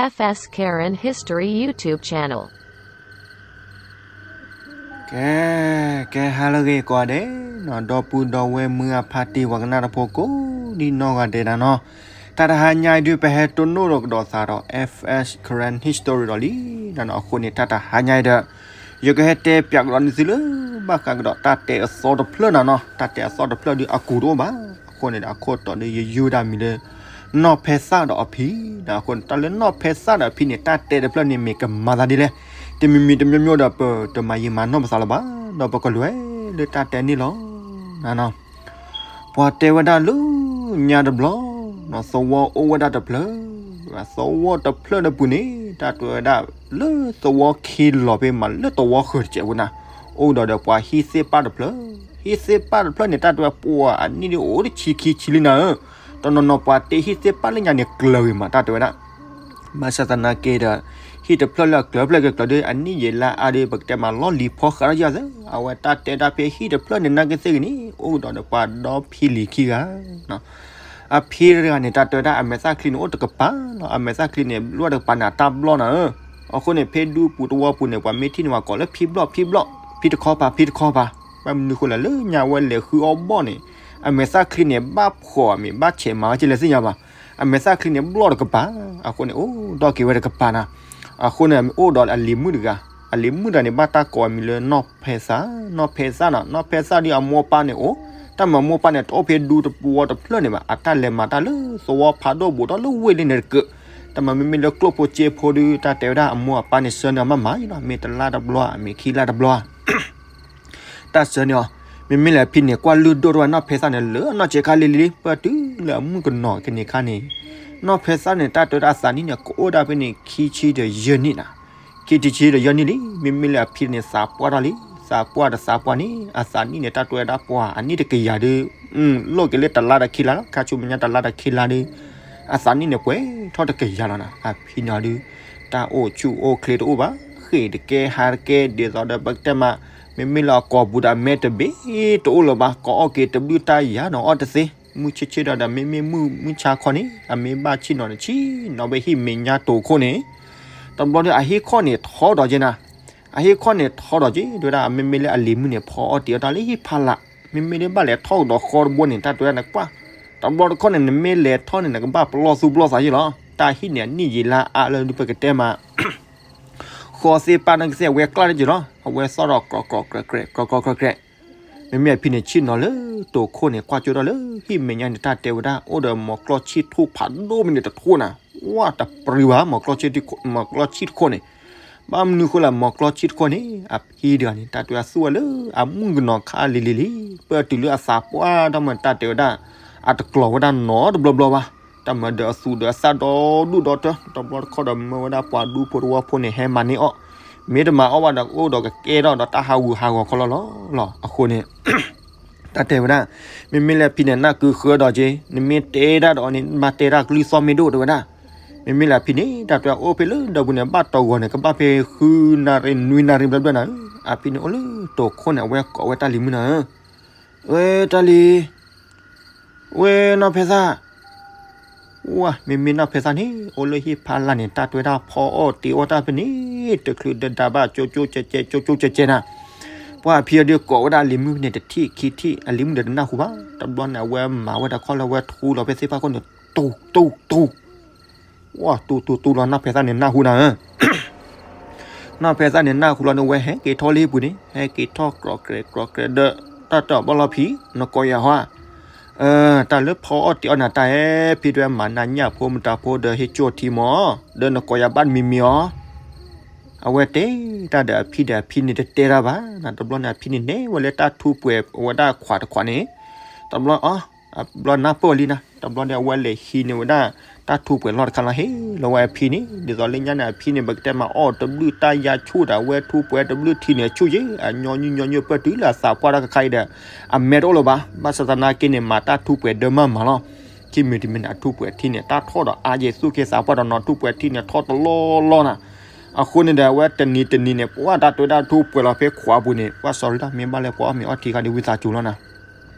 F S Karen History YouTube channel. ကဲ, ကဲဟါလၢအဂ့ၤကိးဂၤဒဲးနီၤ, ဒီပုၢ်ဒီဝဲၢ်မုၢ်အဖါတံၢ်ဝဲကနၣ်တဖိကိးဒံနီၢ်ဂၤဒဲးနီၤ, တၢ်တဟါညါအံၤဒုး ပဟဲတိၢ်နီၣ်ဒီးကဒီးသးဒီး F S Karen History ဒီးလံနီၤ. အဃိန့ၣ် တၢ်တဟါညါအံၤဒီး ယကဟဲတဲပၠးကဒီးန့ၢ်သုလၢ ဘၣ်ဃးကဒီးတၢ်တဲအသီတဖျၢၣ်နီၤနီၤ. တၢ်တဲအသီတဖျၢၣ်ဒုး အကူးတအိၣ်ဘၣ်. အဃိန့ၣ်ဒီး အခိၣ်တီဒုး ယယုၢ်ဝဲဒၣ်မံၤလၢ နီၢ်ဖဲသၣ်ဒီးအဖံနီၤ. အဃိန့ၣ် တၢ်လၢနီၢ်ဖဲသၣ်ဒီးအဖံန့ၣ် တၢ်တဲတဖျၢၣ်န့ၣ် မ့ၢ်ကမၤသးဒ်လဲၣ်. တမံၤမံၤတမံၤမံၤဒီး ပတမၤယံာ်မၤနီၢ်ပသးလၢၤဘၣ်, ဒီးပကလဲၤလၢတၢ်တဲန့ၣ်လီၤနီၤ. ပှၤတဲဝဲဒၣ်လၢညါတဘျီ, သဝီအိၣ်ဝဲဒၣ်တဖျၢၣ်, သဝီတဖျၢၣ်န့ၣ်ပူၤန့ၣ် တၢ်တဲဝဲဒၣ် လၢသဝီခံလီၤဖဲမး လၢသဝီဃၢၤတစဲးဝဲနၤ, အိၣ်ဒီးဒီးပှၤဟံၣ်သ့ၣ်ပၣ်တဖျၢၣ်, ဟံၣ်သ့ၣ်ပၣ်တဖျၢၣ်န့ၣ် တၢ်တဲဝဲပှၤအနံၣ်ဒုးအိၣ်တဆံခံဆံလံနၤဧၢ, တနီၤနီၤပှၤတဲဟံၣ်သ့ၣ်ပၣ်လၢညါန့ၣ် ကျၢၤဂ့ၤမး တၢ်တဲဝဲဒၣ် ဘၣ်ဆၣ်သနာ်က့ဒီး ဟံၣ်တဖျၢၣ်လၢအကျၢၤဖျၢၣ်ကကျၢၤဒီး အနံၣ်ယံာ်လါအါဒီး ပကတဲမးလီၢ်လံၤဖီဃာ်ထီၣ်ယၤသ့, အဝဲတၢ်တဲဒၣ်ဖဲဟံၣ်တဖျၢၣ်န့ၣ် နာ်က့သ့ၣ်ဂ့ၤန့ၣ် အိၣ်ဒီးဒီးပှၤဒီဖံလံၤခံဂၤ အဖံတဂၤန့ၣ် တၢ်တဲဝဲဒၣ် အမဲာ်သၣ်ချံန့ၣ် အိၣ်တကပၤလီၤ. အမဲာ်သၣ်ချံန့ၣ် လိၣ်တကပၤန့ၣ် အတၢ်ဘျီၣ်နၤဧၢ. အဃိန့ၣ် ဖဲဒူပူၤသဝီပူၤန့ၣ် ပှၤမ့ၢ်ထံၣ်န့ၣ် ပှၤကိးလၢဖံဘျီၣ်ဖံဘျီၣ်, ဖံတခီပၤ ဖံတခီပၤ, ဘၣ်မနုၤဃိလဲၣ် လၢညါဝဲလဲၤဃုအီၣ်ဘီၣ်န့ၣ် အမဲာ်သၣ်ချံန့ၣ် ဘၣ်ဖှီၣ်မ့ၢ်ဘၣ်ဆဲးမၤဝဲကလဲၤသ့ၣ်ညါဘၣ်. အမဲာ်သၣ်ချံန့ၣ် ဘျီၣ်တကပၤ. အဃိန့ၣ် အိၣ်ဒီးက့ၤဝဲတကပၤနၤ. အဃိန့ၣ် အိၣ်ဒီးအလံၤမုၣ်တဂၤ, အလံၤမုၣ်တဂၤန့ၣ် ဘၣ်တၢ်ကိးအမံၤလၢနီၢ်ဖဲသၣ်, နီၢ်ဖဲသၣ်နီၤ, နီၢ်ဖဲသၣ်ဒီးအမိၢ်အပၢ်န့ၣ်အိၣ်, တၢ်မၤမိၢ်ပၢ်န့ၣ် တအိၣ်ဖဲဒူသဝီတဖျၢၣ်န့ၣ်ဘၣ်, အတၢ်လဲၤမၤတၢ်လၢသဝီဖးဒိၣ်ဘူးဒီးလၢဝ့ၢ်လံန့ၣ်တကၢး. တၢ်မၤမ့မ့ၢ်လၢကျိၣ်ဖိစ့ဖိဒီး တၢ်တဲဝဲဒၣ်အမိၢ်အပၢ်န့ၣ် ဆှၢန့ၢ်အီၤမးမးအံၤလီၤ, မ့ၢ်တလါတဘျီ မ့ၢ်ခံလါတဘျီ တၢ်ဆှၢန့ၢ်အီၤ. မ့မ့ၢ်လၢအဖံန့ၣ် ကွၢ်လုၢ်ဒိၣ်ထီၣ်ဝဲနီၢ်ဖဲသၣ်န့ၣ် လၢအနီၢ်ဆဲးခါလံၤလံၤလံၤ ပၢၢ်တုၤလၢအမုၣ်ကနီၤကန့ၢ်ခါန့ၣ်, နီၢ်ဖဲသၣ်န့ၣ် တၢ်တဲဝဲဒၣ်အသးနံၣ်န့ၣ် ကအိၣ်ဒၣ်ဖဲန့ၣ် ခံဆံဒီးယဲၢ်နံၣ်နၤ, ခံဆံဒီးယဲၢ်နံၣ်လံ. မ့မ့ၢ်လၢအဖံန့ၣ် သးပှၢ်ထီၣ်လံ, သးပှၢ်ဒီးသးပှၢ်န့ၣ် အသးနံၣ်န့ၣ် တၢ်တဲဝဲဒၣ်ပှၤအနံၣ်တကယၤဒီး လိၣ်က့ၤလၢတလါဒီးခံလါလီၤ. ခါဆူမဲာ်ညါတလါဒီးခံလါဒီး အသးနံၣ်န့ၣ် ပှဲၤထီၣ်တကယၤလီၤနၤ. အဖံန့ၣ်ဒီး တၢ်အိၣ်ဆူၣ်အိၣ်ချ့တအိၣ်ဘၣ်, ဃ့ၢ်တကဲဟးတကဲ ဒ်သိးဒီးပကတဲမး မ့မ့ၢ်လၢအကိာ်ပူၤဒီးအမဲတဘ့ၣ်တအိၣ်လၢၤဘၣ်, ကိးအီၣ်က့ၤတဘျုးတၢ်ယၤနီၤအီၣ်တသ့, မုၢ်ဆ့ၣ်ဆ့ၣ်ဒီး ဒီးမ့မ့ၢ်မုၢ်မုၢ်ဆါခီန့ၣ် အမ့ၢ်ဘၣ်ဆ့ၣ်နီၤတဆံနီၤဖဲဟံၣ်မဲာ်ညါတိၤခိၣ်န့ၣ်, တဘျီဒီးအဟံၣ်ခီၣ်န့ၣ်ထီဒီးက့နၤ, အဟံၣ်ခီၣ်န့ၣ်ထီဒီးက့ တဲဝဲဒၣ် မ့မ့ၢ်လၢအလံၤမုၣ်န့ၣ် ဖီအီၣ်တ့ၤအီၣ်တၢ်လၢဟံၣ်ဖးလၢ်, မ့မ့ၢ်လၢဘၣ်လဲၤထီၣ်ကဒီးဃီတဘိန့ၣ် တၢ်တဲဝဲဒၣ်နကွၢ်, တဘျီတခီၣ်န့ၣ် နမ့ၢ်လဲၤထီၣ်န့ၣ် နကဘၣ်ပလီၢ်သူၣ်ပလီၢ်သးယ့ၢ်လီၤ. တၢ်ဟံၣ်န့ၣ် အနံၣ်ယံာ်လါအါလၢဒုးပကတဲမး ဃီသ့ၣ်ပၣ်နကသ့ၣ် အဝဲကျၢ်တက့ၢ်လီၤ. အဝဲသီၣ်ဒီး ကြီးကြီးကြဲးကြဲး ကြီးကြီးကြဲးကြဲး, မ့မ့ၢ်အဖံန့ၣ် ဆ့ၣ်နီၤလၢတိၤခိၣ်န့ၣ် ကွၢ်ကၠိထီၣ်လၢဟံၣ်မဲာ်ညါန့ၣ် တၢ်တဲဝဲဒၣ် အိၣ်ဒီးမိၤကျီၢ်ဆံၣ်ထိၣ်ဖးဒိၣ်မ့ၢ်န့ၣ်တထိၣ်နၤ, ဝဲတပျုၤဘၣ် မိၤကျီၢ်ဆံၣ်ထိၣ်ခိၣ်န့ၣ်, ဘၣ်မနုၤဃိလဲၣ် မိၤကျီၢ်ဆံၣ်ထိၣ်ခိၣ်န့ၣ် အဖံတဂၤန့ၣ် တၢ်တဲဝဲဒၣ်သူၣ်ဝဲလၢအမုၣ်ကနီၤခါလံၤလံၤလံၤ, ပၢၢ်တုၤလၢအသးပှၢ်တၢ်မၤ တၢ်တဲဝဲဒၣ် အတကျီၤဝဲဒၣ်နီတဘျီဘျီဘၣ်. တၢ်မၤဒီးအသူၣ်ဒီးအသၣ်ဒီဒူၣ်ဒီတၢၢ်, တဘျီတခီၣ်ဒီးမၢဝဲဒၣ်ပှၤဒူဖိတဝီဖိန့ၣ် ဟဲမၤန့ၢ်အီၣ်, မ့ၢ်တမၤအီၣ်ဘၣ်ဒီး ကအိၣ်ဒီးကကဲထီၣ်ဒီးတၢ်ဟးဂူာ်ဟးဂီၤခီလီၤလီၤလီၤ. အဃိန့ၣ် တၢ်တဲဝဲဒၣ် မ့မ့ၢ်လၢအဖံန့ၣ် နၢ်ကုဃၢဒီးက့, နမ့ၢ်တဲဒၣ်ဒီးအီၤန့ၣ် ဘၣ်တဲဒၣ်ကလုၢ်သီၣ်မ့ၢ်ဒိၣ်တဲဝဲဒၣ်. မ့မ့ၢ်လၢအဖံန့ၣ် တၢ်တဲအိၣ်ဖဲလၢဒီပုၢ်န့ၣ် ဘၣ်တီၢ်ဂီၤန့ၣ် ကဘၣ်ဖဲဃုနၣ်ရံၣ်နွံနၣ်ရံၣ်ဘျဲၣ်ဘျဲၣ်နၤဧၢ. အဖံန့ၣ်အိၣ်လၢတိၤခိၣ်န့ၣ် အဝဲကိးဝဲတၢ်လံၤမုၣ်နၤဧၢ, ဝဲတၢ်လံၤ ဝဲနီၢ်ဖဲသၣ်, ဝဲ မ့မ့ၢ်နီၢ်ဖဲသၣ်န့ၣ် အိၣ်လၢဟံၣ်ဖးလၢ်န့ၣ် တၢ်တဲဝဲဒၣ်ဖီအီၣ်တ့ၤအီၣ်တၢ်ဖဲန့ၣ် တချုးဒၣ်ဒၣ်ဘၣ် ကၠိကၠိကဲကဲ ကၠိကၠိကဲကဲနၤ. ပှၤအဖံအီၤဒုးကိးဝဲဒၣ်အလံၤမုၣ်န့ၣ် တထံၣ်ခံထံၣ် အလံၤမုၣ်ဒီးတနၢ်ဟူဘၣ်. တဘျီန့ၣ် အဝဲမၤဝဲဒၣ်ခီၣ်လၢအဝဲထူလီၤဖဲသ့ၣ်ဖးခိၣ်န့ၣ် တူၢ်တူၢ်တူၢ် ဝဲတူၢ်တူၢ်တူၢ်လီၤ နီၢ်ဖဲသၣ်န့ၣ်နၢ်ဟူနၤဧၢ. နီၢ်ဖဲသၣ်န့ၣ်နၢ်ဟူလီၤန့ၣ် ဝဲဟဲက့ၤထီၣ်လၢဟံၣ်ပူၤန့ၣ် ဟဲက့ၤထီၣ်ကြီးကြဲးကြီးကြဲးဒီး တၢ်တဲအီၤဘၣ်လီၤဖံ နကိးယၤဟီဧါ. တၢ်လၢဖီအီၣ်တ့ၤအီၣ်နၤတၢ်ဟဲဖံဒွဲမၤနၤညၣ်ဖိမတၤဖိဒီးဟ့ၣ်ကၠိထံမီၤ ဒီးနကိးယၤဘၣ်တမံၤမံၤအီၤ. အဝဲတဲတၢ်ဒီးအဖံဒီး အဖံန့ၣ်တတဲတၢ်ဘၣ်. တဘျီန့ၣ် အဖံန့ၣ်နဲၣ်ဝဲလၢတၢ်ထူပှဲၤဝဲဒၣ်ခွးတခွးန့ၣ် တဘျီအီၤ တဘျီနၢ်ပၢၢ်လံနၤ တဘျီန့ၣ် အဝဲလဲၤဟံးန့ၢ်ဝဲဒၣ် တၢ်ထူပှဲၤလီၢ်တခါလီၤ ဟ့ၣ်လီၤဝဲအဖံန့ၣ် ဒ်သိးလၢညါန့ၣ် အဖံန့ၣ် ပကတဲမၤအီၣ်တဘျုးတၢ်ယါဆူၣ်ဒီး အဝဲထူပှဲၤတဘျုးထံန့ၣ် အဆူၣ်ယ့ၣ် အညီနုၢ်ညီနုၢ်ပၢၢ်တုၤလၢအသးပှၢ်တၢ်ခါခါအံၤဒီး အမဲတအိၣ်လၢၤဘၣ်. ဘၣ်ဆၣ်သနာ်က့န့ၣ် မၤတၢ်ထူပှဲၤဒၢမးမးလီၤ. ခံမံၤတမံၤန့ၣ် အထူပှဲၤထံန့ၣ် တၢ်ထီၣ်ဒီးအါယဲၢ်သူၣ်က့သးပှၢ်ဒီးနီၤ ထူပှဲၤထံန့ၣ် ထီၣ်တလီၢ်လီၢ်နၤ. အဃိန့ၣ်ဒီး အဝဲတနံၤတနံၤန့ၣ် ပှၤတၢ်တဲဝဲဒၣ်ထူပှဲၤလီၤဖဲခွးပူၤန့ၣ် ပှၤ sorry လီၤ မ့ၢ်ဘၣ်လၢပှၤအီၣ်မ့ၤအီထံခါဒီး ဝံသးစူၤလီၤနၤ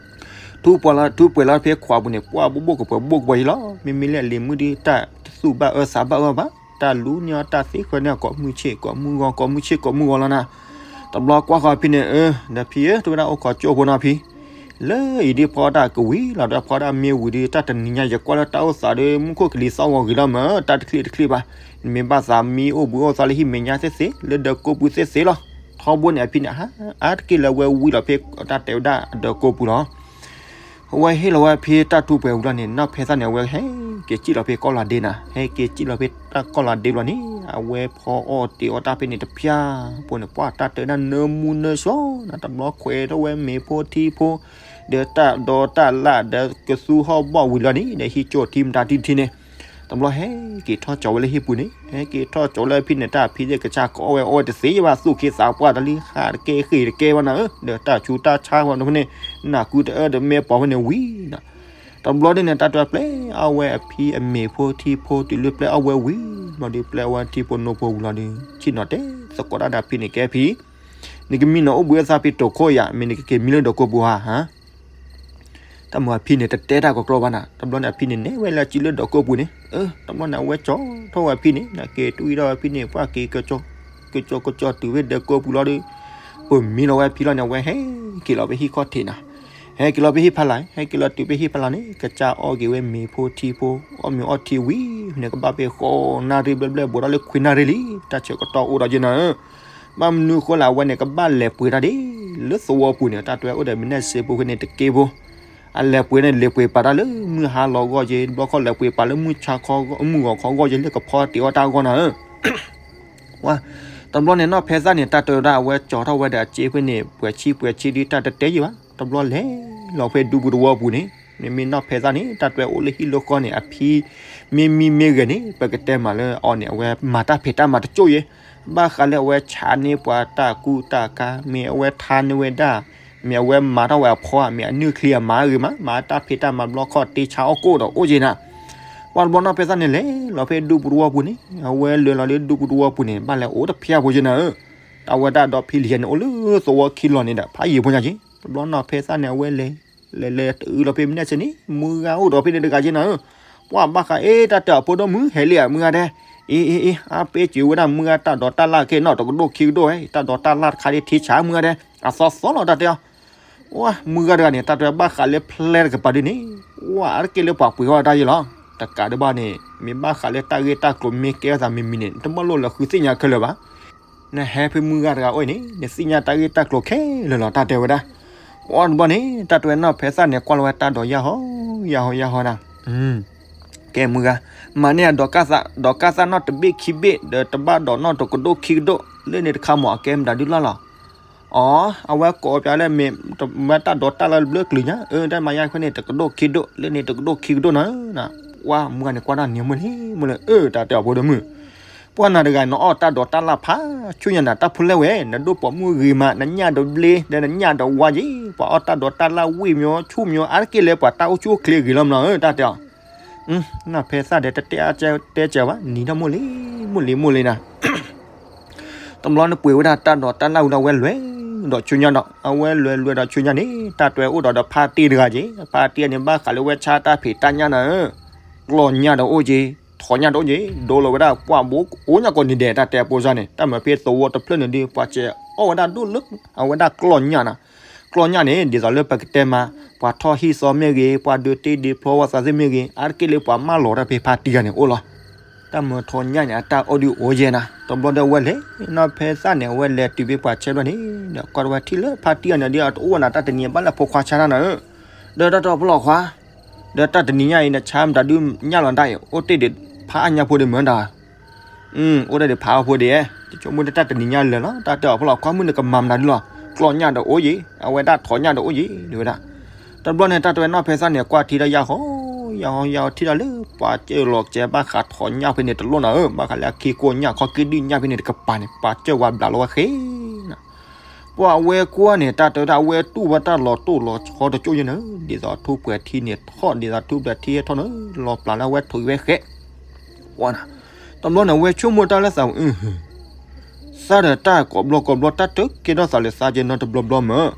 ထူပှဲၤလီၤ ထူပှဲၤလီၤဖဲခွးပူၤန့ၣ် ပှၤဘိၣ်ဘိၣ်ကပှဲၤဘိၣ်ကပှဲၤယ့ၣ်လီၤ. မ့မ့ၢ်လၢအလံၤမုၣ်ဒုး တၢ်တသူၣ်ဘၣ်အၢသးဘၣ်အၢဘၣ်. တၢ်လူန့ၢ်အီၣ်တၢ်သ့ဃၢန့ၢ်အီၣ်ကိးမုၢ်ဆ့ၣ်ကိးမုၢ်ဂီၤ ကိးမုၢ်ဆ့ၣ်ကိးမုၢ်ဂီၤလီၤနၤ. တဘျီကွၢ်ဃီဖံန့ၣ် အၢ ဒီးဖံဧၢ တဝဲဒၣ်အိၣ်ခိးကၠိဖိနီၤဖံ လၢအံၤဒ်ဖီဒၣ်ကဝံၤလီၤဒီး ဖီဒၣ်မ့ၢ်ဝံၤဒီး တၢ်တနံၤညါယကွၢ်လၢတၢ်အိၣ်သးဒီး မူခိၣ်ကလံၤသီဂီၤဂ့ၤလီၤမး တၢ်တချံးတချံးဘၣ်. နမ့ၢ်ဘၣ်သးမံအိၣ်ဘှံးအိၣ်သါလၢဟံၣ်မဲာ်ညါသ့ၣ်သ့ၣ် လၢဒီးကိးပူၤသ့ၣ်သ့ၣ်လီၤ. ထီဘိန့ၣ် အဖံန့ၣ် အါတက့ၢ်လၢအဝဲဝံလီၤဖဲတၢ်တဲဝဲဒၣ်ဒီးကိးပူၤလီၤ. အဝဲဟ့ၣ်လီၤဝဲဖံတၢ်ထူပှဲၤဝံၤလီၤန့ၣ် နီၢ်ဖဲသၣ်န့ၣ် အဝဲဟဲက့ၤစံၣ်လီၤဖဲကီၢ်လီၤဒ့နၤ ဟဲက့ၤစံၣ်လီၤဖဲတၢ်ကီၢ်လီၤဒ့ဘျီန့ၣ် အဝဲဖီအီၣ်တ့ၤအီၣ်တၢ်ဖဲန့ၣ်တဖၠၣ်ဖိန့ၣ် ပှၢ်တၢ်တၢ်နၢမူနၢဆှီနၤ တဘျီခွဲးထီၣ်ဝဲမ့ၤဖိထံဖိ ဒီးတၢ်ဒီတၢ်လၣ်ဒီးကသူဟီၣ်ဘီၣ်ဝံၤလီၤန့ၣ် ဒီးဟံးကၠိၣ်ထံမတၤထံထံန့ၣ် တဘျီဟဲက့ၤထီၣ်ကၠီၤဝဲလၢဟံၣ်ပူၤန့ၣ် ဟဲက့ၤထီၣ်ကၠီၤဝဲလၢဖံန့ၣ် တၢ်ဖံသ့ၣ်ကစၢ်ကအီၣ်ဝဲအီၣ်ဝဲတသ့ဘၣ် သူၣ်က့သးပှၢ်တၢ်လံ ဟးတကဲဃ့ၢ်တကဲဘၣ်နၤဧၢ ဒီးတၢ်ဆူးတၢ်ဆါဝဲဖဲန့ၣ် နၢ်ကူတအၢဒီးမဲာ်ပီၤဖဲန့ၣ်ဝံၤနၤ တဘျီဒ်န့ၣ် တၢ်တဲပျဲအီၣ်ဝဲအဖံအမ့ၤဖိထံဖိ တုၤလၢပျဲအီၣ်ဝဲဝံၤဘျီဒီး ပျဲအီၣ်ဝဲထံဖိနိဖိဝံၤလီၤဒီး ဆ့ၣ်နီၤတဲသကိးတၢ်ဒီးဖံန့ၣ် ကဲဖံ နကမံနီၤအိၣ်ဘှံးအသးဖံတိာ်ခိၣ်ယၤ မ့ၢ်နကက့ၤမံလၢဒီးကိးပူၤဧါ ဟါ တၢ်မၤဖံန့ၣ် တတဲတၢ်ကကျီဘၣ်နၤ တဘျီန့ၣ် အဖံန့ၣ် နဲၣ်ဝဲလၢစုလၢဒီးကိးပူၤန့ၣ် တဘျီန့ၣ် အဝဲကၠီထီၣ်ဝဲဖံန့ၣ် နက့ၤတွံၢ်ထီၣ်ဝဲဖံန့ၣ် ပှၢ်က့ၤ ကကၠီကၠီတုၤဖဲဒီးကိးပူၤလီၤဒီး ပမံလီၤဝဲဖံလီၤန့ၣ် အဝဲဟဲက့ၤလီၤဖဲဟံၣ်ခီၣ်ထံးနၤ ဟဲက့ၤလီၤဖဲဟံၣ်ဖးလၢ် ဟဲက့ၤလီၤတုၤဖဲဟံၣ်ဖးလၢ်န့ၣ် ကစၢ်အီၣ်က့ၤဝဲမ့ၤဖိထံဖိ အီၣ်မ့ၤအီထံဝံၤန့ၣ် ကဘၣ်ဖဲဃိးနၣ်ရံၣ်ဘျဲၣ်ဘျဲၣ် ဘူးထီၣ်လၢခွံနၣ်ရံၣ်လံ တၢ်ဆၢကတီၢ်အိၣ်ဒီးက့နၤဧၢ ဘၣ်မနုၤဃိလၢအဝဲန့ၣ် ကဘၣ်လဲၤပှ့ၤတၢ်ဒ် လၢသဝီပူၤန့ၣ် တၢ်တဲအိၣ်ဒီးမ့ၢ်နဲၣ်စ့ဖိဃ့န့ၣ်တက့ဖိ အလဲၤပှ့ၤန့ၣ် လဲၤပှ့ၤပာ်တၢ်လၢမုၢ်ဟါလီၤဂီၢ်က့ တဘျီခီၣ်လဲၤပှ့ၤပာ်လၢမုၢ်ဆါခီ မုၢ်ဂီၤခီဂီၢ်က့ လၢကဖီတ့ၤအီၣ်တၢ်ဂီၢ်နၤဧၢ ဝါ တဘျီန့ၣ် နီၢ်ဖဲသၣ်န့ၣ် တၢ်တဲဝဲဒၣ်အဝဲကၠီထီၣ်ဝဲဒီးအစ့ဖဲန့ၣ် ပှဲၤဆံပှဲၤဆံဒ်တၢ်တတဲယံၤဘၣ် တဘျီလဲၤလီၤဖဲဒူပူၤတဝီပူၤန့ၣ် မ့မ့ၢ်နီၢ်ဖဲသၣ်န့ၣ် တၢ်တဲအိၣ်လၢဟံၣ်လၢဃီန့ၣ် အဖံ မ့မံမ့ၢ်ဂဲၤန့ၣ် ပကတဲမးလၢအီၤန့ၣ် အဝဲမၤတၢ်ဖံးတၢ်မၤတကၠိၣ်ယဲ ဘၣ်ဃးလၢအဝဲဆါန့ၢ်ပှၤတၢ်ကူတၢ်ကၤ မ့ၢ်အဝဲထါန့ၢ်ဝဲဒၣ် မ့ၢ်အဝဲမၤထီၣ်ဝဲအဖီ မ့ၢ်အနုၢ်ချံအမၤဂ့ၤမး မၤတၢ်ဖံးတၢ်မၤဘျီခီၣ်တ့ဆါအီၣ်ကိၣ်ဒီးအိၣ်က့နၤ ပှၤတဘျီနီၢ်ဖဲသၣ်န့ၣ် လဲၤလီၤဖဲဒူပူၤတဝီပူၤန့ၣ် အဝဲလဲၤလီၤလၢဒူပူၤတဝီပူၤန့ၣ် ဘၣ်လဲၤအိၣ်တဖျၢၣ်ဖိက့နၤဧၢ တၢ်ဝဲဒၣ်ဒီဖံလံၤယဲန့ၣ် အိၣ်လၢသဝီခံလီၤန့ၣ်ဒီး ဖးယံၤဖိညါက့ တဘျီနီၢ်ဖဲသၣ်န့ၣ် အဝဲလဲၤ လဲၤလဲၤတအုးလီၤဖဲမ့ၢ်နဲၣ်စ့န့ၣ် မုၢ်ဂၤအိၣ်ဒီးဖဲန့ၣ်တဂၤက့နၤဧၢ ပှၤဘၣ်ဃးအ့ တၢ်တဲအဖိဒိၣ်မုၣ် ဟဲလံဧါ မုၢ်ဂၤဒဲး အ့ အ့ အ့ အါပ့ၤစၢၤဝဲဒၣ်မုၢ်ဂၤတၢ်ဒိးတၢ်လၣ်က့နီၣ် တကဒိၣ်ခံကဒိၣ်ဝဲ တၢ်ဒိးတၢ်လၣ်တခါဒ်ထံဆါမုၢ်ဂၤဒဲး အသီသီလီၤတၢ်တဲအီၤ ဝါ မုၢ်ဂၤတဂၤန့ၣ် တၢ်တဲဘၣ်ဃးလၢဖျဲၣ်တကပၤဒ်န့ၣ် ဝါ အါတက့ၢ်လၢပှၤပှ့ၤအီၣ်တၢ်ယဲလီၤ တကးဒံးဘၣ်န့ၣ် မ့ၢ်ဘၣ်ဃးလၢတၢ်ဂ့ၢ်တၢ်ကျိၤမ့ၢ်ကဲထီၣ်သးမံၤမံၤန့ၣ် နတမ့ၢ်လိၣ်လၢဃုသ့ၣ်ညါခဲလၢာ်ဘၣ် နဟဲဖဲမုၢ်ဂၤတဂၤအိၣ်န့ၣ် နသ့ၣ်ညါတၢ်ဂ့ၢ်တၢ်ကျိၤခဲလၢာ်လီၤ တၢ်တဲဝဲဒၣ် ပှၤတဘျီန့ၣ် တၢ်တဲဝဲနီၢ်ဖဲသၣ်န့ၣ် ကွၢ်လီၤဝဲတၢ်ဒိးယၢ်ဟီ ယၢ်ဟီ ယၢ်ဟီဒၣ် ကဲမုၢ်ဂၤ မၤန့ၢ်အဒိးကၢ်သး ဒိးကၢ်သးနီၣ်တဘ့ၣ်ခံဘ့ၣ် ဒီးတဘၣ်ဒိးနီၣ်တကဒိၣ်ခံကဒိၣ် လၢန့ၣ်တခါမ့ၢ်အကဲမတၤဒုလီၢ်လီၤ အီ အဝဲကိးပၠးလၢမ့ၢ် မ့ၢ်တၢ်ဒိးတၢ်လၢဘျၢကလုာ်ညါ အၢ တၢ်မၤယါခွဲန့ၣ် တကဒိၣ်ခံကဒိၣ် လၢန့ၣ်တကဒိၣ်ခံကဒိၣ်နၤ ဝါ မုၢ်ဂၤန့ၣ် ကွၢ်တၢ်န့ၣ်မုၢ်လံ မုၢ်လံ အၢ တၢ်တဲအဖိဒိၣ်မုၣ် ပှၤနၤတဂၤ နအီၣ်တၢ်ဒိးတၢ်လၣ်ဖးဆူညါနၤ တၢ်ဖိလဲၣ်ဝဲ နဒိၣ်ပိာ်မုၣ်ဂ့ၤမး နညၣ်ဒီးဘျ့ ဒီးနညၣ်ဒီးဝါယ့ၣ် ပှၤအီၣ်တၢ်ဒိးတၢ်လၣ်ဝံၣ်မၠိ ဆူၣ်မၠိ အါတက့ၢ်လၢပှၤတၢ်အိၣ်ဆူၣ်အိၣ်ချ့ဂ့ၤလီၤမး အၢ တၢ်တဲအီၤ နီၢ်ဖဲသၣ်ဒီးတတဲအါတဲစၢၤဘၣ် နံၤထီၣ်မိၢ်လံ မိၢ်လံ မိၢ်လံနၤ တဘျီန့ၣ်ပှ့ၤဝဲဒၣ်တၢ်ဒိးတၢ်လၣ်ဝံၤဒီး အဝဲလဲၤဒီးဆူညါဒီး အဝဲလဲၤလဲၤဒီးဆူညါန့ၣ် တၢ်တဲအိၣ်ဒီးဒီးဖါတံၢ်တဂၤက့ၤ ဖါတံၢ်န့ၣ် ဘၣ်ဃးလၢဝဲဆါတၢ်ဖံးတၢ်ညၣ်နၤဧၢ ကျီၢ်ညၣ်ဒီးအိၣ်က့ၤ ထိးညၣ်ဒီးအိၣ်က့ၤ ဒိလီၤဝဲဒၣ်ပှၢ်ဘိအိၣ်ညၣ်ကိးနံၤဒဲး တၢ်တဲအဖိစၢ်န့ၣ် တၢ်မၤဖဲသဝီတဖျၢၣ်န့ၣ်ဒီး ပှၤစဲးအီၣ်ဝဲဒၣ်ဒိၣ်လၢ အဝဲဒၣ်ကျီၢ်ညၣ်နၤ ကျီၢ်ညၣ်န့ၣ် ဒ်သိးလၢပကတဲမး ပှၤထီၣ်ဟံၣ်သီမ့ၢ်ဂ့ၤ ပှၤဒုးတ့ၢ်ဒုးဖျီဝဲသးသ့ၣ်မ့ၢ်ဂ့ၤ အါတက့ၢ်လၢပှၤမၢလီၤတၢ်ဖဲဖါတံၢ်ဂၤန့ၣ်အိၣ်လီၤ တၢ်မၤထိးညၣ်န့ၣ် အတၢ်အိၣ်ဒုးအိၣ်ယဲနၤ တဘျီဒီးဝဲလဲၤ နီၢ်ဖဲသၣ်န့ၣ် အဝဲလဲၤတုၤဖဲပှၤဆဲးဘျီန့ၣ် ဒီးကွၢ်တဝဲထံၣ်လၢဖါတံၢ်ဂၤန့ၣ်ဒီး အတအိၣ်ဝဲနၤတၢ်တနံၤဘၣ်လၢဖိခွါဆါတၢ်နၤဧၢ ဒီးတၢ်တဲအဖိလီၤခွါ ဒီးတၢ်တနံၤညါအံၤ နဆါမတၤဒုညၣ်လီၤတၢ်အံၤ အိၣ်တ့ၢ်ဒံးဖးအညၣ်ဖိဒံးမၢတၢ် အိၣ်တ့ၢ်ဒံးဖးအီဖိဒံး ယဆိကမိၣ်တၢ်တနံၤညါလၢာ်လီၤ တၢ်တဲအဖိလီၤခွါမုၣ်န့ၣ်ကမၤမတၤဒုလီၤ ကျီၢ်ညၣ်ဒီးအိၣ်ယံၤ အဝဲဒၣ်ထိးညၣ်ဒီးအိၣ်ယံၤ ဒ်ဝဲဒၣ် တဘျီန့ၣ် တၢ်တဲဝဲနီၢ်ဖဲသၣ်န့ၣ် ကွၢ်ထံဒီးယၢ်ဟီ ယၢ်ဟီ ယၢ်ဟီထံဒီးလၢ ပှၤစၢလီၤကဲဘၣ်ဃးထိးညၣ်ဖဲန့ၣ်တလိၣ်နၤဧၢ ဘၣ်ဃးလၢအခံကိးညၣ်ခီက့ဒုၣ်ညၣ်ဖဲန့ၣ်တကပၤန့ၣ် ပှၤစၢဝဲဘျးလီၤဝဲဃ့နၤ ပှၤအဝဲကွၢ်န့ၣ် တၢ်တဲဝဲဒၣ်အဝဲတူၢ်ဝဲတၢ်လီၤတိၢ်လီၤဆီတကၠိၣ်ယဲနၤ ဒ်သိးထူၣ်ပှဲၤထံန့ၣ်ထီၣ် ဒ်သိးထူၣ်ပှဲၤထံဟဲထီၣ်န့ၣ် လီၤပျးလၢအဝဲထိးက့ၤဝဲဃဲ ဝဲနၤ တဘျီန့ၣ် အဝဲဆိကမိၣ်တၢ်လၢသး အ သၣ်ဒီးတၢ်ကိးဘျီကိးဘျီ တၢ်တကဲထီၣ်သးလၢသးကဲနီတဘျီဘျီမး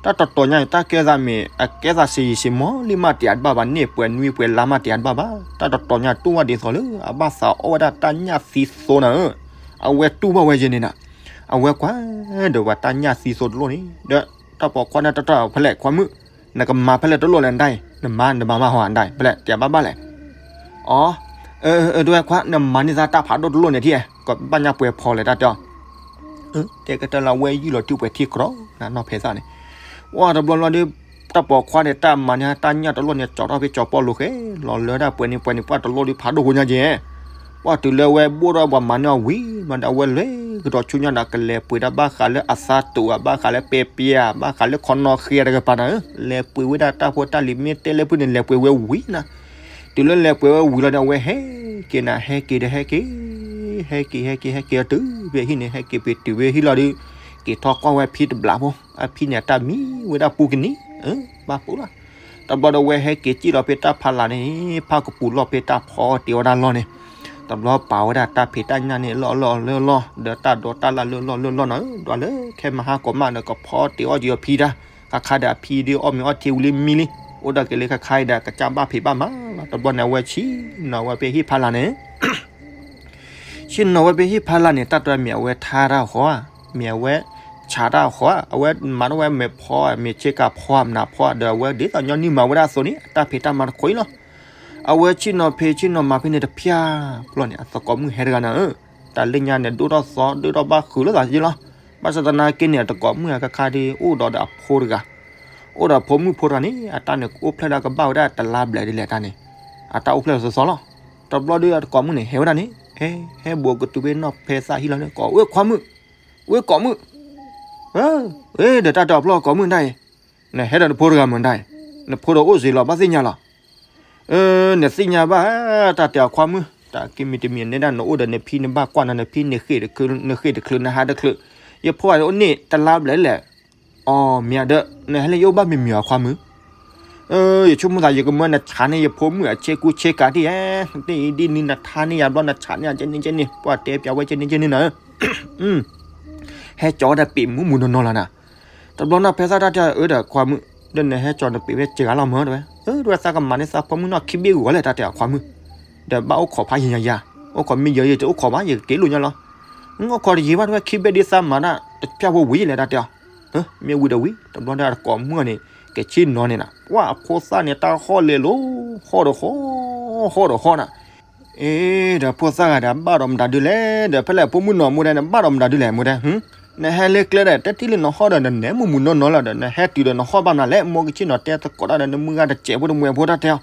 တၢ်တတီၤညါန့ၣ် တၢ်ကဲသးမ့ၢ်အကဲသးစ့ယံၤစ့မီၤလံမး တယၤတဘၣ်ဘၣ် န့ၢ်ပှဲၤနွံပှဲၤလါမး တယၤတဘၣ်ဘၣ်. တၢ်တတီၤညါတူၢ်ဝဲဒ်သိးလၢ အဘၣ်သးအီၣ်ဝဲဒၣ်တၢ်ညၣ်သံသိနၤဧၢ, အဝဲတူၢ်ဘၣ်ဝဲယဲန့ၣ်နၤ. အဝဲကွၢ်ဒီးပှၤတၢ်ညၣ်သံသိတလိၣ်န့ၣ် ဒီးတၢ်ပိာ်ခွါန့ၣ်တၢ်တၢ်ဖဲလဲၣ် ခွါမုၣ်, နကမၤဖဲလဲၣ်တလိၣ်လဲၣ်နဒၣ်အံၤ, နမၤနမၤမးဟီနဒၣ်အံၤ ဖဲလဲၣ်တယၤဘၣ်ဘၣ်လဲၣ်. အ အဝဲခွါ နမၤန့ၢ်သးတၢ်ဖးဒိၣ်တလိၣ်န့ၣ်ထံၣ်, ကဘၣ်ညါပှဲၤဖီလဲၣ်တၢ်တဲအီၤ တဲကတၢၢ်လၢအဝဲယုၢ်လီၤတုၤပှဲၤထံကျိနီၢ်ဖဲသၣ်န့ၣ်, ဝဲတဘျီလီၤဒီး တၢ်ပိာ်ခွါန့ၣ် တၢ်မၤန့ၢ်တၢ်ညၣ်တလိၣ်န့ၣ် ကၠီထီၣ်ဖဲကၠီပီၣ်လိၤဃဲ လီၤလၢဒၣ်ပှဲၤန့ၣ်ပှဲၤန့ၣ် ပှၤတလိၣ်ဒုးဖးဒိၣ်ဃိညါက့ၤ, ပှၤတုၤလၢဝဲဘိၣ်ထီၣ်ပှၤမၤန့ၢ်အီၤဝံၤ မၤဒီးအဝဲလဲၤကဒီးဆူညါဒီး ကလဲၤပှ့ၤဒၣ်ဘၣ်ဃးလၢအသးတူာ် ဘၣ်ဃးလၢပဲပျဲ ဘၣ်ဃးလၢခီနီၢ်ဃဲတကပၤနၤဧၢ, လဲၤပှ့ၤဝဲဒၣ်တၢ်ဖိတၢ်လံၤမ့ၢ်တဲလၢဖုန့ၣ် လဲၤပှ့ၤဝဲဝံၤနၤ တုၤလၢလဲၤပှ့ၤဝဲဝံၤလီၤဒီး အဝဲဟဲက့ၤနၤ ဟဲက့ၤဒီးဟဲက့ၤ, ဟဲက့ၤ ဟဲက့ၤ ဟဲက့ၤအီၤတုၤဖဲဟံၣ်န့ၣ် ဟဲက့ၤပှ့ၤတုၤဖဲဟံၣ်လီၤဒီး က့ၤထီၣ်ကွၢ်ဝဲဖံတဘျီဖိ, အဖံန့ၣ် အတၢ်မံဝဲဒၣ်ပူကနံၤ, ဘၣ်ပူလီၤ. တဘျီဒီးဝဲဟဲက့ၤစံၣ်လီၤဖဲတၢ်ဖးလၢ်န့ၣ် ဖးကပူၤလီၢ်ဖဲတၢ်ဖီအီၣ်တ့ၤအီၣ်ဒၣ်လီၢ်န့ၣ်, တဘျီပာ်ဝဲဒၣ်တၢ်ဖံးတၢ်ညၣ်န့ၣ် လၢလီၢ်လၢလီၢ် ဒီးတၢ်ဒိးတၢ်လၢ်လၢလီၢ်လၢလီၢ်နၤဧၢ, ဒီးလၢခဲမဟါကီးမးဒီး ကဖီအီၣ်တ့ၤအီၣ်က့ၤအီၤဖံတၢ်, ခါခါဒီးအဖံဒီးအီၣ်မ့ၤအီထံဝံၤလံမံလံ, အိၣ်ဒီးက့ၤလၢခါခါအံၤဒီး ကစၢ်ဘၣ်ဖံးဘၣ်မၤလီၤ. တဘျီန့ၣ် အဝဲဆ့ၣ်နီၤဝဲဖဲဟံၣ်ဖးလၢ်န့ၣ် ဆ့ၣ်နီၤဝဲဖဲဟံၣ်ဖးလၢ်န့ၣ် တၢ်တဲမ့ၢ်အဝဲထါတၢ်ဃီဧါ, မ့ၢ်အဝဲဆးတၢ်ဃီဧါ, အဝဲမၤထီၣ်ဝဲမဲာ်ဖီဧါ, မ့ၢ်ဆ့ကၤဖီဧါ, မနၤဖီဧါ, ဒီးအဝဲဒ်သိးညီနုၢ်မၤဝဲဒၣ်အသိးန့ၣ် အတၢ်ဖံးတၢ်မၤတခီအံၤလီၤ. အဝဲဆ့ၣ်နီၤဖံးဆ့ၣ်နီၤမၤဖဲန့ၣ်တဖျၢၣ်ဘျီန့ၣ် အသကိးမုၣ်ဟဲတဂၤနၤဧၢ, တၢ်လၢညါန့ၣ် ဒိၣ်ထီၣ်သီဒိၣ်ထီၣ်ဘၣ်ဃုာ်လိာ်သးယ့လီၤ. ဘၣ်ဆၣ်သနာ်က့န့ၣ် အသကိးမုၣ်အခါခါဒီး အိၣ်ဒီးဒီးအဖိတဂၤ အိၣ်ဒီးဖိမုၣ်ဖိတဂၤန့ၣ် အတၢ်န့ၣ်အိၣ်ဖျဲၣ်ဒၣ်ကဘၣ်ဝဲဒၣ်တလါဘျဲၣ်ဒ်လဲၣ်တၢ်န့ၣ်, အတၢ်အိၣ်ဖျဲၣ်လီၤသီသီလီၤ. တဘျီဒီးအသကိးမုၣ်န့ၣ် ဟဲဝဲဒၣ်န့ၣ် ဟဲ ဟဲဘူးကတုၤဖဲနီၢ်ဖဲသၣ်ဟံၣ်လီၤန့ၣ် ကိးဝဲခွါမုၣ်, ဝဲကိးမုၣ်, ဒီးတၢ်တဲအီၤဖျီၣ်ကိးမုၣ်ဒၣ်အံၤ, နဟဲဒီးနဖိတဂၤမုၣ်ဒၣ်အံၤ, နဖိဒီးအိၣ်စ့လီၤဘၣ်သ့ၣ်ညါလီၤ. နသ့ၣ်ညါဘၣ် တၢ်တဲအီၤခွါမုၣ်, တၢ်က့ၤမံၤတမံၤန့ၣ်ဒၣ် နအိၣ်ဒီးနဖံနဘၣ်ကွၢ်နၤ နဖံနဃ့ၢ်တချုး နဟးတချုး, ယဖိအအိၣ်န့ၣ်တလါဘျဲၣ်လဲၣ်. အီ မ့ၢ်အဒီး နဟဲလၢယအိၣ်ဘၣ်မံၤမံၤအီၤခွါမုၣ်, ယဆိကမိၣ်သး ယကမၢနဆးန့ၢ်ယဖိမုၣ်အဆ့ကူဆ့ကၤဒ်အံၤ, ဒ်အံၤဒ်နုၤ နထါန့ၢ်ယၤဘျီ နဆးန့ၢ်ယၤကဲန့ၣ်ကဲန့ၣ် ပှၤတဲပျးဝဲကဲန့ၣ်ကဲန့ၣ်နၤ, ဟဲကၠီဝဲဒၣ်ပ့ၤမူးမူးနီၢ်နီၢ်လီၤနၤ. တဘျီနီၢ်ဖဲသၣ်တၢ်တဲအီၤ အၢ ဒီးခွါမုၣ်, ဒီးနဟဲကၠီနပ့ၤဝဲစှၤလီၤမၢ်တဲဝဲ, အၢ တဲဝဲသးကမၤန့ၢ်သးဖိမုၣ်နီၢ်ခံဘ့ၣ်ဂီၤလဲၣ် တၢ်တဲအီၤခွါမုၣ်, ဒီးဘၣ်အိၣ်ခိးဖးယံၤညါယၤ, အိၣ်ခိးမ့ၢ်ယၤယတအိၣ်ခိးဘၣ် ယကက့ၤလိာ်ညါလီၤ. အိၣ်ခိးတယံၤဘၣ်တဲဝဲ ခံဘ့ၣ်ဒ်သးမၤတၢ်တဖျၢၣ်ဖိဝံၤလဲၣ် တၢ်တဲအီၤ, မ့ၢ်ဝံၤဒီးဝံၤ တဘျီဒီးအသကိးမုၣ်န့ၣ် ကဆ့ၣ်နီၤန့ၣ်နၤ ပှၤအဖိသၣ်န့ၣ် တၢ်ဟီၣ်လဲၤလိၤ ဟီၣ်ဒီးဟီၣ် ဟီၣ်ဒီးဟီၣ်နၤ. အ့ ဒီးဖိသၣ်ဂၤဒီး ဘၣ်ဒီးမတၤဒုလဲၣ်, ဒီးဖဲလဲၣ်ဖိမုၣ်နီၢ်မူတဲ နဘၣ်ဒီးမတၤဒုလဲၣ် မူတဲ, နဟဲလၢကျဲဒီး တထံၣ်လၢနဟီၣ်ဒီး နနဲမုာ်မုာ်နီၢ်နီၢ်လီၤဒီး နဟဲတုၤဒီးနဟီၣ်ဘၣ်မနုၤလဲၣ်, မိၢ်ကဆ့ၣ်နီၤတဲသကိးတၢ်ဒီး နမုၢ်ဂၤတစဲးဖိတမှဲးဖိတၢ်တဲအီၤ.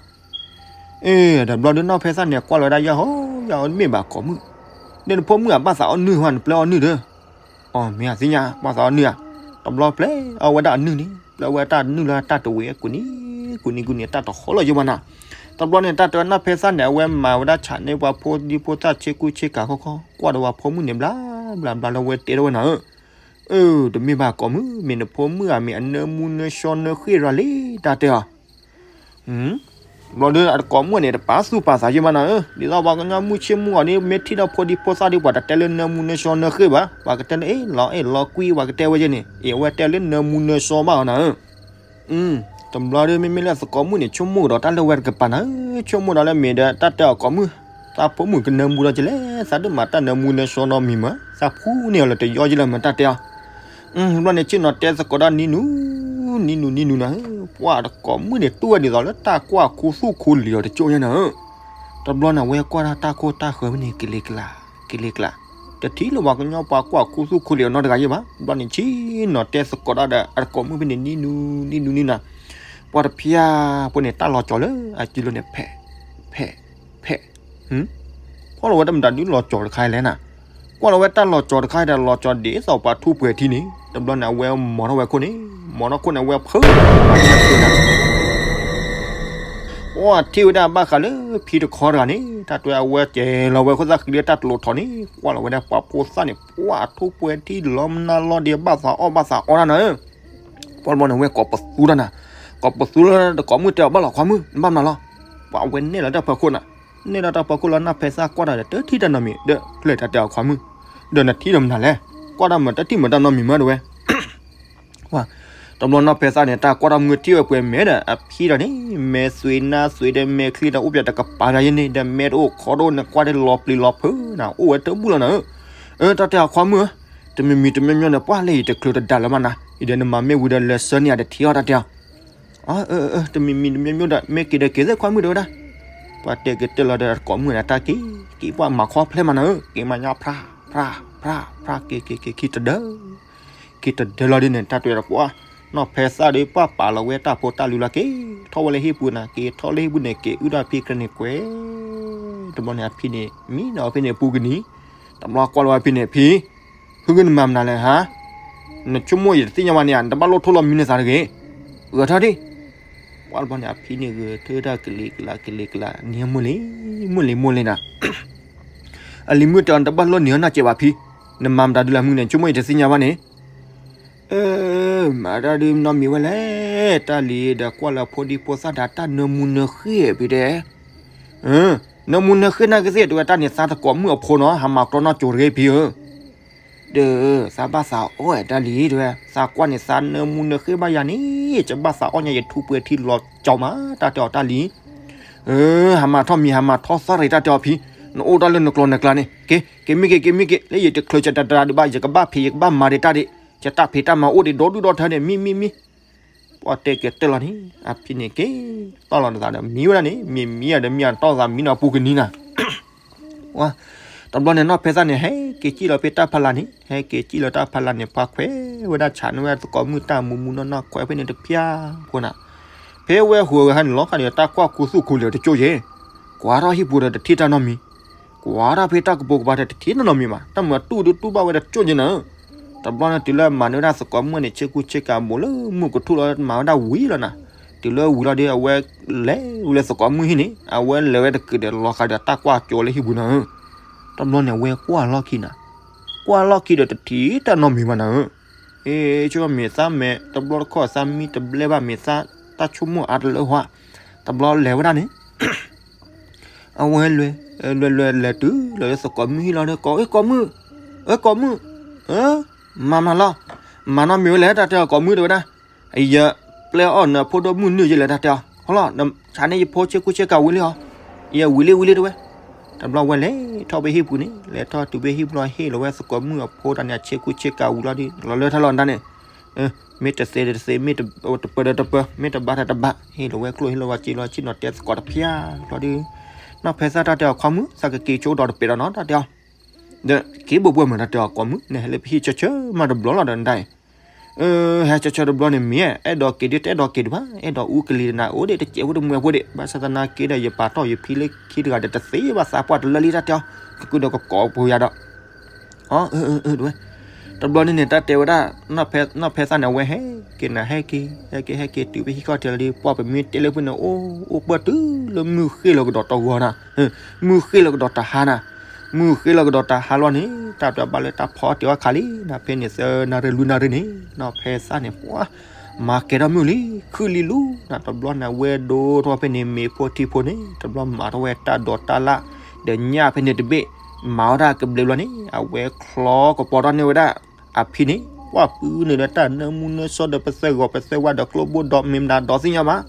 အ့ ဒီးဘျီဒုနီၢ်ဖဲသၣ်န့ၣ် ကွၢ်လီၤဝဲဒၣ်ယဲၢ်ဟီ ယဲၢ်ဟီ မ့ၢ်ဘၣ်ကိးမုၣ်, ဒီးနဖိမုၣ်အဘၣ်သးအီၣ်နုၢ်ဟီ နပျဲအီၣ်နုၢ်ဒီး အီ မ့ၢ်အသ့ၣ်ညါ ဘၣ်သးအီၣ်နုၢ်ဧါ. တဘျီပျဲအီၣ်ဝဲဒၣ်အနုၢ်န့ၣ် ပျဲဝဲတၢ်နုၢ်လၢတၢ်တဝံၤ ကူၣ်နံၤ ကူၣ်နံၤ ကူၣ်နံၤ တၢ်တဟီၣ်လီၤယိၣ်ဘၣ်နၤ. တဘျီန့ၣ် တၢ်တဲဝဲနီၢ်ဖဲသၣ်န့ၣ် အဝဲမၤဝဲဒၣ်ဆးန့ၢ်ပှၤဖိဒံဖိသၣ်ဆ့ကူဆ့ကၤခီခီ ကွၢ်ဒီးပှၤဖိမုၣ်န့ၣ် ဘျါဘျါဘျါလၢဝဲတဲထီၣ်ဝဲနၤဧၢ. အၢ တမ့ၢ်ဘၣ်ကိးမုၣ် မ့ၢ်နဖိမုၣ်ဧါ မ့ၢ်အနၢမူနၢဆှီနၢဃ့ၢ်ရၤလံ တၢ်တဲအီၤ ဘျီဒီးအသကိးမုၣ်န့ၣ် တပာ်သူၣ်ပာ်သးယိၣ်ဘၣ်နၤဧၢ, ဒ်သိးပှၤကညီမုၣ်ဆ့ၣ်မုၣ်ဂီၤန့ၣ် မ့ၢ်ထံၣ်ဒီးဖိဒံဖိသၣ်ဒီး ပှၤတတဲလၢနၢမူနၢဆှီနၢဃ့ၢ်ဘၣ်, ပှၤကတဲလၢ အ့ၣ် လီၤအဲၣ်လီၤကွံ ပှၤကတဲဝဲကဲန့ၣ်, အ့ၣ် အဝဲတဲလၢနၢမူနၢဆှီဘၣ်အီၤနၤဧၢ. တဘျီဒီး မ့မ့ၢ်လၢအသကိးမုၣ်န့ၣ် ဆိကမိၣ်ကဒီးတၢ်လၢဝဲတကပၤနၤဧၢ, ဆိကမိၣ်ဒီးလၢမ့ၢ်ဒီးတၢ်တဲအီၤကိးမုၣ်, သးဖိမုၣ်ကနၢမူဒီးကလဲၣ်, သးဒိၣ်မးတၢ်နၢမူနၢဆှီနီတမံၤမး, သးဖှူန့ၢ်အီၤလၢတယီယဲလၢမး တၢ်တဲအီၤ ဘျီန့ၣ် ဆ့ၣ်နီၤတဲသကိးတၢ်နံၤနူၤ နံၤနူၤ နံၤနူၤနၤဧၢ, ပှၤသကိးမုၣ်န့ၣ် တူၢ်ဝဲဒ်သိးလၢတၢ်ကွၢ်ခူသူၣ်ခူလံၤအီၤတကၠိၣ်ညါနၤဧၢ. တဘျီန့ၣ် အဝဲကွၢ်တၢ်တၢ်ခိၣ်တၢ်ဃၢၤဖဲန့ၣ် ကလ့ကလး ကလ့ကလး, တထံၣ်လၢပှၤကညီပှၤကွၢ်ခူသူၣ်ခူလံၤအီၤနီတဂၤယဲဘၣ်. ဘျီန့ၣ် ဆ့ၣ်နီၤတဲသကိးတၢ်ဒီး အသကိးမုၣ်ဖဲန့ၣ် နံၤနူၤ နံၤနူၤနံၤနၤ, ပှၤတဖျၢၣ်ဖိန့ၣ် တၢ်လီၤကၠီၤလၢအစုလိၤန့ၣ် ဖဲး ဖဲး ဖဲး ဖီၣ်လီၤဝဲတၢ်မတၤဒုလီၤကၠီၤတခါလဲၣ်နၤ, ကွၢ်လီၤဝဲတၢ်လီၤကၠီၤတခါဒီး လီၤကၠီၤဒ်သိးပှၤထူးပှဲၤထံန့ၣ်, တဘျီန့ၣ် အဝဲမီၤထီၣ်ဝဲခိၣ်န့ၣ်, မီၤထီၣ်ခိၣ်န့ၣ် အဝဲဖုး ပှၤထံၣ်ဝဲဒၣ်ဘၣ်ဃးလၢဖံတခီတဂၤန့ၣ်, တၢ်တဲအဝဲကဲလီၤဝဲခိၣ်သၣ်ဃံလၢတၢ်တလိၤထီၣ်န့ၣ်, ကွၢ်လီၤဝဲဒၣ်ပှၤဖိသၣ်န့ၣ် ပှၤထူးပှဲၤထံလီၤမနုၤလီၤဒီး ဘၣ်သးအီၣ်ဘၣ်သးအီတၢ်နၤဧၢ. ပှၤတဘျီန့ၣ် ဝဲကိးပသူတၢ်နၤ, ကိးပသူလၢတကိးမုၣ်တဲအီၤဘၣ်လီၤခွါမုၣ် နဘၣ်မနုၤလီၤ, ပှၤဝဲနဲၣ်လီၤတၢ်ဖီခိၣ်နၤ, နဲၣ်လီၤတၢ်ဖီခိၣ်လီၤ နီၢ်ဖဲသၣ်ကွၢ်တၢ်ဒီး တထံၣ်တၢ်နီတမံၤ ဒီးဖျဲၣ်တၢ်တဲအီၤခွါမုၣ်, ဒီးနထံၣ်ဒီးမနုၤလဲၣ်, ကွၢ်တၢ်မးတထံၣ်မးတၢ်နီတမံၤမးတဲဝဲ ဝဲ တဘျီနီၢ်ဖဲသၣ်န့ၣ် တၢ်ကွၢ်ထီၣ်မုၢ်ထံၣ်ဝဲပှဲၤမဲာ်ဒီး အဖံဒီးန့ၣ် မဲာ်သွံးနါသွံးဒီး မဲာ်ချံဒီး အိၣ်ပၠးတကပၤဒီးယဲန့ၣ် ဒီးမဲာ်တအိၣ်ခီတအိၣ်န့ၣ် ကွၢ်ဒ်လီၤပျံၤလီၤဖုးနၤ အိၣ်ဝဲတဘူၣ်လီၤနၤဧၢ. အၢ တၢ်တဲအီၤခွါမုၣ်ဧၢ, တမံၤမံၤတမံၤမံၤန့ၣ် ပှၢ်လၢယတချုးတဒါလၢၤမးနၤ, ယဒီးနမၤမ့ၢ်ဝံၤဒီးလဲၤဆၢန့ၢ်ယၤတထံၣ်အီၤ တၢ်တဲအီၤ. အၢ တမံၤမံၤတမံၤမံၤဒီး မ့ၢ်က့ၤဒီးက့ၤသ့ၣ်ခွါမုၣ်တဲဝဲဒၣ်. ပှၢ်တဲက့ၤတၢၢ်လီၤဒီး သကိးမုၣ်န့ၣ် တၢ်က့ၤက့ၤ ပှၢ်မၤခီဖျဲၣ်မးနၤဧၢ, က့ၤမၤညါဖြၢ်ဖြၢ်ဖြၢ်ဖြၢ် က့ၤက့ၤက့ၤခံတဒၢ ခံတဒၢလီၤဒ်န့ၣ် တၢ်တဲတကွၢ်, နီၢ်ဖဲသၣ်ဒီး ပှၢ်ပာ်လီၤဝဲတၢ်ဖိတၢ်လံၤလီၤ က့ၤထီၣ်ဝဲလၢဟံၣ်ပူၤနၤ, က့ၤထီၣ်လၢဟံၣ်ပူၤန့ၣ် က့ၤအုၣ်ဒၣ်ဖံကန့ၣ်ကွဲး. တဘျီန့ၣ် အဖံန့ၣ် မံနီၤဖဲန့ၣ် ပူၤကနံၤ, တဘျီကွၢ်လီၤဝဲဖံန့ၣ် ဖံ ဖုဂ့ၤနမၤမနုၤလဲၣ်ဟါ, နဆိကမိၣ်ယတသ့ၣ်ညါဘၣ်န့ၣ်ဧါ, နတဘၣ်လိၣ်ထိၣ်လီၤမံနသးတဂ့ၤ, ဂဲၤထီၣ်ဒံး. ပှၢ်တဘျီန့ၣ် အဖံန့ၣ်ဂဲၤထၢၣ်တၢ် ကလံၤကလးကလံၤကလး နံၤမုၢ်လံ မုၢ်လံမုၢ်လံနၤ. အလံၤမုၣ်တဲအီၤ နတဘၣ်လိၣ်နံၤအီၣ်နၢ်ကဲးဘၣ်ဖံ, နမၤမတၤဒုလၢမုၢ်န့ၣ် ဆိကမိၣ်ယတသ့ၣ်ညါဘၣ်န့ၣ်. အၢ မၤတၢ်ဒုးနီတမံၤဝဲလဲၣ်, တၢ်လံၤဒီးကွၢ်လၢဖိဒံဖိသၣ်ဒီး တၢ်နၢမူနၢဃ့ၢ်ဖံတဲ, နၢမူနၢဃ့ၢ်နာ်က့သ့ၣ် တဲဝဲ တၢ်န့ၣ်သးသကိးမုၣ်အဖိနီၤ, ဟးမၤကျီနီၢ်ကၠိၤတဂ့ၤဖံဧၢ. ဒီး သးဘၣ်သးအီၣ်တၢ်လံၤတဲဝဲ, သးကွၢ်န့ၣ် သးနၢမူနၢဃ့ၢ်ဘၣ်ယၤန့ၣ် ယဘၣ်သးအီၣ်ညါ ယထူပှဲၤထံလီၤကၠီမး တၢ်တဲအီၤတၢ်လံၤ. အၢ ဟးမၤထီၣ်မံၤ ဟးမၤထီၣ်သၣ်ရံၣ် တၢ်တဲအီၤဖံ, နအိၣ်တၢ်လၢနကျိၤနကျါန့ၣ် က့ၤ က့ၤမ့ၢ်က့ၤ က့ၤမ့ၢ်က့ၤ လၢယတချုးတဒါဒံးဘၣ် ယကဘၣ်ဖံး ယကဘၣ်မၤဒံးတၢ်ဒံး, ယတၢ်ဖံးတၢ်မၤအိၣ်ဒံးဒီဒူၣ်ဒီထၢန့ၣ် မံမံမံ. ပှၢ်တဲက့ၤတၢၢ်လီၤန့ၣ် အဖံန့ၣ်က့ၤတီၢ်လီၤနသးဒီး မံဝဲဒၣ်န့ၣ် မံမံယၤဒီး မံအတီၢ်သးမံနီၤ ပူၤကနံၤနၤ. တဘျီန့ၣ် နီၢ်ဖဲသၣ်န့ၣ် ဟဲက့ၤစံၣ်လီၤဖဲတၢ်ဖးလၢ်န့ၣ် ဟဲက့ၤစံၣ်လီၤတၢ်ဖးလၢ်န့ၣ် ပှၤခွဲးဝဲဒၣ်ဆးန့ၢ်ဝဲသကိးမုၣ်တၢ်မူမူနီၢ်နီၢ် ခွဲးဖဲန့ၣ်တဖျၢၣ်ဖိနၤ. ဖဲဝဲဟူးဂဲၤဟါန့ၣ် လီၤဃာ်ဒီး တၢ်ကွၢ်ခူသူၣ်ခူလၢာ်တကၠိၣ်ယဲၢ်, ကွၢ်ထီၣ်ဟံၣ်ပူၤဒီးတထံၣ်တၢ်နီတမံၤ, ကွၢ်ထီၣ်ဖဲတၢ်ကပိာ်ကပၤဒီးတထံၣ်တၢ်နီတမံၤဘၣ်, တၢ်မၤတူၢ်ဒုးတူၢ်ဘၣ်ဝဲတကၠိၣ်ယဲၢ်နၤ. တဘျီန့ၣ် တုၤလၢမၤန့ၢ်ဝဲဒၣ်သကိးမုၣ်န့ၣ် ဆ့ကူဆ့ကၤဘိးလၢမုၢ်ကထူၣ်လီၤ မၤဝဲဒၣ်ဝံၤလီၤနၤ. တုၤလၢဝံၤလီၤဒီး အဝဲလဲၤဝဲလၢသကိးမုၣ်ဟံၣ်န့ၣ် အဝဲလဲၤဝဲတကုာ်ဒီး လီၤဃာ်ဒီးတၢ်ကွၢ်ကၠိလၢဟံၣ်ပူၤနၤဧၢ. တဘျီန့ၣ် အဝဲကွၢ်လီၢ်ခံနၤ, ကွၢ်လီၢ်ခံဒီးတထံၣ်တၢ်နီတမံၤဘၣ်နၤဧၢ. အ့ ဆိကမိၣ်မ့ၢ်သးမဲာ်တဘျီတခီၣ် သးမံတဘျဲဘၣ် မ့ၢ်သးတၢ်ဆိကမိၣ်အါတလၢဟီ, တဘျီလဲၤဝဲဒၣ်န့ၣ် အဝဲလဲၤ လဲၤလဲၤလဲၤတုၤလီၤလၢသကိးမုၣ်ဟံၣ်လီၤဒီး ကိး အ့ ကိးမုၣ်, အၢ ကိးမုၣ်, အၢ မၤမနုၤလီၤ, မၤနီတမံၤဝဲလဲၣ် တၢ်တဲအီၤ ကိးမုၣ်တဲဝဲဒၣ်, ယပျဲအီၣ်နဖိဒိၣ်မုၣ်နုၢ်ယဲလဲၣ် တၢ်တဲအီၤ, ဟီလီၤ ဆးန့ၢ်ယဖိဆ့ကူဆ့ကၤဝံၤလံဟီ, ယဝံၤလံဝံၤလံတဲဝဲ. တဘျီဝဲလဲၤထီၣ်ဖဲဟံၣ်ပူၤန့ၣ် လဲၤထီၣ်တုၤဖဲဟံၣ်ပူၤလီၤ ဟ့ၣ်လီၤဝဲသကိးမုၣ်အဖိတၢ်န့ၣ် အဆ့ကူဆ့ကၤဝံၤလီၤဒီး လီၤလၢထီၣ်လီၤနၤန့ၣ် မ့ၢ်တသ့ဒီးတသ့ မ့ၢ်တပၢၤဒီးတပၢၤ မ့ၢ်တဘါဒီးတဘါ ဟ့ၣ်လီၤဝဲကျိၣ်ဟ့ၣ်လီၤဝဲစ့လီၤ ဆ့ၣ်နီၤတဲသကိးတဖျၢၣ်ဘျီဒီး နီၢ်ဖဲသၣ်တၢ်တဲအီၤ ခွါမုၣ် သးကက့ၤဆိကတီၢ်တပဲာ်ဒီးနီၤ တၢ်တဲအီၤ, ဒီးက့ၤဘိးဘှဲမုာ် တၢ်တဲအီၤ ကိးမုၣ် နဟဲလၢပဟံၣ်ဆၢဆၢမးတဘျီလီၤဒီးနဒၣ်အံၤ, ဟဲဆၢဆၢတဘျီန့ၣ် မ့ၢ်အဲၣ်ဒိးက့ၤဒ်တအဲၣ်ဒိးက့ၤဒံးဘၣ် အဲၣ်ဒိးအူကလံၤနၤအိၣ်ဒံး တစဲးဖိတမှဲၤဖိဒံး ဘၣ်ဆၣ်သနာ်က့ဒီး ယပာ်ထီၣ်ယဖံလၢခံတဂၤဒီး တသ့ဘၣ်သးပှၢ်တလၢလံ တၢ်တဲအီၤ, ကကုဒီးကကိးပူၤယၤဒီး အၢ အၢ အၢ တဲဝဲ, တဘျီန့ၣ်န့ၣ် တၢ်တဲဝဲဒၣ် နီၢ်ဖဲသၣ်န့ၣ် အဝဲဟဲက့ၤနၤ ဟဲက့ၤ ဟဲက့ၤ ဟဲက့ၤတုၤဖဲဟံၣ်ခီၣ်ထံးလီၤဒီး ပှၢ်ပမ့ၢ်တဲလၢဖုန့ၣ် အိၣ် အိၣ်ပၢၢ်တုၤလၢမုၢ်ဃ့ၢ်လီၤကဒီးတဂီၤနၤ, မုၢ်ဃ့ၢ်လီၤကဒီးတဟါနၤ, မုၢ်ဃ့ၢ်လီၤကဒီးတဟါလီၤန့ၣ် တၢ်ပျၢ်ဘၣ်လၢတၢ်ဖီအီၣ်တ့ၤအီၣ်ခါလံနၤ ဖဲန့ၣ်သၢနၣ်ရံၣ်လွံၢ်နၣ်ရံၣ်န့ၣ် နီၢ်ဖဲသၣ်န့ၣ် ပှၢ် မၤကဲၤထီၣ်မုၢ်လံ ခုၣ်လံလူနၤ တဘျီန့ၣ် အဝဲဒိထီၣ်ဖဲန့ၣ် မ့ၤဖိထံဖိန့ၣ် တဘျီမၤထီၣ်ဝဲတၢ်ဒိးတၢ်လၣ် ဒီးညၣ်ဖဲန့ၣ်တဘ့ၣ် မၤဝဲဒၣ်ကဘျံးဘျီန့ၣ် အဝဲချီကပီၤထီၣ်န့ၢ်ဝဲဒၣ် အဖံန့ၣ် ပှၢ်ပုၢ်န့ၣ်ဒီးတၢ်နၢမူနၢဆှီဒီးပသၢဂီၤပသၢဝါဒီးကျိဘိဒီးမ့ၢ်မတၤဒီးသ့ၣ်ညါဘၣ်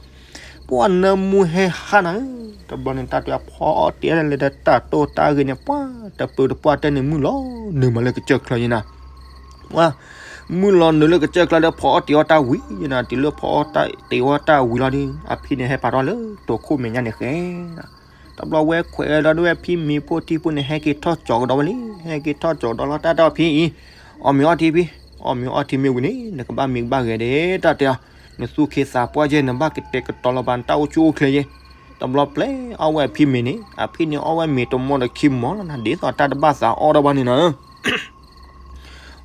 ပှၢ်နၢမူဟဲဟါနၤဧၢ, တဘျီန့ၣ် တၢ်တဲအီၤဖီအီၣ်တ့ၤအီၣ်လၢတၢ်တိၢ်တၢ်ဂ့ၤန့ၣ် ပှၢ်တပၢၤတပှၢ်တဲန့ၣ် မုၢ်လီၤနုာ်မးလၢကစၢၢ်ချၢယဲနၤ, ပှၢ် မုၢ်လီၤနုာ်လၢကစၢၢ်ချၢဒီးဖီအီၣ်တ့ၤအီၣ်တၢ်ဝံၤယဲနၤ တုၤလၢဖီအီၣ်တ့ၤအီၣ်တၢ်ဝံၤလီၤဒီး အဖံန့ၣ်ဟဲပာ်ထီၣ်လၢတိာ်ခိၣ်မဲာ်ညါန့ၣ်ဃဲ တဘျီဝဲခွဲးဒီးဝဲဖံမ့ၤဖိထံဖိန့ၣ် ဟဲက့ၤထီၣ်ကၠီၤကဒီးဝဲလံ, ဟဲက့ၤထီၣ်ကၠီၤကဒီးလီၤ တၢ်တဲအီၤဖံအံၤ, အီၣ်မ့ၤအီထံဖံ, အီၣ်မ့ၤအီထံမ့ၢ်ဝံၤန့ၣ် နကဘၣ်မံဘၣ်ဂဲၤဒဲး တၢ်တဲအီၤ, နသူၣ်ခ့သးပှၢ်ယဲ နဘၣ်ကတဲာ်ကတီၤလီၤဘၣ် နတၢ်အိၣ်ဆူၣ်အိၣ်ချ့ယဲ, တဘျီပျဲအီၣ်ဝဲအဖံမ့ၤန့ၣ် အဖံန့ၣ်အီၣ်ဝဲမ့ၤတမီဒီးခံမီလီၤနၤ ဒ်သိးတၢ်တဘၣ်သးအီၣ်ဒီးဘၣ်န့ၣ်နၤ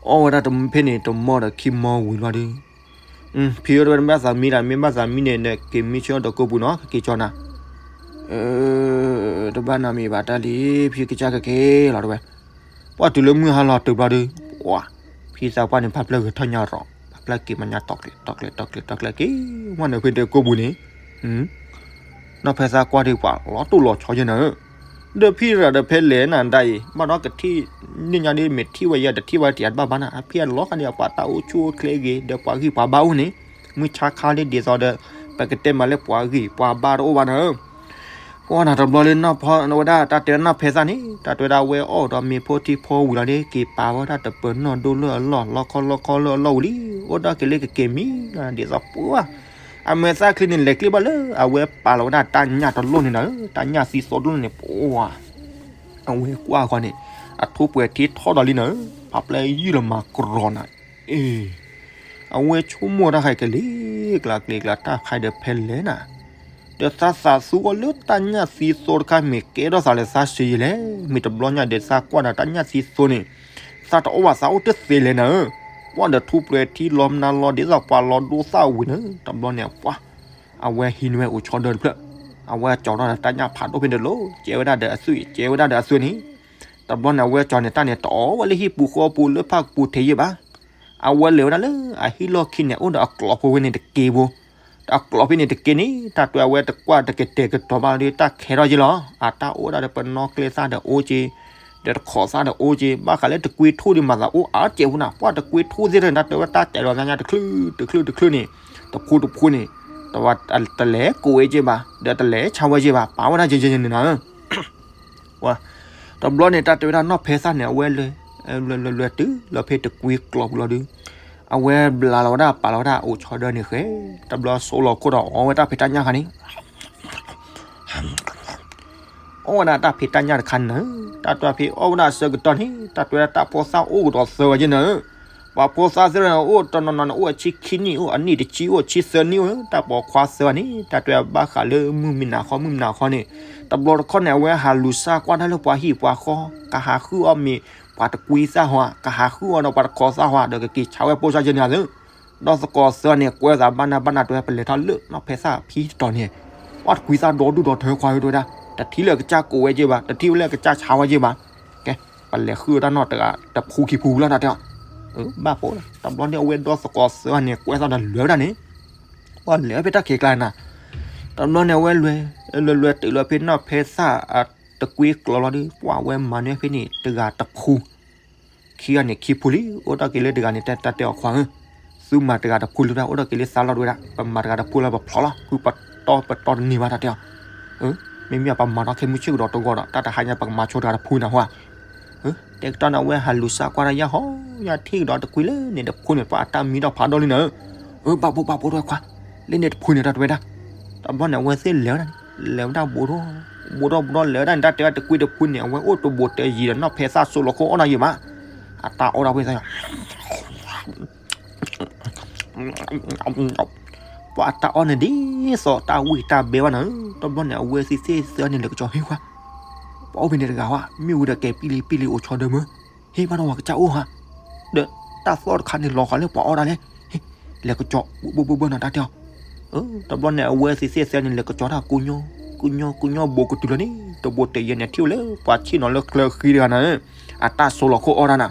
အီၣ်ဝဲဒၣ်ဖဲန့ၣ်တမီဒီးခံမီဝံၤလီၤဒီး, ဖံဧၢ တဝဲနဘၣ်သးမံတၢ် မ့ၢ်ဘၣ်သးမံန့ၣ် နက့ၤမံဆၢဒီးကိးပူၤနီၤ ကက့ၤကၠီနၤ, တဘၣ်နီတမံၤဘၣ်တၢ်လံ ဖံကစၢ်ကက့ၤလီၤတဝဲ, ပှၢ်တုၤလၢမုၢ်ဟါလီၤတုၤဘျီဒီး, ပှၢ်, ဖံသးပှၢ်န့ၣ် ဖးဖျၢၣ်ဂဲၤထီၣ်ညါရီး ဖးဖျၢၣ်က့ၤမၤညါတီၤကျဲၤ တီၤကျဲၤ တီၤကျဲၤ တီၤကျဲၤက့ၤ, ဝဲန့ၣ်ဖဲန့ၣ်ကိးပူၤန့ၣ် နီၢ်ဖဲသးကွၢ်ဒံးပှၤလီၤတိၢ်လီၤဆီယဲနၤဧၢ, ဒီးဖံရၤဒီးဖဲလဲၣ်နၤဒၣ်အံၤ ဘၣ်ဒီးကထံၣ်န့ၢ်ညါဒ်မ့ၢ်ထံၣ်ဝဲယဲတထံၣ်ဝဲတယၤတဘၣ်ဘၣ်နၤ အဖံအလီၤဃာ်ဒံးပှၤတၢ်အိၣ်ဆူၣ်အိၣ်ချ့အဂ့ၤ ဒီးပှၤဂံၢ်ပှၤဘါအိၣ်န့ၣ်, မုၢ်ဆါခါလံဒ်သိးဒီး ပကတဲမးလၢပှၤဂံၢ်ပှၤဘါတအိၣ်ဘၣ်နၤဧၢ. ပှၤနၤတဘျီလၢနီၢ်ဖီဝဲဒၣ် တၢ်တဲနီၢ်ဖဲသၣ်န့ၣ် တၢ်တဲဝဲဒၣ်ဝဲအီၣ်ဒီးမ့ၤဖိထံဖိဝံၤလီၤဒီး က့ၤပာ်ဝဲဒၣ်တပၢၤနီၢ်ဒိၣ်လၢအလီၢ် လီခီလီခီလၢအလီၢ်ဝံၤလံ အိၣ်ဒၣ်က့ၤလၢကက့ၤမံလီၤ ဒ်သိးပှၤ အမဲာ်သၣ်ချံန့ၣ် လဲၤကျ့ဘၣ်လၢအဝဲပာ်လီၤဝဲဒၣ်တၢ်ညၣ်တလိၣ်န့ၣ်နၤဧၢ, တၢ်ညၣ်သံသိတလိၣ်န့ၣ် ပှၤ အဝဲကွၢ်ဃီန့ၣ် အထူပှဲၤထံထီၣ်ဒီးလံနၤဧၢ, ဖးပျဲယုၢ်လီၤမၤကရီၤနၤ, အ့ အဝဲဆိကမိၣ်တၢ်ဃဲၤကလံၤကျါကျံၤကျါ တၢ်ခါဒီးဖဲလဲၣ်နၤ, ဒီးသးသးသူအီၤလၢတၢ်ညၣ်သံသိတခါ မ့ၢ်ကဲထီၣ်သးလၢသးစ့ယဲလဲၣ်, မ့ၢ်တဘျီညါဒီးသးကွၢ်ဒီးတၢ်ညၣ်သံသိန့ၣ် သးတအီၣ်ဘၣ်သးအိၣ်တသ့လဲၣ်နၤဧၢ, ပှၤဒီးထူပှဲၤထံလီၤမနုၤလီၤ ဒ်သိးပှၤလီၤဒိသၣ်ဝံၤနၤ, တဘျီန့ၣ်ပှၤ အဝဲဟံးန့ၢ်ဝဲအိၣ်ဆီဒၢတဖျၢၣ်, အဝဲကၠီၤထီၣ်ဒီးတၢ်ညၣ်ဖးဒိၣ်ဖဲန့ၣ်တလိၣ် ကဲဝဲဒၣ်ဒီးအသွံၣ် ကဲဝဲဒၣ်ဒီးအသွံၣ်န့ၣ်, တဘျီန့ၣ်အဝဲကၠီၤန့ၣ် တၢ်န့ၣ်တအီၣ်ဝဲလၢဟံၣ်ပူၤဃီပူၤလၢဖၣ်ပူၤထဲယဲၢ်ဘၣ်, အဝဲလဲၤဝဲဒၣ်လၢအဟံၣ်လီၢ်ခံန့ၣ် အိၣ်ဒီးအကျိးဖိဝဲန့ၣ်တက့ၢ်ဖိ အကျိးဖဲန့ၣ်တက့ၢ်န့ၣ် တၢ်တဲအဝဲတကွၢ်တကတဲာ်ကတီၤဘၣ်ဒီး တၢ်ခဲထီၣ်ယဲၢ်လီၤ, အတၢ်အိၣ်ဒၣ်ဒီးပနီၣ်ကျဲသၣ်ဒီးအိၣ်က့ၤ, ဒီးတခိးသၣ်ဒီးအိၣ်က့ၤ, ဘၣ်ဃးလၢတကွ့ထိၣ်ဒံးမၤသးအိၣ်အါကဲးဖိနၤ, ပှၤတကွ့ထိၣ်သ့ၣ်တဖၣ်န့ၣ် တၢ်တဲဝဲတၢ်တဲလီၤညါညါတချုးတချုးတချုးန့ၣ်, တဖိတဖိန့ၣ်, တဝဲတလဲၤကိးဝဲက့ၤဘၣ်, ဒီးတလဲၤဆါဝဲက့ၤဘၣ်, ပာ်ဝဲဒၣ်ယဲယဲန့ၣ်နၤဧၢ တဘျီန့ၣ် တၢ်တဲဝဲဒၣ်နီၢ်ဖဲသၣ်န့ၣ် အဝဲလဲၤ, လဲၤလဲၤလဲၤတုၤလီၤဖဲတကွ့ကျိးပူၤလီၤဒုး, အဝဲဘျးလီၤဝဲဒၣ်ပာ်လီၤဝဲဒၣ်အိၣ်ဆီဒၢန့ၣ်ဃဲ, တဘျီဆိလီၤခိၣ်ဒီးအီၣ်ဝဲတၢ်ဖံးတၢ်ညၣ်ခါန့ၣ် အီၣ်ဝဲဒၣ်တၢ်ဖံးတၢ်ညၣ်တခါန့ၣ်, တၢ်တဲဖဲအီၣ်ဝဲဒၣ်အဆၢကတီၢ်န့ၣ် တၢ်တဲဝဲဒၣ်တၢ်ဖိသၣ်အိၣ်ကဒီးသၢဂၤယဲၢ်နၤဧၢ, ပှၤဖိသၣ်သ့ၣ်တဖၣ်န့ၣ် အိၣ်တနီၤနီၤန့ၣ် အိၣ်အဆံခံနံၣ် အိၣ်အနံၣ်တဆံ အိၣ်ဆံသၢနံၣ်ဧၢ, တၢ်ပိာ်ခွါသၢဂၤန့ၣ် တၢ်တဲဘၣ်ဃးလၢမုၢ်မံနၤဃီ မုၢ်မံနၤဃီန့ၣ်, တဘျီတခီၣ်န့ၣ် အဝဲဟးလူၤစၢ်ကွၢ်တၢ်လၢပှၤဟံၣ်ပှၤဃီ, ကဟးဃုအီၣ်မ့ၤ ပှၤတကွံသၣ်ဟီ, ကဟးဃုအီၣ်ဒီးပှၤတခိးသၣ်ဟီ, ဒီးကက့ၤဆါဝဲပိာ်စၢ်ယဲၢ်န့ၣ်ဧၢ ဒီးသကိးသၢဂၤန့ၣ် ကွဲးသးဘၣ်နၤဘၣ်နၤ တဲဝဲ ပလဲၤထီၣ်လၢနီၢ်ဖဲသၣ်ဖံတတီၤန့ၣ်, ပှၤတကွံသၣ်ဒီဒူၣ်ဒီထၢခွါဝဲတဲဝဲဒၣ်, တထံၣ်လၢအကစၢ်ကိးဝဲက့ၤဘၣ်, တထံၣ်ဝဲလၢအကစၢ်ဆါဝဲက့ၤဘၣ်, ကဲ, ပလဲၤဃုအီၣ်တၢ်နီၢ်တဂၤတဖူခံဖူလီၤ တၢ်တဲအီၤ, ဘၣ်ပိာ်လီၤ, တဘျီန့ၣ် အဝဲဒီသကိးသၢဂၤန့ၣ် ကွဲးသးဒီးလဲၤဝဲဒၣ်န့ၣ်, ပှၤလဲၤဖဲတၢ်ခံးကျါနၤ, တဘျီန့ၣ် အဝဲလဲၤ, လဲၤလဲၤတုၤလီၤဖဲနီၢ်ဖဲသၣ် တကွံကျိးလီၤဒုး ပှၤအဝဲမၤန့ၢ်ဖဲန့ၣ် တဂၤတဖူ ခံဂၤန့ၣ်ခံဖူလံ, အိၣ်ဒၣ်က့ၤလၢတဂၤန့ၣ် တၢ်တဲအီၤခွါဧၢ, သုမၤတဂၤတဖူလၢတၢ် အိၣ်ဒၣ်က့ၤလၢသးလီၤဒဝဲဒၣ်, ပမၤတဂၤတဖူလၢပဖျိးလီၤ, ဃုပတီၢ်ပတီၢ်တန့ၢ်ဘၣ်တၢ်တဲအီၤ, မ့မ့ၢ်ပမၤထီၣ်ခဲမုၢ်ဆ့ၣ်ကဒီးတဂီၤဒီး တၢ်တဟါညါပကမၤဆိတဂၤတဖူနၤဟါ, တဲကတီၢ်န့ၣ် အဝဲဟးလူၤစၢ်ကွၢ်တၢ်ယၢ်ဟီ, ယၢ်ထံၣ်ကဒီးတကွံလၢန့ၣ်တဖူန့ၣ် ပှၤအတၢ်မံထီၣ်ဖးဒိၣ်လံနၤဧၢ, ဘၣ်ပိာ်ဘၣ်ပိာ်တဝဲခွါ, လၢန့ၣ်တဖူန့ၣ်တၢ်တဲဝဲဒၣ်, တဘျီန့ၣ် အဝဲသ့ၣ်လဲၤဝဲဒၣ်န့ၣ်, လဲၤဝဲဒၣ်ဘူးဒီး, ဘူးဒီးဘူးဒီးလဲၤဝဲဒၣ်န့ၣ် တၢ်တဲဝဲတကွံတဖူန့ၣ် အဝဲအိၣ်တဘူးတယံၤဒီးနီၢ်ဖဲသၣ်ဆိလီၤခိၣ်အီၣ်နၤယံၤမး, အတၢ်အီၣ်ဒၣ်ဖဲသၣ် ပှၤအတၢ်အီၣ်န့ၣ်ဒ်သိးတၢ်ဝံၣ်တၢ်ဘဲဘၣ်နၤဧၢ, တဘျီန့ၣ် အဝဲသ့ၣ်သ့ၣ်သၢန့ၣ်လဲၤကစီၤဟ့ၣ်ခွါ, ပှၤအိၣ်ဖဲန့ၣ်တဂၤဝဲ, မ့ၣ်အူဒီးကဲပံလံပံလံအိၣ်ဆီဒၢမၢ, ဟ့ၣ်ဘၣ်ဒီးဝဲကစၢ်အိၣ်ဟါ, ဒီးတၢ်သီၣ်တခါန့ၣ်လီၤဃာ်လၢပှၤအီၣ်ဒၣ်လဲၣ်, ဟ့ၣ်, လဲၤကစီၤ ဘၣ်ဘၣ်ဘၣ်နၤတၢ်တဲအီၤ, တဘျီန့ၣ် အဝဲသ့ၣ်သ့ၣ်သၢန့ၣ်လဲၤကစီၤတၢ်ကိညိ, ကိညိ ကိညိဘူးကတုၤလၢန့ၣ် တဘူးတယံၤန့ၣ် ထံၣ်ဝဲလၢပှၤဆ့ၣ်နီၤလၢချၢဃံတဂၤနၤဧၢ, အတၢ်ဆိလီၤခိၣ်အီၣ်တၢ်နၤ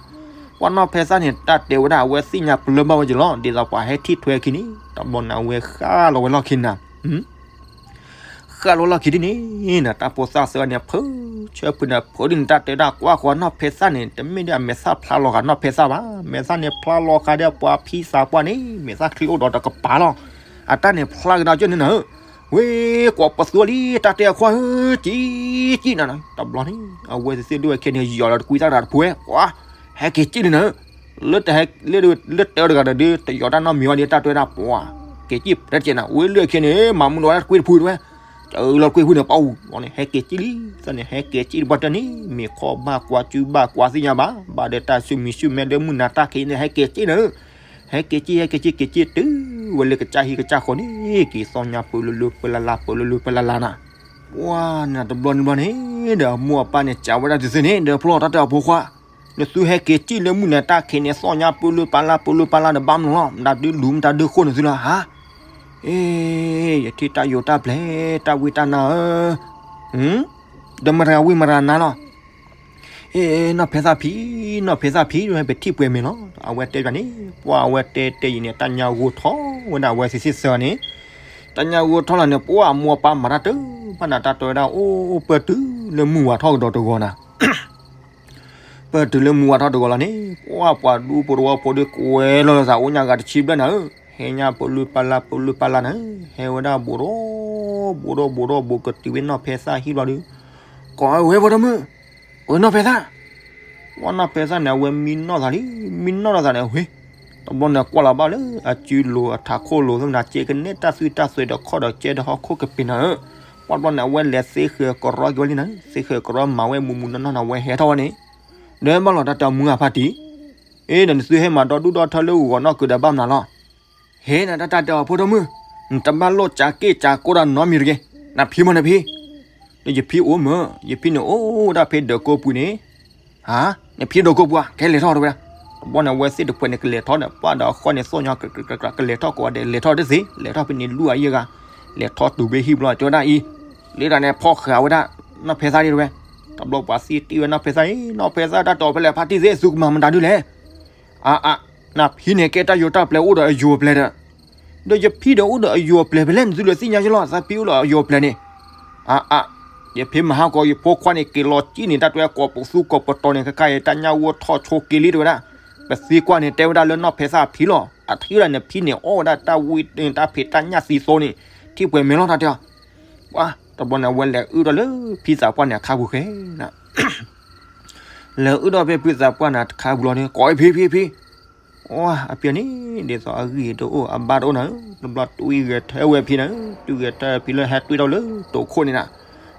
ပှၤနီၢ်ဖဲသၣ်န့ၣ် တၢ်တဲဝဲဒၣ် အဝဲသ့ၣ်ညါပလၢၢ်ဘၣ်ဝဲက့ၤလီၤ, ဒ်သိးပှၤဟဲထံၣ်ထွဲခံန့ၣ် တဘျီန့ၣ် အဝဲဃၣ်လီၤဝဲလီၢ်ခံနၤ, ဃၣ်လီၤဝဲလီၢ်ခံဒ်န့ၣ်နၤ, တၢ်ဖိသၣ်သၢဂၤန့ၣ် ဖုးဆၢဖုးန့ၣ် ဖုးဒ်န့ၣ် တၢ်တဲဒၣ်ကွၢ်ဃီနီၢ်ဖဲသၣ်န့ၣ် တမ့ၢ်ဒ်အမဲာ်သၣ်ဖျါလီၤဃာ်နီၢ်ဖဲသၣ်ဘၣ်, မဲာ်သၣ်န့ၣ်ဖျါလီၤဃာ်ဒီးပှၤဖံသးပှၢ်န့ၣ် မဲာ်သၣ်ချံအိၣ်ဒီးတကပၤလီၤ, အတၢ်န့ၣ်ဖျါကဒီးကၢၢ်န့ၣ်နၤဧၢ ဝ့ၢ် ကွၢ်ပသူလံ တၢ်တဲအခွါဧၢ, ကံၣ်ကံၣ်နၤ, တဘျီန့ၣ် အဝဲသ့ၣ်သ့ၣ်ဒိၣ်ဝဲခဲန့ၣ် ယီၤလီၤတကွံသၣ်တဂၤတဖုဝဲ, ကွၢ် ဟဲက့ၤကံၣ်လံနၤဧၢ, လၢတၢ်တဂၤဒီး တယီၤတၢ်နီတမံၤဝဲဒီး တၢ်တဲဝဲဒၣ်ပှၤ က့ၤကံၣ်ပတဲကဲနၤ, ဝ့ၢ်လၢခဲန့ၣ် မၤမုၢ်လီၤဝဲဒၣ်တကွံတဖုဝဲ, တၢ်အၢလီၤတကွံတဖုန့ၣ် ပှၤအူၤန့ၣ် ဟဲက့ၤကံၣ်လံ, သၢန့ၣ် ဟဲက့ၤကံၣ်တဘျီတၢ်န့ၣ် မ့ၢ်ခီဘၣ်ကွၢ် စုဘၣ်ကွၢ်သ့ၣ်ညါဘၣ်, ဘၣ်ဒီးတၢ်ဆူၣ်မံၤဆူၣ်မဲဒီးမုၢ်နၤတၢ်ခံးန့ၣ် ဟဲက့ၤကံၣ်နၤဧၢ ဟဲက့ၤကံၣ် ဟဲက့ၤကံၣ် က့ၤကံၣ်တုၤဝဲလၢကစၢ်ဟံၣ်ကစၢ်ဃီန့ၣ် က့ၤသီၣ်ညါပၢလၢလၢပၢလၢလၢ ပၢလၢလၢပၢလၢလၢနၤ, ပှၤနၤတဘျီန့ၣ်ဘျီန့ၣ် ဒီးအမိၢ်အပၢ်န့ၣ် စံးဝဲဒၣ်တသ့န့ၣ် ဒီးဖျီၣ်တၢ်တဲအဖိခွါ, နသုဟဲက့ၤကံၣ်လၢမုၢ်နၤတၢ်ခံးန့ၣ် သီၣ်ညါပၢလၢပၢလၢ ပၢလၢပၢလၢဒီးဘၣ်မနုၤလီၤ, မတၤဒုလူၤမတၤဒုဃိၣ်န့ၣ်သုလီၤဟါ, အ့ ယထံၣ်တၢ်ယိးတၢ်ပျဲၤ တၢ်ဝံတၢ်နါဧၢ, ဒီးမတၤဝံမတၤနါလီၤ အ့ နီၢ်ဖဲသၣ်ဖံ, နီၢ်ဖဲသၣ်ဖံ ပထံၣ်ပှဲၤမဲာ်လီၤ, အဝဲတဲဘၣ်န့ၣ် ပှၤအဝဲတဲတဲယံၤန့ၣ် တၢ်ညါဂိၢ်ထီၣ်ဝဲဒၣ်အဝဲသ့ၣ်သ့ၣ်သၢဂၤန့ၣ်, တၢ်ညါဂိၢ်ထီၣ်လီၤန့ၣ် ပှၤအမိၢ်အပၢ်မၤတၢ်တဘၣ်နၤ တၢ်တဲဝဲဒၣ်အိၣ်ပၢၢ်တုၤလၢမုၢ်ဝါထီၣ်ကဒီးတဂီၤနၤ ပၢၢ်တုၤလၢမုၢ်ဝါထီၣ်တဂီၤလီၤန့ၣ် ပှၤပှၤဒူဖိတဝီဖိဒီးကွဲးလီၤလၢသးအိၣ်ညါဂၤတဆံဘျဲၣ်နၤဧၢ, ဟဲညါပလုၢ်ပလၢ်ပလုၢ်ပလၢ်န့ၣ်, ဟဲဝဲဒၣ်ဘူးဒီးဘူးဒီးဘူးဒီးဘူးကတုၤဝဲနီၢ်ဖဲသၣ်ဟံၣ်ဘျီဒီး, ကိးဝဲဖိဒိၣ်မုၣ်, အိၣ်နီၢ်ဖဲသၣ်, ပှၤနီၢ်ဖဲသၣ်န့ၣ် အဝဲမံနီၢ်သးလံ, မံနီၢ်သးန့ၣ် ဝ့ၢ်, တဘျီန့ၣ်ကွၢ်လီၤဘၣ်လၢအစုလိၤအထးခိၣ်လိၤသ့ၣ်မနၤ ကဲကနဲၣ်တၢ်သွံၣ်တၢ်သွဲဒီးခီၣ်ဒီးကဲဒီးဟီၣ်ခိၣ်ကပ့ၤနၤဧၢ, ပှၤတဘျီန့ၣ် အဝဲလဲၤသ့ဃဲၤကရီက့ၤဝဲလံနၤ, သ့ဃဲၤကရီမၤဝဲမူးမူးနီၢ်နီၢ်န့ၣ် အဝဲဟဲထီၣ်ဝဲန့ၣ်, ဒီးဘၣ်လီၤတၢ်တဲမုၢ်ဂၤဖါတံၢ် အ့ ဒီးနသုဟဲမၤဒီဒူၣ်ဒီထၢလၢဂီၤနီၢ်ကုၤဒီးဘၣ်မနုၤလီၤ. ဟဲနတၢ်တၢ်တဲအီၤဖိဒိၣ်မုၣ်, နတဘၣ်လိၣ်ကးက့ၢ်ကးကိးတၢ်နီတမံၤတဂ့ၤ, နဖံမ့ၢ်နဖံ, ဒီးယဖံအိၣ်မ့ၢ်, ယဖံန့ၣ်အိၣ်ဝဲဒၣ်ဖဲဒၢးကိးပူၤန့ၣ်, ဟါ, နဖံဒၢးကိးပူၤဧါ, ကဲလဲၤထီၣ်တဲဝဲ, တဘျီန့ၣ် အဝဲသ့ၣ်တဖုန့ၣ် ကလဲၤထီၣ်ဒီး ပှၢ်ဒီးအဃီန့ၣ် သီၣ်ညီ ကလဲၤထီၣ်ကဝဲဒီး လဲၤထီၣ်တသ့, လဲၤထီၣ်ဖဲန့ၣ်လူၢ်အယဲၢ်ဂၤ, လဲၤထီၣ်တုၤဖဲဟံၣ်ဘျီ တဲဝဲဒၣ်အံၤ, လၢတၢ်န့ၣ်ဖီၣ်ဃာ်ဝဲဒၣ် နီၢ်ဖဲသၣ်ဒ်တဲဝဲ, တဘျီပှၤသံတ့ၢ်ဝဲနီၢ်ဖဲသၣ်အံၤ, နီၢ်ဖဲသၣ်တၢ်တဲအီၤဖဲလဲၣ်ဖါတံၢ်သ့ၣ် သုကမၤမတၤဒုလဲၣ် အါအါ, နဖံန့ၣ်ကဲတၢ်ယိၤတၢ်ပျဲၤအိၣ်ဒီးအယိၤအပျဲၤဒီး, ဒီးယဖံဒီးအိၣ်ဒီးအယိၤအပျဲၤဖဲလဲၣ် နသုလၢသ့ၣ်ညါယလီၤ သးဖံအိၣ်ဒီးအယိၤအပျဲၤန့ၣ်, အါအါ, ယဖံမဟါကီး ယဖိခွါန့ၣ် က့ၤလီၤကံၣ်န့ၣ် တၢ်တဲကိးပသူကိးပတီၤန့ၣ် ခဲခါအံၤ တၢ်ညၣ်ဂိၢ်ထီၣ်ဆိးက့ၤလံတဲဝဲဒၣ်, ပသံကွၢ်န့ၣ် တဲဝဲဒၣ်လၢနီၢ်ဖဲသၣ်အဖံလီၤ, အထံၣ်ဒၣ်နဖံန့ၣ် အီၣ်ဝဲဒၣ်တၢ်ဝံၣ်တၢ်ဖံးတၢ်ညၣ်သံသိန့ၣ်, ထံၣ်ပှဲၤမဲာ်လီၤတၢ်တဲအီၤ ပှၤ, တဘျီန့ၣ် အဝဲလဲၤအုၣ်ထီၣ်လၢဖံသးပှၢ်န့ၣ်အခါပူၤဃဲ, လဲၤအုၣ်ထီၣ်ဖဲဖံသးပှၢ်န့ၣ်အခါပူၤလီၤန့ၣ် ကိးဝဲဖံဖံဖံ, အါ, အဖံန့ၣ် ဒ်သိးအဂံၢ်တအိၣ်အဘါတအိၣ်နၤ, တဘျီတွံၢ်ဂဲၤထၢဝဲဖံနၤ, တွံၢ်ဂဲၤထၢဖံလၢဟဲတွံၢ်ထီၣ်လၢတိာ်ခိၣ်န့ၣ်နၤ,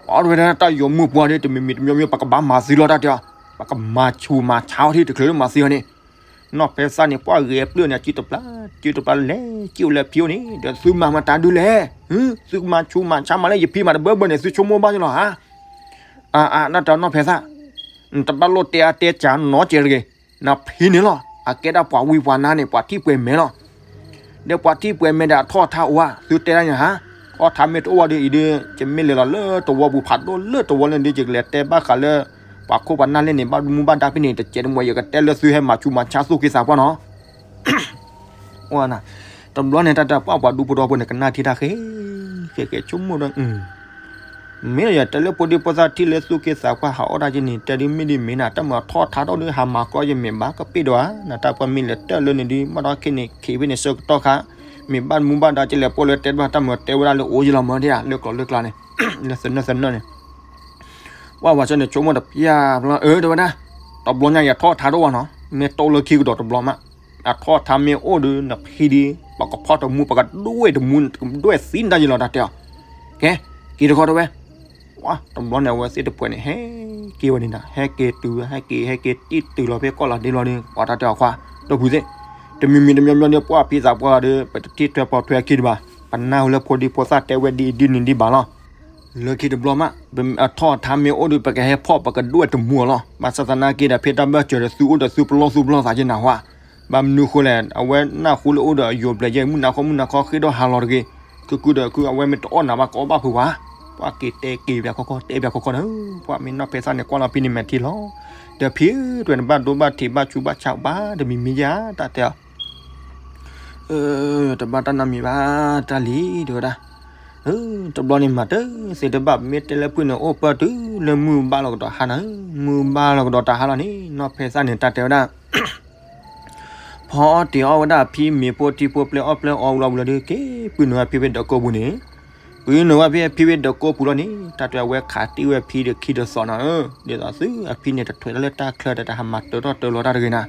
အီၣ်ဝဲဒၣ်တၢ်ယိၤမုၢ်ပှၢ်ဒီး တမံၤမံၤတမံၤမံၤ ပကဘၣ်မၤသံလီၤတၢ်တဲအီၤ, ပကမၤဆူးမၤဆါအီၤထံၣ်တချုးလၢမၤသံအီၤန့ၣ် နီၢ်ဖဲသၣ်န့ၣ် ပှၢ်ဂဲၤပျၢၢ်န့ၣ် စုတပျၢ်, စုတပျၢ်လဲၤက့ၤအိၣ်လၢဖံအိၣ်န့ၣ် ဒီးသုမၤမတၤဒုလဲၣ်, သုကမၤဆူးမၤဆါမးလၢယဖံမးတဘၢဘၢန့ၣ် သုဆိကမိၣ်ဘၣ်ယလီၤဧါ, အါအါ နတၢ်နီၢ်ဖဲသၣ်, နတဘၣ်လိၣ်တဲအါတဲကၢနီတစဲးတဂ့ၤ, နဖံန့ၣ်လီၤ အကဲဒၣ်ပှၤဝံပှၤနါန့ၣ် ပှၤထံၣ်ပှဲၤမဲာ်လီၤ ဒီးပှၤထံၣ်ပှဲၤမဲာ်ဒီးအထီၣ်အထါအိၣ်ဧါ, သုတဲဒၣ်န့ၣ်ဧါ, ထီၣ်ထါမ့ၢ်တအိၣ်ဝဲဒီးအံၤဒီး ယမ့ၢ်လဲၤလီၤလၢတဝီပူၤဖးဒိၣ်လၢတဝီလၢဒ်ယကလဲၤတဲဘၣ်ဃးလၢ ပှၤခိၣ်ပှၤနၢ်လဲၣ်န့ၣ် ဘၣ်မူဘၣ်ဒါဖဲန့ၣ် တစဲးတမှဲၤ ယကတဲလၢသုဟဲမၤဆူးမၤဆါသူၣ်က့သးပှၢ်နီၤ တဘျီန့ၣ် တၢ်တပှၢ်ပှၤဒူဖိဒီဖိန့ၣ် ကနၣ်ထံတၢ်ဃဲ ဃဲဃဲဆိကမိၣ်ဒီး မ့ၢ်ဒီးယတဲလၢဖိဒံဖိသၣ်ထံၣ်လၢသူၣ်က့သးပှၢ်ဟးအီၣ်တၢ်က့န့ၣ် တဲဒ်မ့ၢ်ဒ်မ့ၢ်နၤ တၢ်မၤထီၣ်ထါထီၣ်ဒီး ဟးမၤကီယမဲာ်ဘၣ်ကပ့ၢ်ဒီးဧါ, နတၢ်ပှၢ်မ့ၢ်လဲၤတၢ်လၢန့ၣ်ဒ် ဘၣ်ဒီးခဲန့ၣ် ခံဖဲန့ၣ်ဆၢကတီၢ်ခါ မ့ၢ်ဘၣ်မူဘၣ်ဒါကလဲၤပိာ်လၢတဲဘၣ်တၢ်မၤတဲဝဲဒၣ်လၢအိၣ်ယလီၤမၢ်ဒ်ဧါ လၢကျိၤလၢကျါန့ၣ် လၢသနၢၣ်သနၢၣ်န့ၣ် ပှၢ်ဝဲဆၢန့ၣ် ဆိကမိၣ်တပျၢ်ဘျီ အၢ တဲဝဲဒၣ်, တဘျီညါယထီၣ်ထါတအိၣ်ဘၣ်နီၤ, မ့ၢ်တိၢ်လၢခံကဒီးတဘျီမး, အထီၣ်ထါမ့ၢ်အိၣ်ဒီး နဖံဒီး ပကဖီၣ်တမူ ပကဒွဲၣ်တမူ ဒွဲၣ်သံနတၢ်ယလီၤတၢ်တဲအီၤ, ကဲ က့ၤတခီတဲဝဲ, ပှၢ် တဘျီန့ၣ် အဝဲသ့ၣ်တဖုန့ၣ် ဟဲက့ၤဝဲန့ၣ်ဒီး ဟဲက့ၤတုၤ ဟဲက့ၤ ဟဲက့ၤတံၢ်တုၤလီၤဖဲကီၢ်လီၤဒ့လီၤဒီး ပှၤတၢ်တဲအီၤခွါ ဒီပုၢ်သ့ၣ်, တမံၤမံၤတမံၤမံၤဒီး ပှၢ်ဖံသးပှၢ်ဒီး ပတထံၣ်ထွဲဖီထွဲအခံတဘၣ်, ပနၢ်ဟူလၢဖိဒံဖိသၣ်တဲဝဲဒ်အံၤဒ်နုၤဒ်ဘၣ်လီၤ. လၢခံတဘျီမး အထီၣ်ထါမ့ၢ်အိၣ်ဒီး ပကဟဲဖီၣ်ပကဒွဲၣ်တမူအီၤလီၤ. ဘၣ်ဆၣ်သနာ်က့ဒီး ဖဲတၢ်ဘၢၣ်စၢၤဒီးသုအိၣ်ဒီးသုပလီၢ်သူၣ်ပလီၢ်သးက့နၢ်ဟူဧါ, ဘၣ်မနုၤဃိလဲၣ် အဝဲနၢ်ဟူလၢအိၣ်ဒီးအယိၤပျဲၤယဲၢ် မုၢ်နၤခီမုၢ်နၤခီဃ့ဒီးဟးလီၤတဂ့ၤ, ခုခုဒီးခုအဝဲမ့ၢ်တအီၣ်နၤဘၣ်ကအီၣ်ဘၣ်ဖုးဝဲ, ပှၢ်က့ၤတဲက့ၤပၠးခီခီတဲပၠးခီခီဒီး ပှၢ်မ့ၢ်နီၢ်ဖဲသၣ်န့ၣ် ကွၢ်လီၤဖံန့ၣ်မဲာ်ထံလီၤ, ဒီးဖံဧၢ တဝဲနဘၣ်ဒိဘၣ်ထံးဘၣ်ဆူးဘၣ်ဆါဘၣ်တမံၤမံၤယါ တၢ်တဲအီၤ တဘၣ်တၢ်နီတမံၤဘၣ် တၢ်လံ တဲဝဲဒၣ်, တဘျီန့ၣ်မၤတသ့တဘၣ် ပမ့ၢ်တဲလၢဖုၣ်န့ၣ် အိၣ်ပၢၢ်တုၤလၢမုၢ်ဘၣ်လီၤကဒီးဟါနၤ, မုၢ်ဘၣ်လီၤကဒီးတၢ်ဟါလီၤန့ၣ် နီၢ်ဖဲသၣ်န့ၣ် တၢ်တဲဝဲဒၣ် ဖီအီၣ်တ့ၤအီၣ်ဝဲဒၣ်အဖံမ့ၤဖိထံဖိပျဲၢ်အီၣ်ပျဲၢ်အီဝံၤလီၤဒီး က့ၤပုၢ်နုာ်ဝဲဖံဖဲဒၢးကိးပူၤန့ၣ်, ပုၢ်နုာ်ဝဲဖံဖဲဒၢးကိးပူၤလီၤန့ၣ် တၢ်တဲအဝဲခးတံၢ်ဝဲဖံဒီးခံဒီးသီနၤဧၢ, ဒ်သိးသုအဖံန့ၣ်တထွဲလၢတၢ်ချၢဒီးတဟးမၤတၢထီၣ်တၢလီၤတၢ်တဂ့ၤနၤ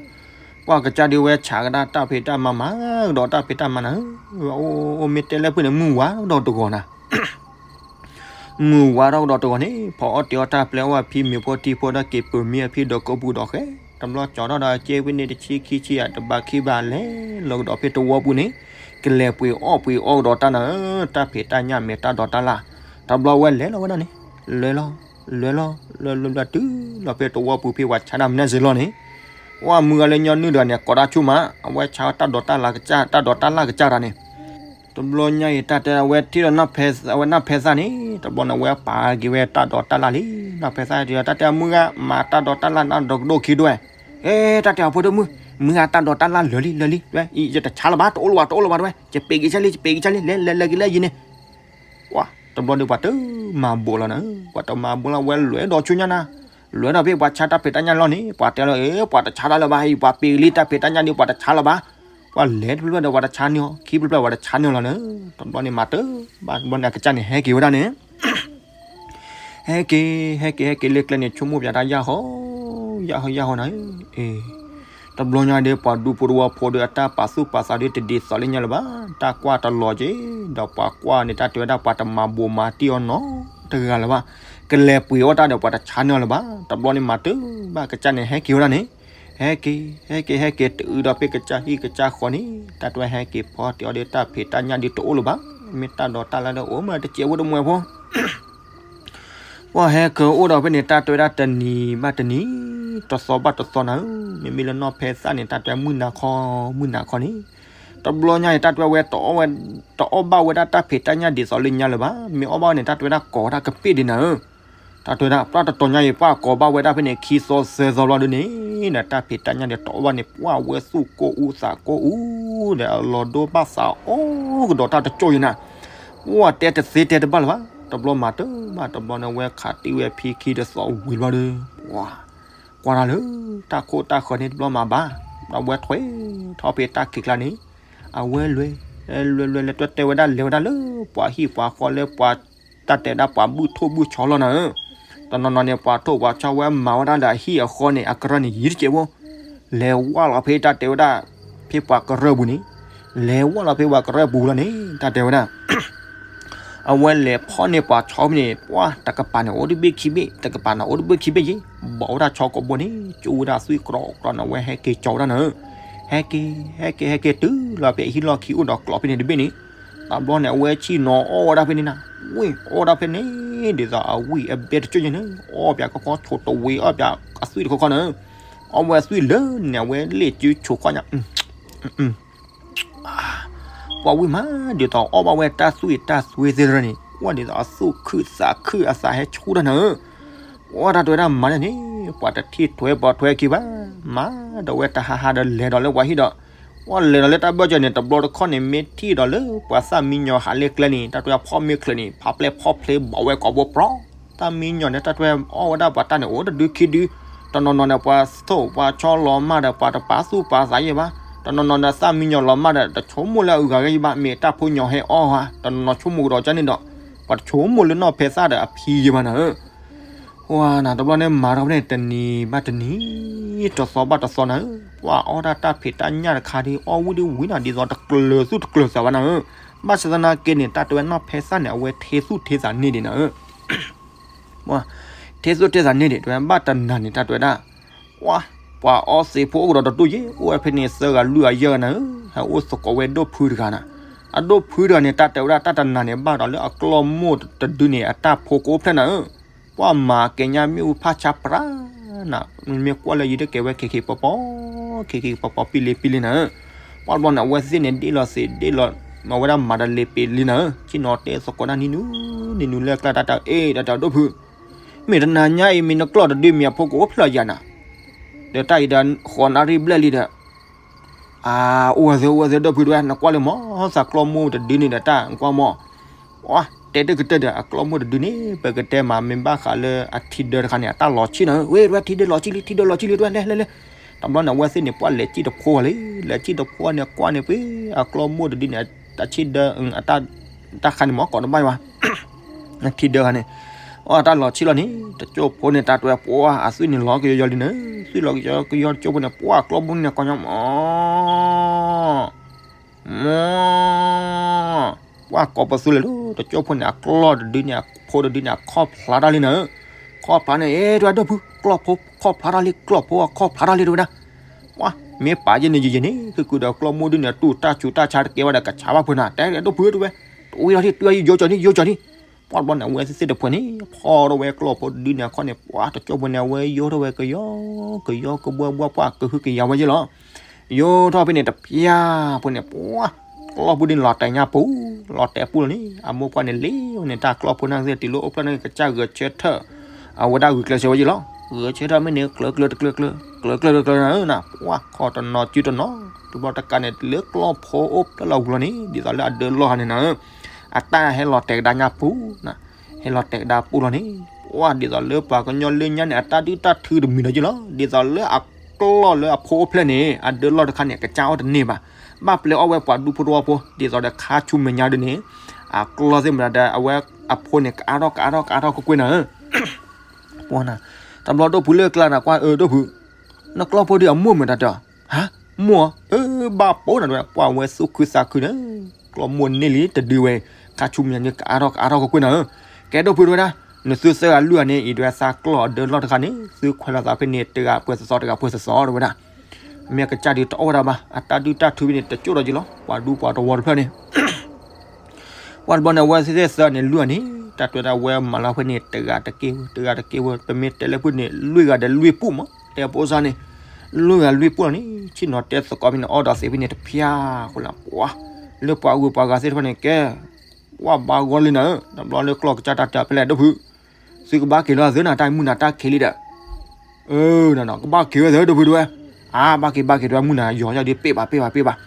ပှၢ်ကစၢ်ဒုးဝဲဆးကဒါတၢ်ဖံးတၢ်မၤမၤကဒီး တၢ်ဖံးတၢ်မၤနၤဧၢ, အိၣ်မ့ၢ်တဲလၢဖုၣ်န့ၣ် မုၢ်ဝါထီၣ်ကဒီးတဂီၤနၤ, မုၢ်ဝါထီၣ်ကဒီးတဂီၤန့ၣ် ဖီအီၣ်တ့ၤအီၣ်တၢ်ပျဲအီၣ်ဝဲဖံမ့ၤဖိထံဖိဒီး က့ၤပၢၤမံအဖံဒၢးကိးပူၤဒီးဃဲ, တဘျီကၠီထီၣ်ဒီးအကဲဝဲန့ၣ်တဆံခံဆံယါ တဘးခံဘးလဲၤလီၤကဒီးဖဲတဝီပူၤန့ၣ်, ကလဲၤပှ့ၤအီၣ်ပှ့ၤအီကဒီးတၢ်နၤဧၢ, တၢ်ဖံးတၢ်ညၣ်မ့ၢ်တၢ်ဒိးတၢ်လၢ်, တဘျီဝဲလဲၤလီၤဝဲဒၣ်န့ၣ်, လဲၤလီၤ, လဲၤလီၤ, လဲၤလီၤတုၤလီၤဖဲတဝီပူၤဖဲပှၤဆါတၢ်မနုၤစ့ၢ်လီၤန့ၣ်, ဝဲမုၢ်ဂၤလၢညီနုၢ်ဒီးန့ၣ် ကိးတၢ်ဆူၣ်မး, အဝဲဆါတၢ်ဒိးတၢ်လၢ်ကစၢ် တၢ်ဒိးတၢ်လၢ်ကစၢ်တၢ်န့ၣ် တဘျီညါအံၤ တၢ်တဲအဝဲထံၣ်ဒီး အဝဲနီၢ်ဖဲသၣ်န့ၣ် တဘျီန့ၣ် အဝဲပာ်က့ၤဝဲတၢ်ဒိးတၢ်လၢ်လံ, နီၢ်ဖဲသၣ်တၢ်တဲ မုၢ်ဂၤ မၤတၢ်ဒိးတၢ်လၢ်နၤဒီးကဒိၣ်ခံဒွဲၣ်, ဟဲ တၢ်တဲအီၤဖိဒိၣ်မုၣ်, မုၢ်ဂၤတၢ်ဒိးတၢ်လၢ်လၢာ်လံ လၢာ်လံ, ယတဆါလၢၤဘၣ် တအိၣ်လၢၤဘၣ် တအိၣ်လၢၤဘၣ်တဝဲ, ယပ့ၤက့ၤဆၢလံ ယပ့ၤက့ၤဆၢလံ လဲၤလဲၤလဲၤက့ၤလၢယံၤန့ၣ်, ဝဲ တဘျီဒီးပှၤတမၤဘူးလီၤနၤ, ပှၤတမၤဘူးလီၤ ဝဲလဲၤဒီးဆူညါနၤ, လဲၤဒီးဖဲပှၤဆါတၢ်ဖံးတၢ်ညၣ်လီၤန့ၣ် ပှၤတဲလီၤ အ့ ပှၤတဆါတၢ်လၢၤဘၣ်အံၤ ပှၤပ့ၤလံတၢ်ဖံးတၢ်ညၣ်ဒီး ပှၤတဆါလၢၤဘၣ် ပှၤလဲၤတဖျၢၣ်ဖျၢၣ်ဒီးပှၤတဆါန့ၢ်အီၤ, ခံဖျၢၣ်ဖျၢၣ်ပှၤတဆါန့ၢ်အီၤလီၤန့ၣ်, တဘျီန့ၣ်မၤတၢ်ဘၣ်, တဘျီန့ၣ်အကစၢ်န့ၣ်ဟဲက့ၤဝဲဒၣ်န့ၣ် ဟဲက့ၤ ဟဲက့ၤ ဟဲက့ၤလၢကျဲန့ၣ် ဆိကမိၣ်ပၠးတၢ်ယၢ်ဟီ ယၢ်ဟီ ယၢ်ဟီနၤဧၢ, အ့ တဘျီညါဒီး ပှၤဒူဖိတဝီဖိဒီးအတၢ်ပာ်သူၣ်ပာ်သးဒီးတဒ်သိးလၢညါလၢၤဘၣ်, တၢ်ကွၢ်တလီၤက့ၤ, ဒီးပှၤကွၢ်န့ၣ် တၢ်တဲဝဲဒၣ်ပှၤတမၤဘိးမၤတံၢ်အီၤနီတဂၤလၢၤဘၣ်, ကလဲၤပှ့ၤအီၣ်တၢ်ဒီးပှၤတဆါန့ၢ်အီၤလၢၤဘၣ်, တဘျီန့ၣ်မၤတၢ်ဘၣ် ကစၢ်န့ၣ်ဟဲက့ၤဝဲဒၣ်န့ၣ်, ဟဲက့ၤ ဟဲက့ၤ ဟဲက့ၤ တုၤဒီးဖဲကစၢ်ဟံၣ်ကစၢ်ဃီန့ၣ် တၢ်တဲဝဲဟဲက့ၤဖီတ့ၢ်အီၤဒီးတၢ်ဖံးတၢ်ညၣ်ဒ်တအိၣ်လၢၤဘၣ်, မ့ၢ်တၢ်ဒီးတၢ်လၢဒီးအိၣ်မးတစဲးဖိတမှဲၤဖိ ပှၤဟဲက့ၤအိၣ်ဒီးဖဲန့ၣ် တၢ်တဲဝဲဒၣ်တနံၤဘၣ်တနံၤ, တသီဘၣ်တသီနၤဧၢ, မ့မ့ၢ်လၢနီၢ်ဖဲသၣ်န့ၣ် တၢ်တဲဝဲမုၢ်နၤခီ မုၢ်နၤခီန့ၣ်, တဘျီညါအံၤ တၢ်တဲဝဲ တအီၣ်ဘၣ်ဝဲဒၣ်တၢ်ဖံးတၢ်ညၣ်ဒ်သိးလၢညါလၢၤဘၣ်, မ့ၢ်အီၣ်ဘၣ်န့ၣ် တၢ်တဲဝဲဒၣ်ကိးဝဲဒၣ်ကပ့ၢ်ဒံးနၤဧၢ, တၢ်တဲဝဲဒၣ် ပှၤတတီၤညါအံၤ ပှၤကိးဘၣ်ဝဲဒၣ်ဖဲန့ၣ် ခံသီသၢသီဘျီဒ်န့ၣ်ဒီး တၢ်ဖံးတၢ်ညၣ်ဒီးတအီၣ်ဘၣ်န့ၣ် ပှၤဝဲသူၣ်ကိၢ်အူသးကိၢ်အူဒီး အလီၢ်ဒိၣ်ဘၣ်သးအီၣ်ကဒီးတၢ်တကၠိၢ်ယံၤနၤ, ပှၤတဲတသ့တဲတဘၣ်လၢၤဘၣ်, တဘျီမၤတၢ်ဘၣ် တဘျီန့ၣ် ဝဲခးတံၢ်ဝဲဖံခံတသီဝံၤဘျီဒီး ပှၤကွၢ်တၢ်လၢ တၢ်ခိၣ်တၢ်ဃၢၤန့ၣ် တဘျီမၤဘၣ်, ဒီးဝဲထွဲထီၣ်ဖဲတၢ်ခံးကျါန့ၣ်, အဝဲလဲၤ လဲၤလဲၤလဲၤ လဲၤတဲဝဲဒၣ်လဲၤဝဲဒၣ်လၢပှၤဟံၣ်ပှၤဃီလၢပှၤ တၢ်တဲဒၣ်ပှၤဘုၣ်ထိၣ်ဘုၣ်ဆီလီၤနၤဧၢ, တနီၤနီၤန့ၣ် ပှၤထိၣ်ပှၤဆီဝဲမၤဝဲဒၣ်လၢအဟံၣ်အဃီန့ၣ် အကရၢၢ်န့ၣ်ယံၤတစဲးဖိ, လဲၤဝဲလီၤဖဲတၢ်တဲဝဲဒၣ် ဖဲပှၤကရၢၢ်ပူၤန့ၣ်, လဲၤဝဲလီၤဖဲပှၤကရၢၢ်ပူၤလီၤန့ၣ် တၢ်တဲဝဲဒၣ် အဝဲလဲၤဖီၣ်န့ၢ်ပှၤဆီဖဲန့ၣ် ပှၤတကပၤန့ၣ်အိၣ်တဘ့ၣ်ခံဘ့ၣ် တကပၤန့ၣ်အိၣ်တဘ့ၣ်ခံဘ့ၣ်ယ့ၢ်, ဘီးဝဲဒၣ်ဆီကိးဘိန့ၣ် ကၠိဝဲဒၣ်သွံၣ်ကြီကြီန့ၣ် အဝဲဟဲက့ၤကၠီဝဲဒၣ်နၤဧၢ, ဟဲက့ၤ ဟဲက့ၤ ဟဲက့ၤတုၤလီၤဖဲအဟံၣ်လီၢ်ခံအိၣ်ဒီးကျီးဖဲန့ၣ်တဘ့ၣ်န့ၣ်, တဘျီန့ၣ်အဝဲဆ့ၣ်နီၤအီၣ်ဝဲဒၣ်ဖဲန့ၣ်နၤ, ဝံၣ်အီၣ်ဒၣ်ဖဲန့ၣ် ဒ်သိးအဝံၣ်အဘဲတကၠိၢ်ညါန့ၣ် အီၣ်ပၠးခီခီဆိးတဝ့ၤအီၣ်ပၠးအသွံၣ်တခီခီနၤဧၢ, အီၣ်ဝဲအသွံၣ်လၢန့ၣ် အဝဲလဲၤစုဆိးခီညါ ပှၤဝံၣ်မး ဒ်သိးအီၣ်ဘၣ်ဝဲတၢ်သွံၣ်တၢ်သွ့သ့ၣ်တဖၣ်န့ၣ် ပှၤဒ်သိးအသူၣ်ခုၣ်သးခုၣ်အသးဟဲဆူၣ်တၢ်နၤဧၢ, ပှၤတၢ်တဲဝဲဒၣ်မၤဒ်န့ၣ် ပှၤတထံၣ်ထွဲပှၤထွဲခံဘၣ်, မၤဒီးဝဲတဟါဟါဒီးလဲၤဒီးလၢပှၤဟံၣ်ဒီး, ပှၤလဲၤဒီးလၢတၢ်ဘၢၣ်စၢၤန့ၣ် တဘျီတခီၣ်န့ၣ် မ့ၢ်ထံၣ်ဒီးလၢပှၤသၣ်မံညီၤဟးလၢကျဲန့ၣ် တၢ်တဲဝဲဖီမ့ၢ်ချုးန့ၣ် ဖးပျဲၢ်ဖီဖျ့ဘီးဝဲကိးဘိပြီ သၣ်မံညီၤန့ၣ် တၢ်တဲဝဲအီၣ်ဝဲဒၣ်ပှၤတၢ်န့ၣ် အိၣ်တဒုခံဒု, တနီၤနီၤန့ၣ် ပှၤထိၣ်ပှၤဆီလီၤမၢ်ဒီး ပှၤတပာ်သူၣ်ပာ်သးယံၤဘၣ်, တနီၤနီၤန့ၣ် သၣ်မံညီၤလီၤမၢ်ဒီး တဆိကမိၣ်လၢအဂၤဂ့ၤယံၤဘၣ်, မ့ၢ်တၢ်ဖိညီဟဲအီၣ်ဧါ, တနီၤနီၤဆိကမိၣ်ကဒီးကန့ၣ်ဒီး ပှၤတဆိကမိၣ်လၢနီၢ်ဖဲသၣ်ဒီးအဖံယံၤဘၣ်နၤဧၢ, ပှၤနၤ တဘျီန့ၣ် မၤထီၣ်ဖဲန့ၣ် တနံၤဘၣ်တနံၤ, တသီဘၣ်တသီနၤဧၢ, ပှၤအီၣ်ဒၣ်တၢ်ဖံးတၢ်ညၣ်တခါဒီး အီၣ်ဝံၣ်ဒ်ဝံၣ်နၤ ဒ်သိးတကျၢၤသူၣ်တကျၢၤသးဘၣ်နၤဧၢ, ဘၣ်ဆၣ်သနာ်က့န့ၣ် တၢ်တဲဝဲနီၢ်ဖဲသၣ်န့ၣ် အဝဲထဲသူၣ်ထဲသးန့ၢ်ဒံးနၤဧၢ ထဲသူၣ်ထဲသးန့ၢ်ဒံး တဲဝဲဘၣ်တနၤန့ၣ် တၢ်တဲဝဲဒၣ်, ပှၤ ပှၤအီသံးဖိအိၣ်ကဒီးတဒူၣ်ယ့ၣ် အိၣ်ဝဲဖဲန့ၣ်သၢဂၤလွံၢ်ဂၤယဲၢ်ဂၤနၤဧၢ, ဟဲအိၣ်သကိးဝဲဒိၣ်ဖုတဂၤနၤ, အဒိၣ်ဖုတဂၤန့ၣ် တၢ်တဲဝဲဒၣ်တၢ်တနၤန့ၣ် ဘၣ်ဒီးလၢအကျီၢ်မိၢ်တဒုန့ၣ် အတၢ်ဖိကအိၣ်ဖျဲၣ်နၤဧၢ, ပှၤမၤကဲညါမ့ၣ်အူဖးဆါပြးနၤ, မ့မ့ၢ်ကွၢ်လၢယံၤတကဲဝဲ ခံခံပီၤပီၤ, ခံခံပီၤပီၤ ပံလံပံလံနၤဧၢ, ပှၤတဘျီန့ၣ် အဝဲသ့ၣ်န့ၣ် ဒ့ၣ်လီၤသ့ၣ်ဒ့ၣ်လီၤ, မၤဝဲဒၣ်မၤဒီးလ့ပ့ၤလံနၤဧၢ, ဆ့ၣ်နီၤတဲသကိးတၢ်နံၤနုၤ, နံၤနုၤလၢကျါတၢ်တၢ် အ့ၣ် တၢ်တဲဒိၣ်ဖု မ့ၢ်တနၤညါအံၤ မ့ၢ်နကျီၢ်တဒု မ့ၢ်အဖိကအိၣ်ဖျဲၣ်ယၤနၤ, ဒီးတၢ်အံၤဒီး ဃိးနၣ်ရံၣ်ဘျဲၣ်လံဒီး, အါ, အိၣ်ဝဲသ့ၣ် အိၣ်ဝဲသ့ၣ် ဒိၣ်ဖုတဝဲ နကွၢ်လၢမီၤ သးကျီၢ်မိၢ်တဒုန့ၣ်ဒီးတၢ် နကွၢ်မီၤ, အါ, တဲတကတၢၢ်ဒီး အကျီၢ်မိၢ်တဒုန့ၣ် ပကတဲမး မ့ၢ်ဘၣ်ဃးလၢအထံဒၢတခါန့ၣ် အတၢ်လီၤဆံၣ်နၤဧၢ, ဝဲ ဝဲ ထံဒၢလီၤဆံၣ်လံ ထံဒၢလီၤဆံၣ်လံ တဝဲ လဲၤ လဲၤ လဲၤ, တဘျီန့ၣ် အဝဲသ့ၣ်န့ၣ် ပှၤလဲၤစံၣ်တဖိလံ, လဲၤစံၣ်တဖိန့ၣ် ကွၢ်န့ၣ် ပှၤအကျီၢ်မိၢ်တဒုန့ၣ် တၢ်ဆံၣ်ဒၢ အတၢ် တၢ်ခါန့ၣ် မ့ၢ်ကိးတဘၣ်ဘၣ် ထံဒၢဂၤန့ၣ်, အတၢ်လီၤဆံၣ်လီၤန့ၣ် တကၠိၢ်ဖိန့ၣ် တၢ်တဲဝဲ ပှၤအသွံၣ်န့ၣ်လီၤကယီယီလံနၤ, သွံၣ်လီၤကယီကယီတကၠိၢ်ဖိန့ၣ် ပှၤအကျီၢ်မိၢ်န့ၣ် ကိးညီမီၤ, မီၤ, ပှၤကိးပသူလဲၣ်လၢ တကၠိၢ်ဖိန့ၣ် အကျီၢ်တဒုန့ၣ် အဖိတဒုန့ၣ် အခီၣ်ဖျါတၢ်လံနၤ, ခီၣ်ဖျါန့ၣ် အဲ တဝဲ ဒိၣ်ဖု ကျီၢ်ဖိခီၣ်ဖျါတၢ်လံ ကျီၢ်ဖိအခီၣ်ဖျါတၢ်လံ တဝဲဒၣ် ပှၤမ့ၢ်ပာ်ယဲၢ်န့ၣ်ယဲၢ်န့ၣ် ဃုာ်ဃုာ်ဒီးကျီၢ်မိၢ်ဒုန့ၣ် တူၢ်တၢ်ဆူးတၢ်ဆါတကဲဝဲဒီး ကဆါဘၣ်ဖုနၤ တဲဒိၣ်ဖုတဝဲ, တဝံၤလီၤထံၣ် တဝံၤယိကၠီၤန့ၣ် ယိကၠီၤန့ၣ်, ပှၤတဘျီန့ၣ် အဝဲသ့ၣ်သ့ၣ်တဖှဲန့ၣ် ဖီၣ်ထီၣ်ဝဲကျီၢ်ဖိတဒုန့ၣ်အခီၣ်န့ၣ် ပှၤတကၠိၢ်ဖိန့ၣ် အဝဲယိထီၣ်ဝဲကယီ ကယီကဘှီဘှီ ပှၤကဟုကယာ်ဝဲယဲၢ်လီၤ. ယိထီၣ်ဖဲန့ၣ် တပျၢ်ဖိန့ၣ် ပှၤကျီၢ်ဖိဒုန့ၣ် လီၤတဲာ်ညါပူၤ လီၤတဲာ်ပူၤလီၤန့ၣ် အမိၢ်ပှၢ်န့ၣ် လ့ဝဲန့ၣ် တၢ်ကျီၢ်ဖိန့ၣ်သ့ၣ် တုၤလၢအိၣ်ဖျဲၣ်န့ၣ် ကစၢ်ဂဲၤဆၢထၢၣ် အဝဲဒၣ်ဂုာ်ကျဲးစၢးဝဲယဲၢ်လီၤ. ဂဲၤဆၢထၢၣ်မ့ၢ်န့ၣ် ကျၢၤကျၢၤတကျၢၤကျၢၤ ကျၢၤကျၢၤတကျၢၤနၤဧၢနၤ ပှၤခီၣ်တနီၤစုတနီၤ တဘျီတကးန့ၣ် လၢကျီၢ်ဖိအိၣ်ဖျဲၣ်လီၤဝံၤလီၤန့ၣ် ဒ်သိးလၢအဒၢလီၢ်ဟါန့ၣ်နၤဧၢ အတၢ်ဟဲလီၤတဲာ်ကဒါညါပူၤနၤ ဟဲလီၤတဲာ်ကဒါပူၤလီၤန့ၣ် ပှၤဒ်သိးလၢပှၤကညီလၢညါန့ၣ် အတၢ်ဒုၣ်တၢ်ထုတမံၤဒီးယဲၢ်လီၤ. ဒ်သိးလၢအကျီၢ်လၢအဖိအိၣ်ဖျဲၣ်န့ၣ် အဒၢလီၢ်တခါန့ၣ် ကစၢ်အီၣ်တန့ၢ်ဘၣ်. ဘၣ်ပျဲအီၣ်ဝဲပှၤဒူဖိတဝီဖိ ဒ်သိးဒီးခါဆူမဲာ်ညါဒုန့ၣ် အကျီၢ်သ့ၣ်မတၤဒီး အဝဲအဖိန့ၣ် ကအါထီၣ်ကအါထီၣ်ကအါထီၣ်ကွ့ၢ်ကွ့ၢ်နၤဧၢ, ပှၤနၤ, တဘျီဒိၣ်ဖုလၢကျါနၤ ကွၢ်အၢဒိၣ်ဖု, နကျီၢ်ဖိဒုအမိၢ်မတၤတၢ်, ဟါ, မိၢ်ဧၢ, အၢ ဘၣ်ပိာ်နၤဒဝဲ ပှၤဝဲသူၣ်ခုသးခုန့ၣ်, ကျီၢ်မိၢ်န့ၢ်လံတဒုဝဲ, ခါဆူမဲာ်ညါဒု ကအါထီၣ်ကအါထီၣ်ကွ့ၢ်ကွ့ၢ်နၤဧၢ, ကဲဒိၣ်ဖုတဝဲဒၣ်, နသုသၢဂၤလွံၢ်ဂၤန့ၣ် အံၤဒဝဲသးကျီၢ်အဒၢလီၢ်တခါန့ၣ် သုခွဲးလီၤသးဖဲန့ၣ် တဂၤပှဲၤသီသီ တဂၤပှဲၤသီသီတဝဲဒၣ် မ့ၢ်အကစၢ်ဒုတအိၣ်ဝဲဒၣ်ဘၣ် အတၢ်ဒုၣ်တၢ်ထုဖဲန့ၣ် တကၠိၣ်ဒီးက့ၤလီၤ ပှၤဒူပှၤတဝီတဖျၢၣ်န့ၣ်, ပှၤတဘျီန့ၣ် အဝဲသ့ၣ်သၢန့ၣ် လွံၢ်ဂၤန့ၣ် တၢ်တွဲဒၣ်ဝဲမၤလီၤဖဲန့ၣ် တဂၤတက့ၢ်ဝဲ တဂၤတက့ၢ်ဝဲ ပမ့ၢ်တဲလၢဖုၣ်န့ၣ် လွံၢ်ဂၤဒီးလွံၢ်ပူၣ်မး တဲဖိစါန့ၣ်, လွံၢ်ဂၤလွံၢ်ပူၣ်လီၤန့ၣ် ဆ့ၣ်နီၤတဲသကိးဖဲန့ၣ် အီၣ်ဒီးသ့ဖဲန့ၣ်တဖၠၣ်ဃိလၢပှၤ, လၢပှၤဂုၤပှၤဂၤသ့ၣ်တဖၣ်န့ၣ် ကဲ ဝၣ်ဘၣ်ဂီၢ်လံနၤဧၢ, တဘျီလၢကျီၢ်ကစၢ်တၢ်တဲဖဲလဲၣ်ဒိၣ်ဖု သုကဘၣ်က့ၤလီၤသုနၤ တၢ်မုၢ်နၤတၢ်ခံးလံဒီး, အၢ နနီၤ ကဘၣ်က့ၤဝဲသုဒိၣ်ဖုဒိၣ်ဝဲ, အါ ဘၣ်က့ၤဘၣ်က့ၤဒိၣ်ဝဲ မုၢ်နၤယီၤယီၤဒုး ပ့ၢ်ဘၣ်ပ့ၢ်ဘၣ်ပ့ၢ်ဘၣ်,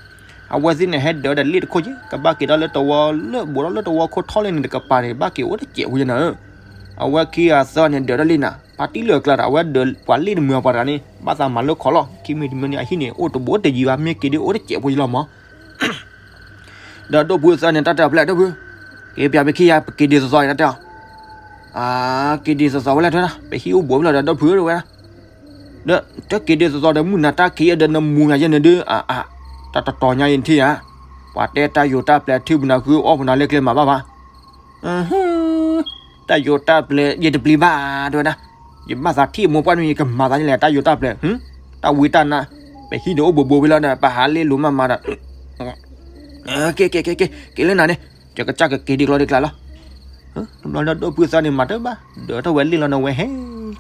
အဝဲသ့ၣ်န့ၣ် ဟဲဒၢးဒီးလ့ၣ်တခိၣ်က့ ကဘၣ်က့ၤဒီးလၢတဝီလၢဘူးဒီးလၢတဝီခိၣ်ထီၣ်လံန့ၣ် တကပၤန့ၣ် ဘၣ်က့ၤအိၣ်တစဲးဖိယဲနၤဧၢ, အဝဲခံဂၤသၢဂၤန့ၣ် ဒၢးဒီးလ့ၣ်နၤ ပၣ်တံၣ်လၢအကျါဒီး အဝဲဒၢးပှၤလ့ၣ်တမုာ်အပှၤတဂၤန့ၣ် ဘၣ်သးမၤလၢခီလီၤ ခံမံၤတမံၤန့ၣ် အဟံၣ်န့ၣ် အိၣ်တဘူးတယံၤဘၣ် မ့ၢ်က့ၤဒုးအိၣ်တစဲးဖိယလီၤမး ဒီးဒိၣ်ဖုသၢန့ၣ် တၢ်တဲဖဲလဲၣ်ဒိၣ်ဖု, က့ၤပၠးပခံဂၤ ပက့ၤဒ်သိးသိးအံၤ တၢ်တဲအီၤ, အါ က့ၤဒ်သိးသိးဝဲလဲၣ်ထွဲဒၣ် ပဟံၣ်အိၣ်ဘူးဖဲလဲၣ်ဒီးဒိၣ်ဖုဝဲဒၣ်, ဒီးတက့ၤဒ်သိးသိးဒီး မုၢ်နၤတၢ်ခံးယဲဒီး နမူယၤယဲန့ၣ်ဒုး အါအါ, တၢ်တတီၤညါအံၤထံၣ်ဧါ, ပှၤတဲတၢ်ယိၤတၢ်ပျဲၤ ထုပနၤဃုအီၣ်ပနၤလၢကျဲမၤဘၣ်ဘၣ် တၢ်ယိၤတၢ်ပျဲၤ ယတပျံၤဘၣ် တဲဝဲဒၣ်, ယဘၣ်သးထံၣ်မိၢ်ပှၢ်မ့ၢ် ယကမၤသးန့ၣ်လဲၣ် တၢ်ယိၤတၢ်ပျဲၤ, တၢ်ဝံတၢ်နါ, ပဟံၣ်န့ၣ်အိၣ်ဘူးဘူးဖဲလီၤဒီး ပဟးလ့လိၤမးမးဒီး, က့ၤက့ၤက့ၤက့ၤ က့ၤလၢနၤန့ၣ်, ယကစၢ်ကက့ၤဒ်ကျီဒ်ကျါလီၤ, တဘျီလၢဒိၣ်ဖုသၢန့ၣ် မၤတဘၣ် ဒၢးထီၣ်ဝဲလ့ၣ်လီၤန့ၣ် ဝဲဟဲ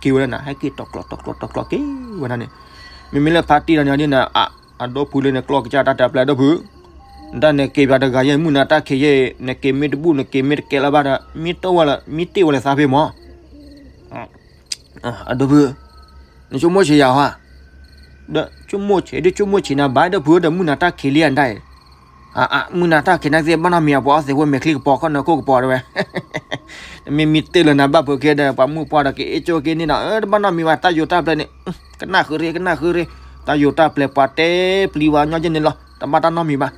က့ၤဝဲဒၣ်နၤ ဟဲက့ၤတီၤကျီတီၤကျီတီၤကျီက့ၤဝဲဒၣ်န့ၣ်, မ့မ့ၢ်လၢဖါတံၢ်ဒီးန့ၣ်ဒ်န့ၣ် အဒိၣ်ဖုလၢန့ၣ် ကျီၢ်ကစၢ်တၢ်တဲပျဲၢ်ဒိၣ်ဖု, တၢ်နက့ၤပၠးတဂၤယဲ မုၢ်နၤတၢ်ခံးယဲ, နက့ၤမ့ၢ်တဘူၣ် နက့ၤမ့ၢ်တကဲလၢၤဘၣ်ဒီး မ့ၢ်တအိၣ်ဝဲလၢ မ့ၢ်တ့ၢ်ဝဲလၢသးဖဲမး အဒိၣ်ဖု, နဆိကမိၣ်ဆံးယၤဟါ, ဒီးဆိကမိၣ်ဆံး ဒုးဆိကမိၣ်ဆံးနၤဘၣ် ဒိၣ်ဖုဒီး မုၢ်နၤတၢ်ခံးလံအဒၣ်အံၤ, အါအါ မုၢ်နၤတၢ်ခံးနၤသ့ၣ် ဘၣ်နီတမံၤ ပှၤအီၣ်သ့ၣ်ဖိမဲာ်ချံကပီၤ ခီၣ်နၢခိၣ်ကပီၤတဝဲ, မ့မ့ၢ်တ့ၢ်လၢနၤဘၣ်ဖုးက့ဒီး ပှၤမုၢ်ပှၢ်ဒီး က့ၤအ့ၣ်ကၠိက့ၤန့ၣ်ဒီး တဘၣ်နီတမံၤဘၣ် တၢ်ယိၤတၢ်ပျဲၤန့ၣ်, ကနၣ်ဃုရ့ ကနၣ်ဃုရ့, တၢ်ယိၤတၢ်ပျဲၤ ပှၤတဲပျံၤဝဲညီယဲန့ၣ်လီၤ တဘၣ်တၢ်နီတမံၤဘၣ်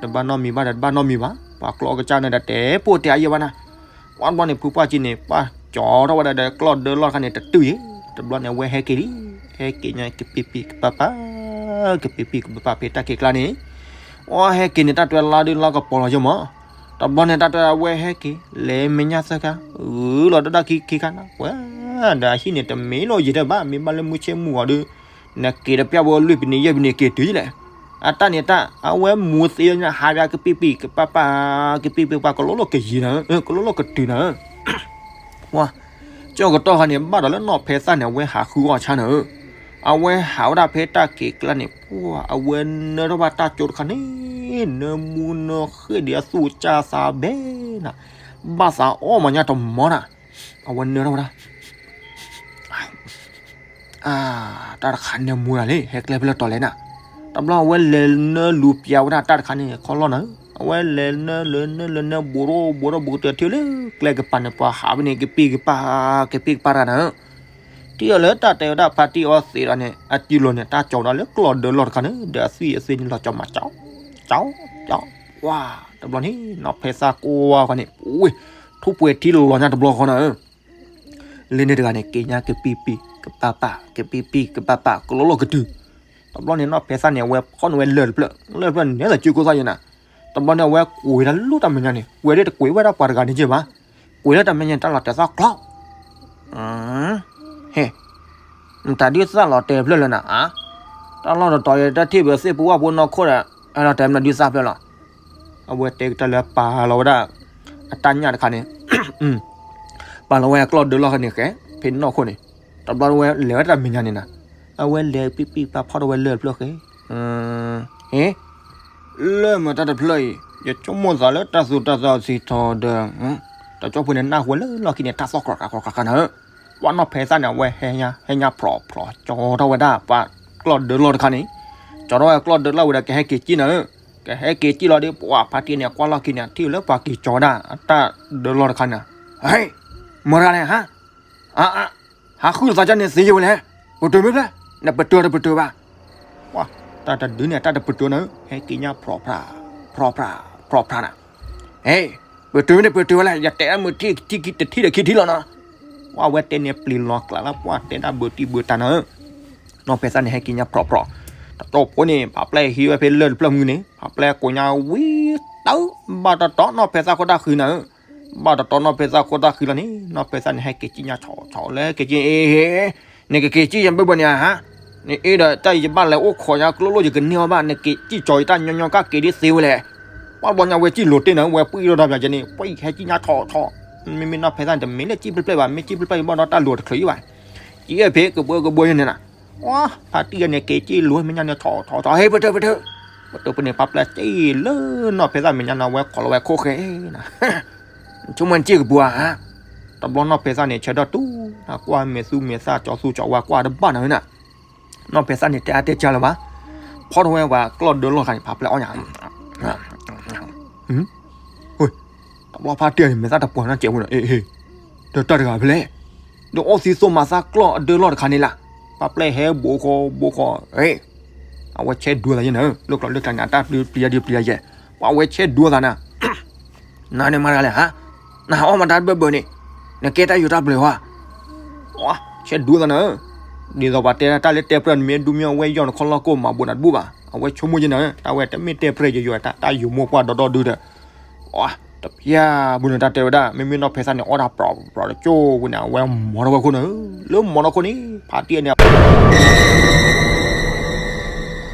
တဘၣ်နီတမံၤဘၣ်ဒီး တဘၣ်နီတမံၤဘၣ်, ပှၤကျီၢ်ကစၢ်န့ၣ်ဒီး တဲပိၢ်တဲအယဲၢ်ဘၣ်နၤ, ပှၤတဘျီန့ၣ် ဖုပှၢ်ကံန့ၣ် ပှၢ်ကၠီထီၣ်ဝဲဒၣ်ဒီး ကျီၢ်ဒၢလီၢ်တခါန့ၣ် တတုၤယဲ, တဘျီန့ၣ် အဝဲဟဲက့ၤလံ, ဟဲက့ၤညါ ကပံာ်ပံာ်ကပၤပၤ, ကပံာ်ပံာ်ကပၤပၤ ဖဲတၢ်ခံးကျါန့ၣ်, အဝဲဟဲက့ၤန့ၣ် တၢ်တွဲလါဒုးလါကပီၤလီၤယဲၢ်မး, တဘျီန့ၣ် တၢ်တွဲအဝဲဟဲက့ၤ လဲၤမဲာ်ညါသၢခါ, အုးလီၤတၢ်ခံခံခါနၤ, ပှၤဒီးအဟံၣ်န့ၣ် တမ့ၢ်လီၤယံၤတဘၣ် မ့ၢ်ဘၣ်လၢမုၢ်ဆ့ၣ်မုၢ်ဂီၤဒီး နက့ၤတပျၢ်ဖိလွံၢ်ပနံးယဲၢ်ပနံးက့ၤတုၤယလဲၣ်, အတၢ်န့ၣ်တၢ် အဝဲမူသ့ညါ ဟးပၠးကပံာ်ပံာ်ကပၤပၤ, ကပံာ်ပံာ်ကပၤ ကလိလိၣ်ကယံၤနၤ, ကလိလိၣ်ကတုၤနၤ, ပှၤ, ကၠီကတီၢ်ခါန့ၣ် ဘၣ်ဒီးလၢနီၢ်ဖဲသၣ်န့ၣ် အဝဲဟးဃုအီၣ်ဆါနၤဧၢ, အဝဲဟးဝဲဒၣ်ဖဲတၢ်ခံးကျါန့ၣ် ပှၤ အဝဲနၢထီၣ်ဘၣ်တၢ်ကၠိတခါန့ၣ်, နၢမူနၢဃ့ၢ်ဒံးအသူၣ်ကၢ်သးဘဲနၤ, ဘၣ်သးအီၣ်မးညါတမီနၤ, အဝဲနၢထီၣ်ဝဲဒၣ် အါ, တၢ်တခါန့ၣ်မူနၤလံ ဟဲကျဲဖဲလဲၣ်တီၤလဲၣ်နၤ, တဘျီအဝဲလဲၤနၢလူၤပၠးဝဲဒၣ်တၢ်တခါန့ၣ် ခီလီၤနၤ, အဝဲလဲၤနၢလၢနၢလၢနၢ ဘူးထီၣ်ဘူးထီၣ်ဘူးကတၢၢ်ထံၣ်လၢကျဲကပၤန့ၣ် ပှၤဟးဝဲန့ၣ် ကပံာ်ကပၤ ကပံာ်ကပၤတဂၤနၤ, ထံၣ်အီၤလၢတၢ်တဲဝဲဒၣ်ဖါတံၢ်အီသံးဒီးန့ၣ် အစုလိၤန့ၣ် တၢ်ကၠီဒီးလၢကျီၢ်ဒၢလီၢ်တခါန့ၣ် ဒီးအသွံၣ်အသွံၣ်န့ၣ် လီၤကၠီမးကၠီ, ကၠီ, ကၠီ, ပှၤ, တဘျီန့ၣ် နီၢ်ဖဲသၣ်ကွၢ်ဃီန့ၣ် ဝ့ၢ်, ထူၣ်ပှဲၤထံလီၤညါတဘျီဃီနၤဧၢ လၢန့ၣ်တဂၤန့ၣ် က့ၤညါကပံာ်ပံာ်ကပၤပၤ ကပံာ်ပံာ်ကပၤပၤ ကလိလိၣ်ကတုၤ, တဘျီန့ၣ် နီၢ်ဖဲသၣ်န့ၣ် အဝဲဖီၣ်န့ၢ်ဝဲလၢၢ်တဖျၢၣ်, လၢၢ်တဖျၢၣ်န့ၣ် လၢစုကိၢ်သၣ်ယဲနၤ, တဘျီန့ၣ် အဝဲကွံာ်ဝဲဒၣ်လၢတၢ်မဲာ်ညါန့ၣ် ကွံာ်ဒ်တကွံာ်ဝဲဒၣ်ပှၤတဂၤန့ၣ်က့ဘၣ်, ကွံာ်လၢတၢ်မဲာ်ညါန့ၣ် တၢ်လီၤတဲာ်သီၣ်ကျီ ဟဲ, မတၤဒုးသၣ်လီၤတဲာ်တဖျၢၣ်လၢနၤ, တၢ်လီၢ်တတီၤယဲ တၢ်ထံၣ်ပသ့ၣ်ပဝၢ်ဖိနီၢ်ခိၣ်ဒီး အလီၤတဲာ်မနုၤဒုးသၣ်ဖျၢၣ်လီၤ, အဝဲတဲကတၢၢ်လၢပာ်လီၤဝဲဒၣ် အတၢ်ညၣ်တခါန့ၣ် ပာ်လီၤဝဲအကျီၢ်ဒၢလီၢ်ဃဲန့ၣ်ဃဲ ဖဲနီၢ်ခိၣ်န့ၣ်, တဘျီဝဲလဲၤဝဲတၢ်မဲာ်ညါန့ၣ်နၤ, အဝဲလဲၤပံာ်ပံာ်ပာ်ဖီၣ်ထီၣ်ဝဲလၢၢ်တဖျၢၣ်ဃဲ, ဟ့, လၢၢ်မတၤတဖျၢၣ်အံၤ ယဆိကမိၣ်သးလၢတၢ်သူတၢ်သၣ်စံးထီၣ်ဒီး, တကၠီဖိန့ၣ်နၢ်ဟူဝဲလၢလီၢ်ခံန့ၣ် တၢ်သီၣ်ကျီၤကျီၤကျီၤကျီၤနၤဧၢ, ပှၤနီၢ်ဖဲသၣ်န့ၣ် အဝဲဟဲညါ ဟဲညါဖျိးဖျိး ကၠီထီၣ်ဝဲဒၣ် ပှၤကျီၢ်ဒၢလီၢ်တခါန့ၣ်, ကၠီထီၣ်ဝဲကျီၢ်ဒၢလီၢ်ဝံၤဒီး ကဟဲက့ၤစံၣ်နၤဧၢ, ကဟဲက့ၤစံၣ်လီၤဒီး ပှၤဖါတံၢ်န့ၣ် ကွၢ်လီၢ်ခံန့ၣ် ထံၣ်လၢပှၤက့ၤကၠီဝဲဒၣ် အတၢ်ဒၢလီၢ်တခါန့ၣ်, ဟ့, မတၤလဲၣ်ဟါ, အါအါ, ဟးဃုသးကၢ်န့ၣ်သ့ယဝဲလဲၣ်, ပတုာ်မ့ၢ်ဖျၢၣ်, နပတုာ်တပတုာ်ဘၣ်, ပှၤ တၢ်တဒုန့ၣ် တၢ်တပတုာ်နၤဧၢ, ဟဲက့ၤညါဖြီၣ်ဖြၣ်, ဖြီၣ်ဖြၣ်, ဖြီၣ်ဖြၣ်နၤ, ဟဲ, ပတုာ်မ့ၢ်တပတုာ်ဝဲလဲၣ်, ယတဲအမုၢ်ထံၣ်တထံၣ်လီၤနီၤ, ပှၢ်ဝဲတဲန့ၣ်ပျံၤလီၤကျါလၢ ပှၢ်တဲဒၣ်ဘုးတံၢ်ဘုးတၢ်နၤဧၢ, နီၢ်ဖဲသၣ်န့ၣ် ဟဲက့ၤညါဖြီၣ်ဖြီၣ်, တတီၢ်ဖိန့ၣ် ဖးပျဲၢ်ဟံးဝဲဖဲလၢၢ်တဖျၢၣ်မုၢ်န့ၣ် ဖးပျဲၢ်ကိးညါဝံတၢ်, ဘၣ်တတီ နီၢ်ဖဲသၣ်ခိၣ်တၢ်ဃံနၤဧၢ, ဘၣ်တတီ နီၢ်ဖဲသၣ်ခိၣ်တၢ်ဃံလီၤန့ၣ် နီၢ်ဖဲသၣ်န့ၣ် ဟဲက့ၤကံၣ်ညါဆီဆီလၢက့ၤက့ၤအ့, နကက့ၤကံၣ်ယဘၢဘၢန့ၣ်ဧါ, နအ့ဒီးတၢ်ယဘၣ်လဲၤအိၣ်ခိးညါကျိၣ်လိၣ် ယကန့ၢ်အီၤဘၣ် နက့ၤကံၣ်ကၠီၤယတၢ်ညီညီကၣ်က့ၤဒ်သ့ဝဲလဲၣ်, ပှၢ်ဘျီညါဝဲကံၣ်လိၤတ့ၢ်နၤ ဝဲပှံၢ်ထီၣ်တၢ်ပျးကဲန့ၣ် ပှၢ်ဟဲကံၣ်ညါဆီဆီ, မ့မ့ၢ်နီၢ်ဖဲသၣ်န့ၣ် တမ့ၢ်လၢကံၣ်ဖျၢၣ်ဖျၢၣ်ဘၣ် မ့ၢ်ကံၣ်ဖျၢၣ်ဖျၢၣ် ယဘၣ်ဒီးတၢ်လိၤတချုးယဘၣ်, ကံၣ်အ့ၣ်ဖဲကဘှၢကဘှၢယန့ၣ်နၤ, ဝါ, ဖါတံၢ်အံၤန့ၣ် က့ၤကံၣ်လိၤမဲာ်ညါန့ၣ် ဆီဆီဆီ ဟဲပတုာ်ပတုာ်, ပတုာ်ပန့ၣ် ဖးပျဲၢ်က့ၤလၢနီၢ်ဖဲသၣ်မဲာ်ညါန့ၣ် ဝဲခိးလီၤဝဲခိးဃဲနၤ ဆိကမိၣ်နစ့ၢ်ကပူၤဧါ, တဘျီနီၢ်ဖဲသၣ်န့ၣ် ဆၢထၢၣ်တူၢ်နၤ ကွၢ်မဲာ်သူမဲာ်သၣ် ကၠီသူကၠီဝါ ကွၢ်တဘၣ်နၤဝဲနၤ, နီၢ်ဖဲသၣ်န့ၣ် တဲအါတဲကၢလၢၤဘၣ်, ဖီထီၣ်ဝဲပှၤကျီၢ်ဒၢလီၢ်တခါန့ၣ် ဖးပျဲၢ်အီၣ်ညါ, တဘျီဖါတံၢ်န့ၣ် မဲာ်သၣ်တပှၢ်နီၢ်ကဲးဝဲဒီး အ့ ဒီးတၢ်တဂၤဖဲလဲၣ်, ဒီးအီၣ်သံသိၣ်မၤသၣ်ကျီၢ်အဒၢလီၢ်တခါန့ၣ်လၢ်, ဖးပျဲၢ်ဟဲဘိးဃီဘိးဃီ, အဝဲဆဲးဒိသးယဲနၤ လၢကျီၢ်လၢကျါန့ၣ် အတၢ်ပျံၤဒံပျံၤယဲ, ပှၤဝဲဆဲးဒိသးနၤ နၤန့ၣ်မၤတဂၤလဲၣ်ဧါ, နဟးအီၣ်မၤတၢ်တဘၢဘၢန့ၣ်, နကဲတၢ်ယိၤတၢ်ပျဲၤဧါ, ဆဲးဒိသးနၤ, ဒ်သိးပှၤတဲတၢ်လၢတဲပြၢၢ် နမ့ၢ်ဒူမ့ၢ်အီၣ်ဝဲယီၢ် နခီလီၢ်ကိၢ်မၤဘိးနၤတဘူၣ်ဘၣ်, အဝဲဆိကမိၣ်ယဲနၤ တၢ်ဝဲတမ့ၢ်တဲပြၢၢ်ယိၤယိၤ တၢ်ယိၤမိၢ်ပှၢ်ဒီဒီဒုဒီး, တပျၢ်ဘူးနတၢ်တဲဝဲဒၣ် မ့မ့ၢ်နီၢ်ဖဲသၣ်န့ၣ် အီၣ်တၢ်ပြီၤပြီၤတကၠိၢ်ဝဲန့ၣ် အဝဲမီၤထီၣ်ဝဲခိၣ်နၤ, လၢမီၤထီၣ်ခိၣ်န့ၣ် ဖါတံၢ်န့ၣ်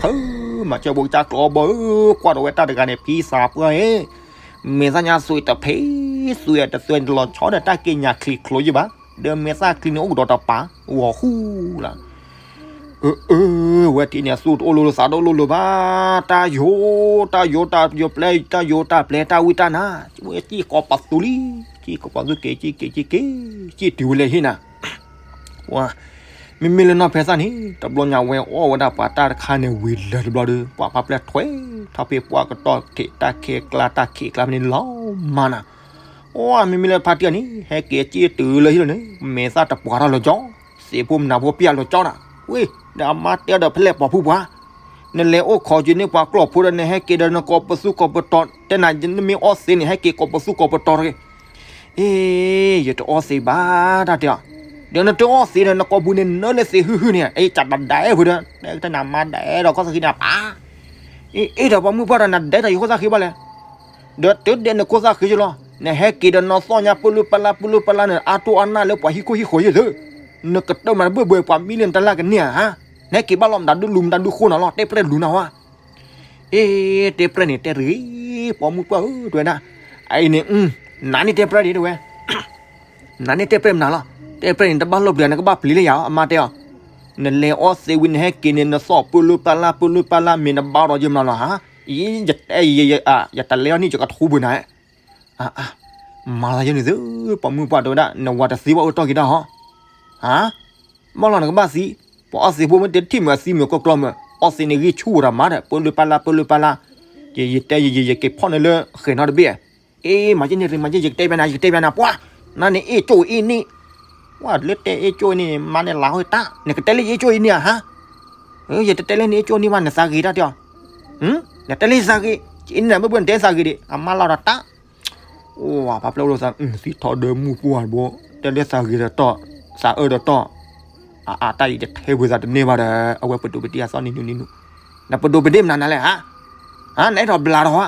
ဖု မၤစၢၤဘိကစၢ်ကျီဘီဧၢ, ကွၢ်ဒီးဝဲတၢ်တဂၤန့ၣ် ဖံသးပှၢ်ဧၢ, မဲာ်သၣ်ညါသွံးတဖံး သွံးတသွံးန့ၣ် တလီၤဆီဒီးတၢ်က့ညၣ်ချံချိယဲဘၣ်, ဒီးမဲာ်သၣ်ချံန့ၣ်အိၣ်ကဒီးတပၤ ဂီၤဃူလၢ်, အၢ အၢ ဝဲတံၢ်န့ၣ် အသူၣ်တအိၣ်လိၤလိၤသးတအိၣ်လိၤလိၤဘၣ်, တၢ်ယိၤ တၢ်ယိၤ တၢ်ယိၤပျဲ တၢ်ယိၤတၢ်ပျဲ တၢ်ဝံတၢ်နါ, ဝဲကံၣ်ကိးပသူလံ, ကံၣ်ကိးပသူက့ၤ ကံၣ်က့ၤ ကံၣ်က့ၤ ကံၣ်တုၤဝဲလဲၤဟ့ၣ်နၤ ဝါ, မ့မ့ၢ်လၢနီၢ်ဖဲသၣ်န့ၣ် တဘျီညါဝဲအီၣ်ဝဲဒၣ်ပှၤတၢ်တခါန့ၣ်ဝံၤလၢာ်တဘျီဒီး ပှၤဖးပျဲၢ်ထွဲထီၣ်ဖဲပှၢ်ကတီၢ်ထံး တၢ်ခဲကျါတၢ်ခံးကျါဖဲန့ၣ်လီၤမးနၤ, အိ မ့မ့ၢ်လၢဖါတံၢ်အံၤန့ၣ် ဟဲက့ၤအစ့တုၤလၢဟံၣ်လီၤန့ၣ် မဲာ်သၣ်တပှၢ်ထီၣ်လၢကၠီ, သ့ၣ်ဖိမနၤဖိပျၢ်လၢကၠီနၤ, ဝ့ၢ် ဒီးအမါတဲဒီးဖဲလဲၣ်ပိာ်ဖုပှၤ နလဲၤအိၣ်ခိးက့ၤန့ၢ်ပှၤကျီၢ်ဖိဒီး နဟဲက့ၤဒီးနကိးပသူကိးပတီၤ တဲနၤ နမ့ၢ်အီၣ်သ့န့ၣ် ဟဲက့ၤကိးပသူကိးပတီၤတဂ့ၤ, အ့ ယတအီၣ်သ့ဘၣ်တၢ်တဲအီၤ, ဒီးနတအီၣ်သ့ဒီး နကိာ်ပူၤန့ၣ် နၢလၢသ့ၣ်ဟုၣ်ဟုၣ်န့ၣ် အ့ ကၢ်တဒဲဖိဒီး တဲနမါဒဲးဒီးကီၢ်သးဃံန့ၣ်ပၢ်, အ့ အ့ ဒီးပှၤမုၣ်ပှၢ်ဒီး နဒဲးတၢ်ယိၤကီၢ်သးဃံဘၣ်လဲၣ်, ဒီးတဒဲးနကီၢ်သးဃံယလီၤ, နဟဲက့ၤဒီးနီၢ်သီၣ်ညါပၢလုၢ်ပၢလၢ် ပၢလုၢ်ပၢလၢ်န့ၣ် အါတိၢ်အါနၢ်လၢပှၤဟံၣ်ခိၣ်ဟံၣ်ဃီယဲၢ်သၢ, နကတၢၢ်မၤတဘၢၣ်ဘၢၣ်ပှၤမံလၢနတၢ်လၢ်ကန့ၢ်ဧါ, နဟဲက့ၤဘၣ်လီၤမတၤဒုလူၤမတၤဒုဃိနၤလီၤ တဲပြဲၢ်လူၤနၤဝါ, အ့ တဲပြဲၢ်န့ၣ် တဲတဂ့ၤ, ပိာ်မုၣ်ပှၢ်ဧၢ တဲဝဲဒၣ်, အအံၤန့ၣ် နၤန့ၣ်တဲပြဲၢ်ဒံးတဲဝဲ, နၤန့ၣ်တဲပြဲၢ်မနုၤလီၤ, တဲပြဲၢ်န့ၣ် တဘၣ်လိၣ်ပျံၤ နကဘၣ်ပျံၤလၢယၤ အမါတဲအီၤ, နလဲၤအီၣ်သ့ဝံၤ နဟဲက့ၤန့ၣ် နသီၣ်ပၢလုၢ်ပၢလၢ် ပၢလုၢ်ပၢလၢ် မ့ၢ်နဘါထီၣ်ယမနုၤလီၤဧါ, ယ ယ ယတလဲၤအီၤန့ၣ် ယကထူပူၤနၤ, မၤသးယဲန့ၣ်သု, ပိာ်မုၣ်ပှၢ်တဲဝဲဒၣ် နဝၤတသံဘၣ်အိၣ်တီၢ်က့ၤတၢ်ဟီ, ဟါ, ဘၣ်လီၤနကဘၣ်သံ, ပှၤအီၣ်သ့ဖိမ့ၢ်တထံၣ်မုာ်အသံမုာ်ကီၢ်ကျီမုာ် အီၣ်သ့န့ၣ်ဂံၢ်ဆူၣ်ဝဲဒီးမၤဒီး ပၢလုၢ်ပၢလၢ် ပၢလုၢ်ပၢလၢ်, ယ ယတဲ ယ ယ ယက့ၤဖီၣ်န့ၢ်လၢဃဲၤနီတဘ့ၣ်, အ့ မၤက့န့ၣ် မၤက့ ယကတဲဘၣ်နၤ ယကတဲဘၣ်နၤ ပှၤ, နၤန့ၣ်အ့ၣ်ကၠိၣ်အ့ၣ်န့ၣ်, ပှၤလၢတဲအ့ၣ်ကၠိၣ်အ့ၣ်န့ၣ် မါန့ၣ်လၤဟီၣ်တၢ်, နကတဲလၢယအ့ၣ်ကၠိၣ်အ့ၣ်န့ၣ်ဧါဟါ, ယတတဲလၢနအ့ၣ်ကၠိၣ်န့ၣ်ဘၣ် နသးဂ့ၤတၢ်တဲအီၤ, နတဲလၢယသးဂ့ၤ, ယအ့ၣ်န့ၣ်ဘၣ်ဘၣ်နတဲသးဂ့ၤဒံး အမါလီၤဒီးတၢ် အိၣ်ဝဲဖးပျဲၢ်အိၣ်လိာ်သး သံထီၣ်ဒီးမုၢ်ပှၢ်တဘိ, တဲလၢသးဂ့ၤဒီးတီၢ်, သးအၢဒီးတီၢ်, အအါတၢ်အံၤတထဲပှဲၤသးတန့ၢ်ဘၣ်ဒီး အဝဲပဒိးပဒ့ၣ်အသီၣ်နံၤနုၤနံၤနုၤ, နပဒိးပဒ့ၣ်မနုၤနၤလဲၣ်ဧါ, နအဲၣ်ဒိးဘျးထီၣ်ဧါ,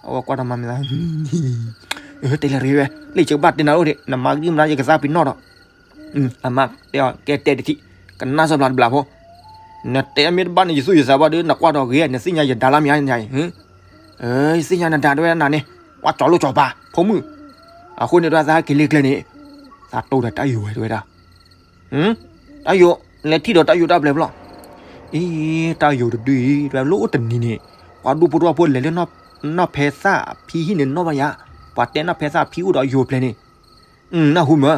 အဝဲကွၢ်ဒီးမၤမ့ၢ်သး, တဲလဲၤရ့ဝဲ, လၢယကဘၣ်တဲနၤအိၣ်ဒံး နမၤကဒံမနုၤယကသးပ့ၤနီၣ်ဒီး, အမါတဲအီၤ ကဲတဲတထံၣ်, ကနၣ်စီၤဘျးတဘျးဖိ, နတဲမ့ၢ်တဘၣ်န့ၣ် ယသူၣ်ယသးဘၣ်ဒီး နကွၢ်ဒီးဂ့ၤ နသ့ၣ်ညါယဒါလၢမ့ၢ်ဧါ, ယသ့ၣ်ညါနဒါတဝဲနၤန့ၣ်, ပှၤကၠီၤလိၣ်ကၠီၤပၤ ဖိမုၣ်, အဃိန့ၣ်ဒီးသးဟဲက့ၤလ့ကျဲန့ၣ်, သးတိၢ်ဒီးတၢ်ယိၤဝဲတဝဲဒၣ်, တၢ်ယိၤ, လဲၤထံၣ်ဒီးတၢ်ယိၤတၢ်ပျဲၢ်ဖျီၣ်, အ့ တၢ်ယိၤတဒုအံၤ တဝဲလၢအိၣ်တနံၤန့ၣ်, ပှၤဒူဖိတဝီဖိလဲၤလၢ နီၢ်ဖဲသၣ်အဖံဟံၣ်န့ၣ်နီၢ်ဘၣ်ယၤ, ပှၤတဲနီၢ်ဖဲသၣ်အဖံအိၣ်ဒီးယိၤပျဲၢ်န့ၣ်, နၢ်ဟူမၢ,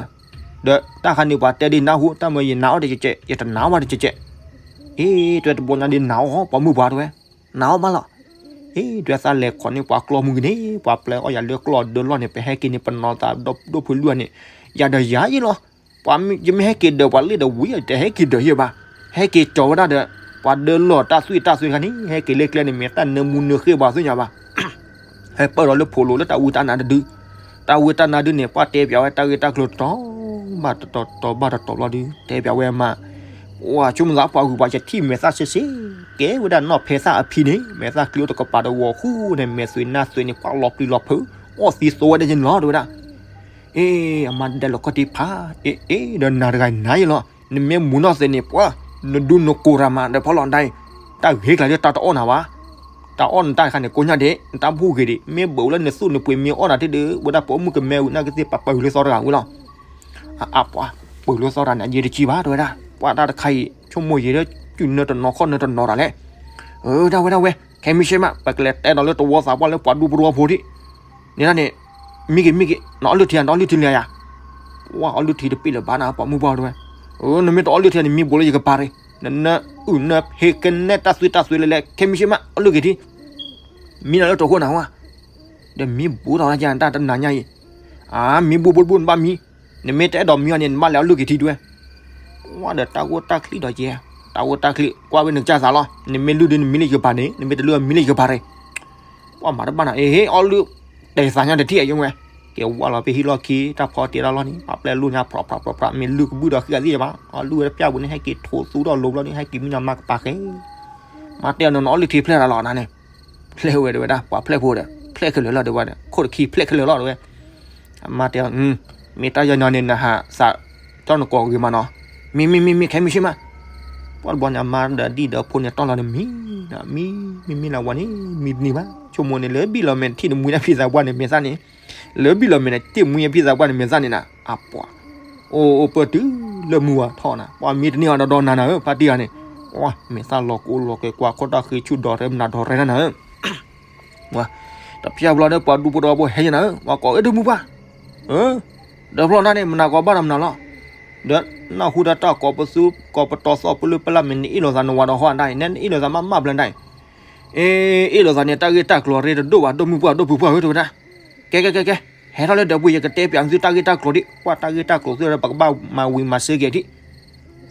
ဒီးတၢ်ခါန့ၣ်ပှၤတဲဒ်နၢ်ဟူ တၢ်မၢယနၤအီၣ်တကဲးကဲး ယတနၤအီၣ်ဘၣ်တကဲးကဲး, အ့ တဝဲတဘျီညါဒ်နၤအီၣ် ပိာ်မုၣ်ပှၢ်တဝဲ, နၤအီၣ်ဘၣ်လီၤ, အ့ တဝဲသးလဲၤခိးန့ၢ်ပှၤကျီၢ်မုၢ်ကန့ၣ် ပှၤပျဲအီၣ်ယၤလၢကျီၢ်ဒၢလီၢ်န့ၣ် ပဟဲက့ၤန့ၣ် ပနီၤသးဒိၣ်ဖုလၢန့ၣ်, ယၤဒီးယၤယဲလီၤ, ပှၤယမ့ၢ်ဟဲက့ၤဒီးပှၤလ့ၣ်ဒီးဝံၤ တဟဲက့ၤဒီးယဲဘၣ်, ဟဲက့ၤကၠီၤဝဲဒၣ်ဒီး ပှၤဒၢလီၢ်တၢ်သွံၣ်တၢ်သွဲတခါန့ၣ် ဟဲက့ၤလၢကျဲန့ၣ် မ့ၢ်တၢ်နၢမူနၢဃ့ၢ်ဘၣ်သ့ၣ်ညါဘၣ်. ဟဲပၢၢ်ဒီးလၢဖိးလိာ်လၢတၢ်ဝံတၢ်နါတဒု, တၢ်ဝံတၢ်နါဒုန့ၣ် ပှၤတဲပၠးဝဲတၢ်ဂ့ၢ်တၢ်ကျိၤတတီၤဘၣ်တတီၤ တတီၤဘၣ်တတီၤဘျီဒု တဲပၠးဝဲမး, ဝဲဆိကမိၣ်သးပှၤဂုၤပှၤဆဲးထံၣ်မဲာ်သၣ်စ့စ့, ကဲဝဲဒၣ်နီၢ်ဖဲသၣ်အဖံန့ၣ် မဲာ်သၣ်ကျ့အိၣ်တကပၤတဝီၤဃူန့ၣ် မဲာ်သွဲးနါသွဲးန့ၣ် ပှၤလီၤပျံၤလီၤဖုး, အီၣ်သံသိဝဲဒၣ်ယဲန့ၣ်လီၤ တဲဝဲဒၣ်. အ့ အမါဒဲးလီၤခီၣ်ထံးဖး, အ့ အ့ ဒီးနၤတဂၤနၤယဲလီၤ, နမ့ၢ်မူနီၢ်သဲးန့ၣ် ပှၤ နဒူနကိၤရၤမး ဒီးဖီလီၤဒၣ်အံၤ, တၢ်ဂ့ၤကျါဒ်တၢ်တအီၣ်နၤဘၣ်, တၢ်အီၣ်နတၢ်တခါန့ၣ် ကိညၢ်ဒ့ၣ် နတၢ်ဘူၣ်ဂ့ၤဒံး မ့ၢ်ဘၣ်လၢနသူၣ်နပှ့ၤမ့ၢ်အီၣ်နၤတ့ၢ်ဒီး ဝဲဒၣ်ပအိၣ်မုၣ်ကမဲဝံၤ နာ်က့သ့ၣ်ပာ်ပၢၢ်လၢသီတဂၤဝံၤလီၤ. အါပှၤ ပၢၢ်လၢသီတဂၤန့ၣ် ယဲတကံဘၣ် တဲဝဲဒၣ်, ပှၤတၢ်တခါအံၤ ဆိကမိၣ်ယဲလၢ ကုၢ်နၢတနီၤခီၣ်နၢတနီၤတၢ်လဲၣ်. အၢ ဒၣ်ဝဲဒၣ်ဝဲ ခဲမုၢ်ဆ့ၣ်မး ပကလဲၤတဲဒီးလၢတဝီသးပှၢ်လၢပှၤဒူဖိတဝီဖိဒံး, န့ၣ်ဒၣ်န့ၣ်, မံက့ၤ မံက့ၤ နအီၣ်လုၢ်ထံဧါ နအီၣ်လုၢ်ထံလံဧါယၤ, ပှၤအီၣ်လုၢ်ထံတပ့ၢ်လၢၤဘၣ်နၤ ပှၤမုၢ်ပှၢ်တဲဝဲ, အၢ နမ့ၢ်တအီၣ်လုၢ်ထံန့ၣ် မံဘိးလၢယကပၤရ့ၣ်, နနၢအုၣ်နၢဖံးကနဲတၢ်သွံၣ်တၢ်သွဲလဲၣ်လဲၣ် ခဲမုၢ်ဆ့ၣ်မး အီၣ်လုၢ်က့ၤထံ, မံနၤလၢတဃိနၤဝဲ, ဒီးမံဘူးထီၣ်တၢ်ယၤတၢ်တနၤညါအံၤ, အါ မံဘူးဘူးဘူးနဘၣ်မံ, နမ့ၢ်တအဲၣ်ဒိးမံအီၤန့ၣ် နဘၣ်လဲၤအီၣ်လုၢ်က့ၤထံဒုဝဲ, ဝဲဒီးတၢ်ဂိၢ်တၢ်ချံဒီးယဲ, တၢ်ဂိၢ်တၢ်ချံ ကွၢ်ဝဲနကစၢ်သးလီၤ, နမ့ၢ်လုၢ်ဒုးနမံလၢယကပၤန့ၣ် နမ့ၢ်တလုၢ်မံလၢယကပၤရ့ၣ် ပှၤမၤတဘၣ်နၤ အ့ဟ့ အီၣ်လုၢ်တဲသးညါတထံၣ်အယိဝဲ, ကဲဝဲလီၤဖဲဟံၣ်လီၢ်ခံ တၢ်ဖီတ့တၢ်လီၢ်န့ၣ် ပှၤပျဲလူညါ ဖြီဖြီဖြီဖြီ မ့ၢ်လုၢ်ကဘုၣ်ဒီးဃံအသံၣ်ဘၣ်, အီၣ်လုၢ်ဝဲတပျၢ်ပူၤန့ၣ် ဟဲက့ၤထိးသူထီၣ်လိၤဘျီန့ၣ် ဟဲက့ၤမံနီၤမါကပၤဃဲ, မါတဲအီၤ နအီၣ်လုၢ်ထံဖျဲၣ်တၢ်လီၤနၤန့ၣ်, ဖျဲၣ်ဝဲတဲဝဲဒၣ် ပှၤဖျဲၣ်ဖိဒီး ဖျဲၣ်ခဲလၢာ်လီၤတဲဝဲဒၣ် ခိၣ်တခံဖျဲၣ်ခဲလၢာ်လီၤတဲဝဲ, အမါတဲအီၤ မ့ၢ်တၢ်ယီၤညီန့ၣ် နဟးစး ကၠီနကိးဂ့ၤမးနီၤ, မံမံမံမံ ခဲမုၢ်ဆ့ၣ်မး, ပှၤတဘျီန့ၣ် အမါဒီးဒံၣ်ဒီးဖိန့ၣ် တီၢ်လီၤန့ၣ်မံ, မံ မံမံလၢဝဲန့ၣ် မံတန့ၢ်ဘၣ်, ဆိကမိၣ်န့ၣ် လၢဘံၣ်လီၤမဲာ်န့ၣ် ထံၣ်နမှံဒၣ်ဖံသးပှၢ်န့ၣ် မဲာ်သၣ်န့ၣ်, လၢဘံၣ်လီၤမဲာ်န့ၣ် ထံၣ်မှံဖံသးပှၢ်န့ၣ် မဲာ်သၣ်န့ၣ်နၤ, အပှၤ, အိၣ်အိၣ်ပၢၢ်တုၤလၢမုၢ်ဝါထီၣ်နၤ, ပှၤမံတန့ၢ်အီၤဒီးဒီးနၤနၤဧၢ ဖါတံၢ်ဂၤန့ၣ်, ပှၤမဲာ်သၣ်လီၤကအိၣ်လီၤကဲၤကွၢ်ခိၣ်တၢ်ဃ့ဆူၣ်ဒီးရဲမနၤဒီးရဲနၤနၤဧၢ တဖျၢၣ်ဘျီဒီး ပှၤဒူဖိတဝီဖိဟဲယဲနၤဧၢ, ပှၤကိးအၢဒိၣ်မုၢ်ပှၢ်, အၢ, ဒီးဖျီတၢ်န့ၣ် မနၤကိးဘၣ်ဒီးမနၤလီၤ, ဒီးနၢ်ဟူဒီးတၢ်ကိးပသူ ကိးပတီၤသီၣ်ပလုၢ်ပလၢ်မ့ၢ်နအ့ၣ်လိာ်သးနဝၤဒီးဟီၣ်အတၢ်အံၤ နအ့ၣ်လိာ်သးမးမးဘျဲတၢ်အံၤ, အ့ၣ်လိာ်သးန့ၣ် တၢ်ဂ့ၢ်တၢ်ကျိၤရ့တဒိၣ်ဘၣ် ဒိၣ်မုၢ်ပှၢ်ဒိၣ်ဖုပှၢ်ဧၢ တဲဝဲဒၣ်, ကဲကဲကဲကဲ, ဟဲထီၣ်လၢဒီးပူၤ ယကတဲပၠးသုတၢ်ဂ့ၢ်တၢ်ကျိၤဒံး ပှၤတၢ်ဂ့ၢ်တၢ်ကျိၤသုဒီး ပကဘၣ်မၤဝံၤမၤစၢၤက့ၤဒံး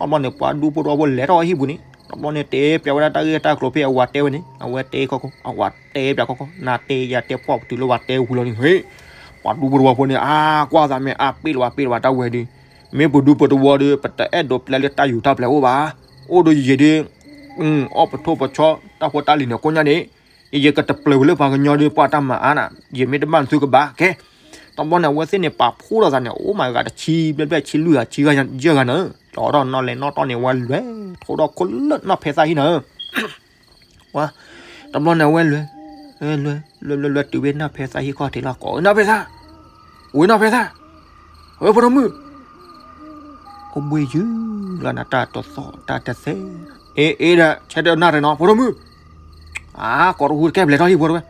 တဘျီန့ၣ် ပှၤဒူဖိတဝီဖိလဲၤထီၣ်ဝဲဟံၣ်ပူၤန့ၣ် တဘျီန့ၣ် တဲပၠးဝဲဒၣ်တၢ်ဂ့ၢ်တၢ်ကျိၤဖဲအဝၤတဲဝဲန့ၣ် အဝဲတဲခီခီ အဝၤတဲပၠးခီခီ နၤတဲယၤတဲဖှီၣ်ပတုၤလၢဝၤတဲဝံၤလီၤန့ၣ် ဟ့ၣ် ပှၤဒူဖိတဝီဖိန့ၣ် အါ ကွၢ်သးမ့ၢ်အါပ့ၣ်လၢၤဘၣ် ပ့ၣ်လၢၤဘၣ်တၢ်ဝဲဒုး မ့ၢ်ပဒူပတဝီဒီး ပတအဲၣ်ဒိးပျဲလၢတၢ်ယူၤတၢ်ပျဲအိၣ်ဘၣ် အိၣ်ဒီးယံာ်ဒီး အီၣ်ပထိၣ်ပဆီတၢ်ဖိတၢ်လံၤန့ၣ် ကိးညါန့ၣ် ယကတပျဲၤဝံၤလၢပှၤကညီဒီး ပှၤတၢ်မၤအါနၤ ယမ့ၢ်တဘၣ်နသုကဘၣ် ကဲ တဘျီန့ၣ် အဝဲသ့ၣ်န့ၣ် ပာ်ဖှိၣ်ထီၣ်သးန့ၣ် အိၣ်မးဂၤတဆံဘျဲၣ်ဘျဲၣ်ဆံလွံၢ်ဂၤဆံဂၤယဲၢ်ဂၤနၤ ကၠီထီၣ်နီၣ်လဲၤနီၣ်တီၢ်န့ၣ် ဝဲလဲၤထီၣ်ဒီးခိၣ်လၢနီၢ်ဖဲသၣ်ဟံၣ်နၤ ဝဲ တဘျီန့ၣ် အဝဲလဲၤ လဲၤ လဲၤ လဲၤ လဲၤတုၤဝဲနီၢ်ဖဲသၣ်ဟံၣ်ခီၣ်ထံးလီၤ ကိးနီၢ်ဖဲသၣ် ဝဲနီၢ်ဖဲသၣ် ဝဲဖိဒိၣ်မုၣ် အိၣ်ဘှံးယုၢ်လီၤနၤ တၢ်တသီၣ်တၢ်တသဲ အ့ အ့ဒီး ဆဲးတနၣ်ရံၣ်နီၤ ဖိဒိၣ်မုၣ် အါ ကိးတဟူတကဲ လဲၤထီၣ်ဟံၣ်ဖိတဝဲ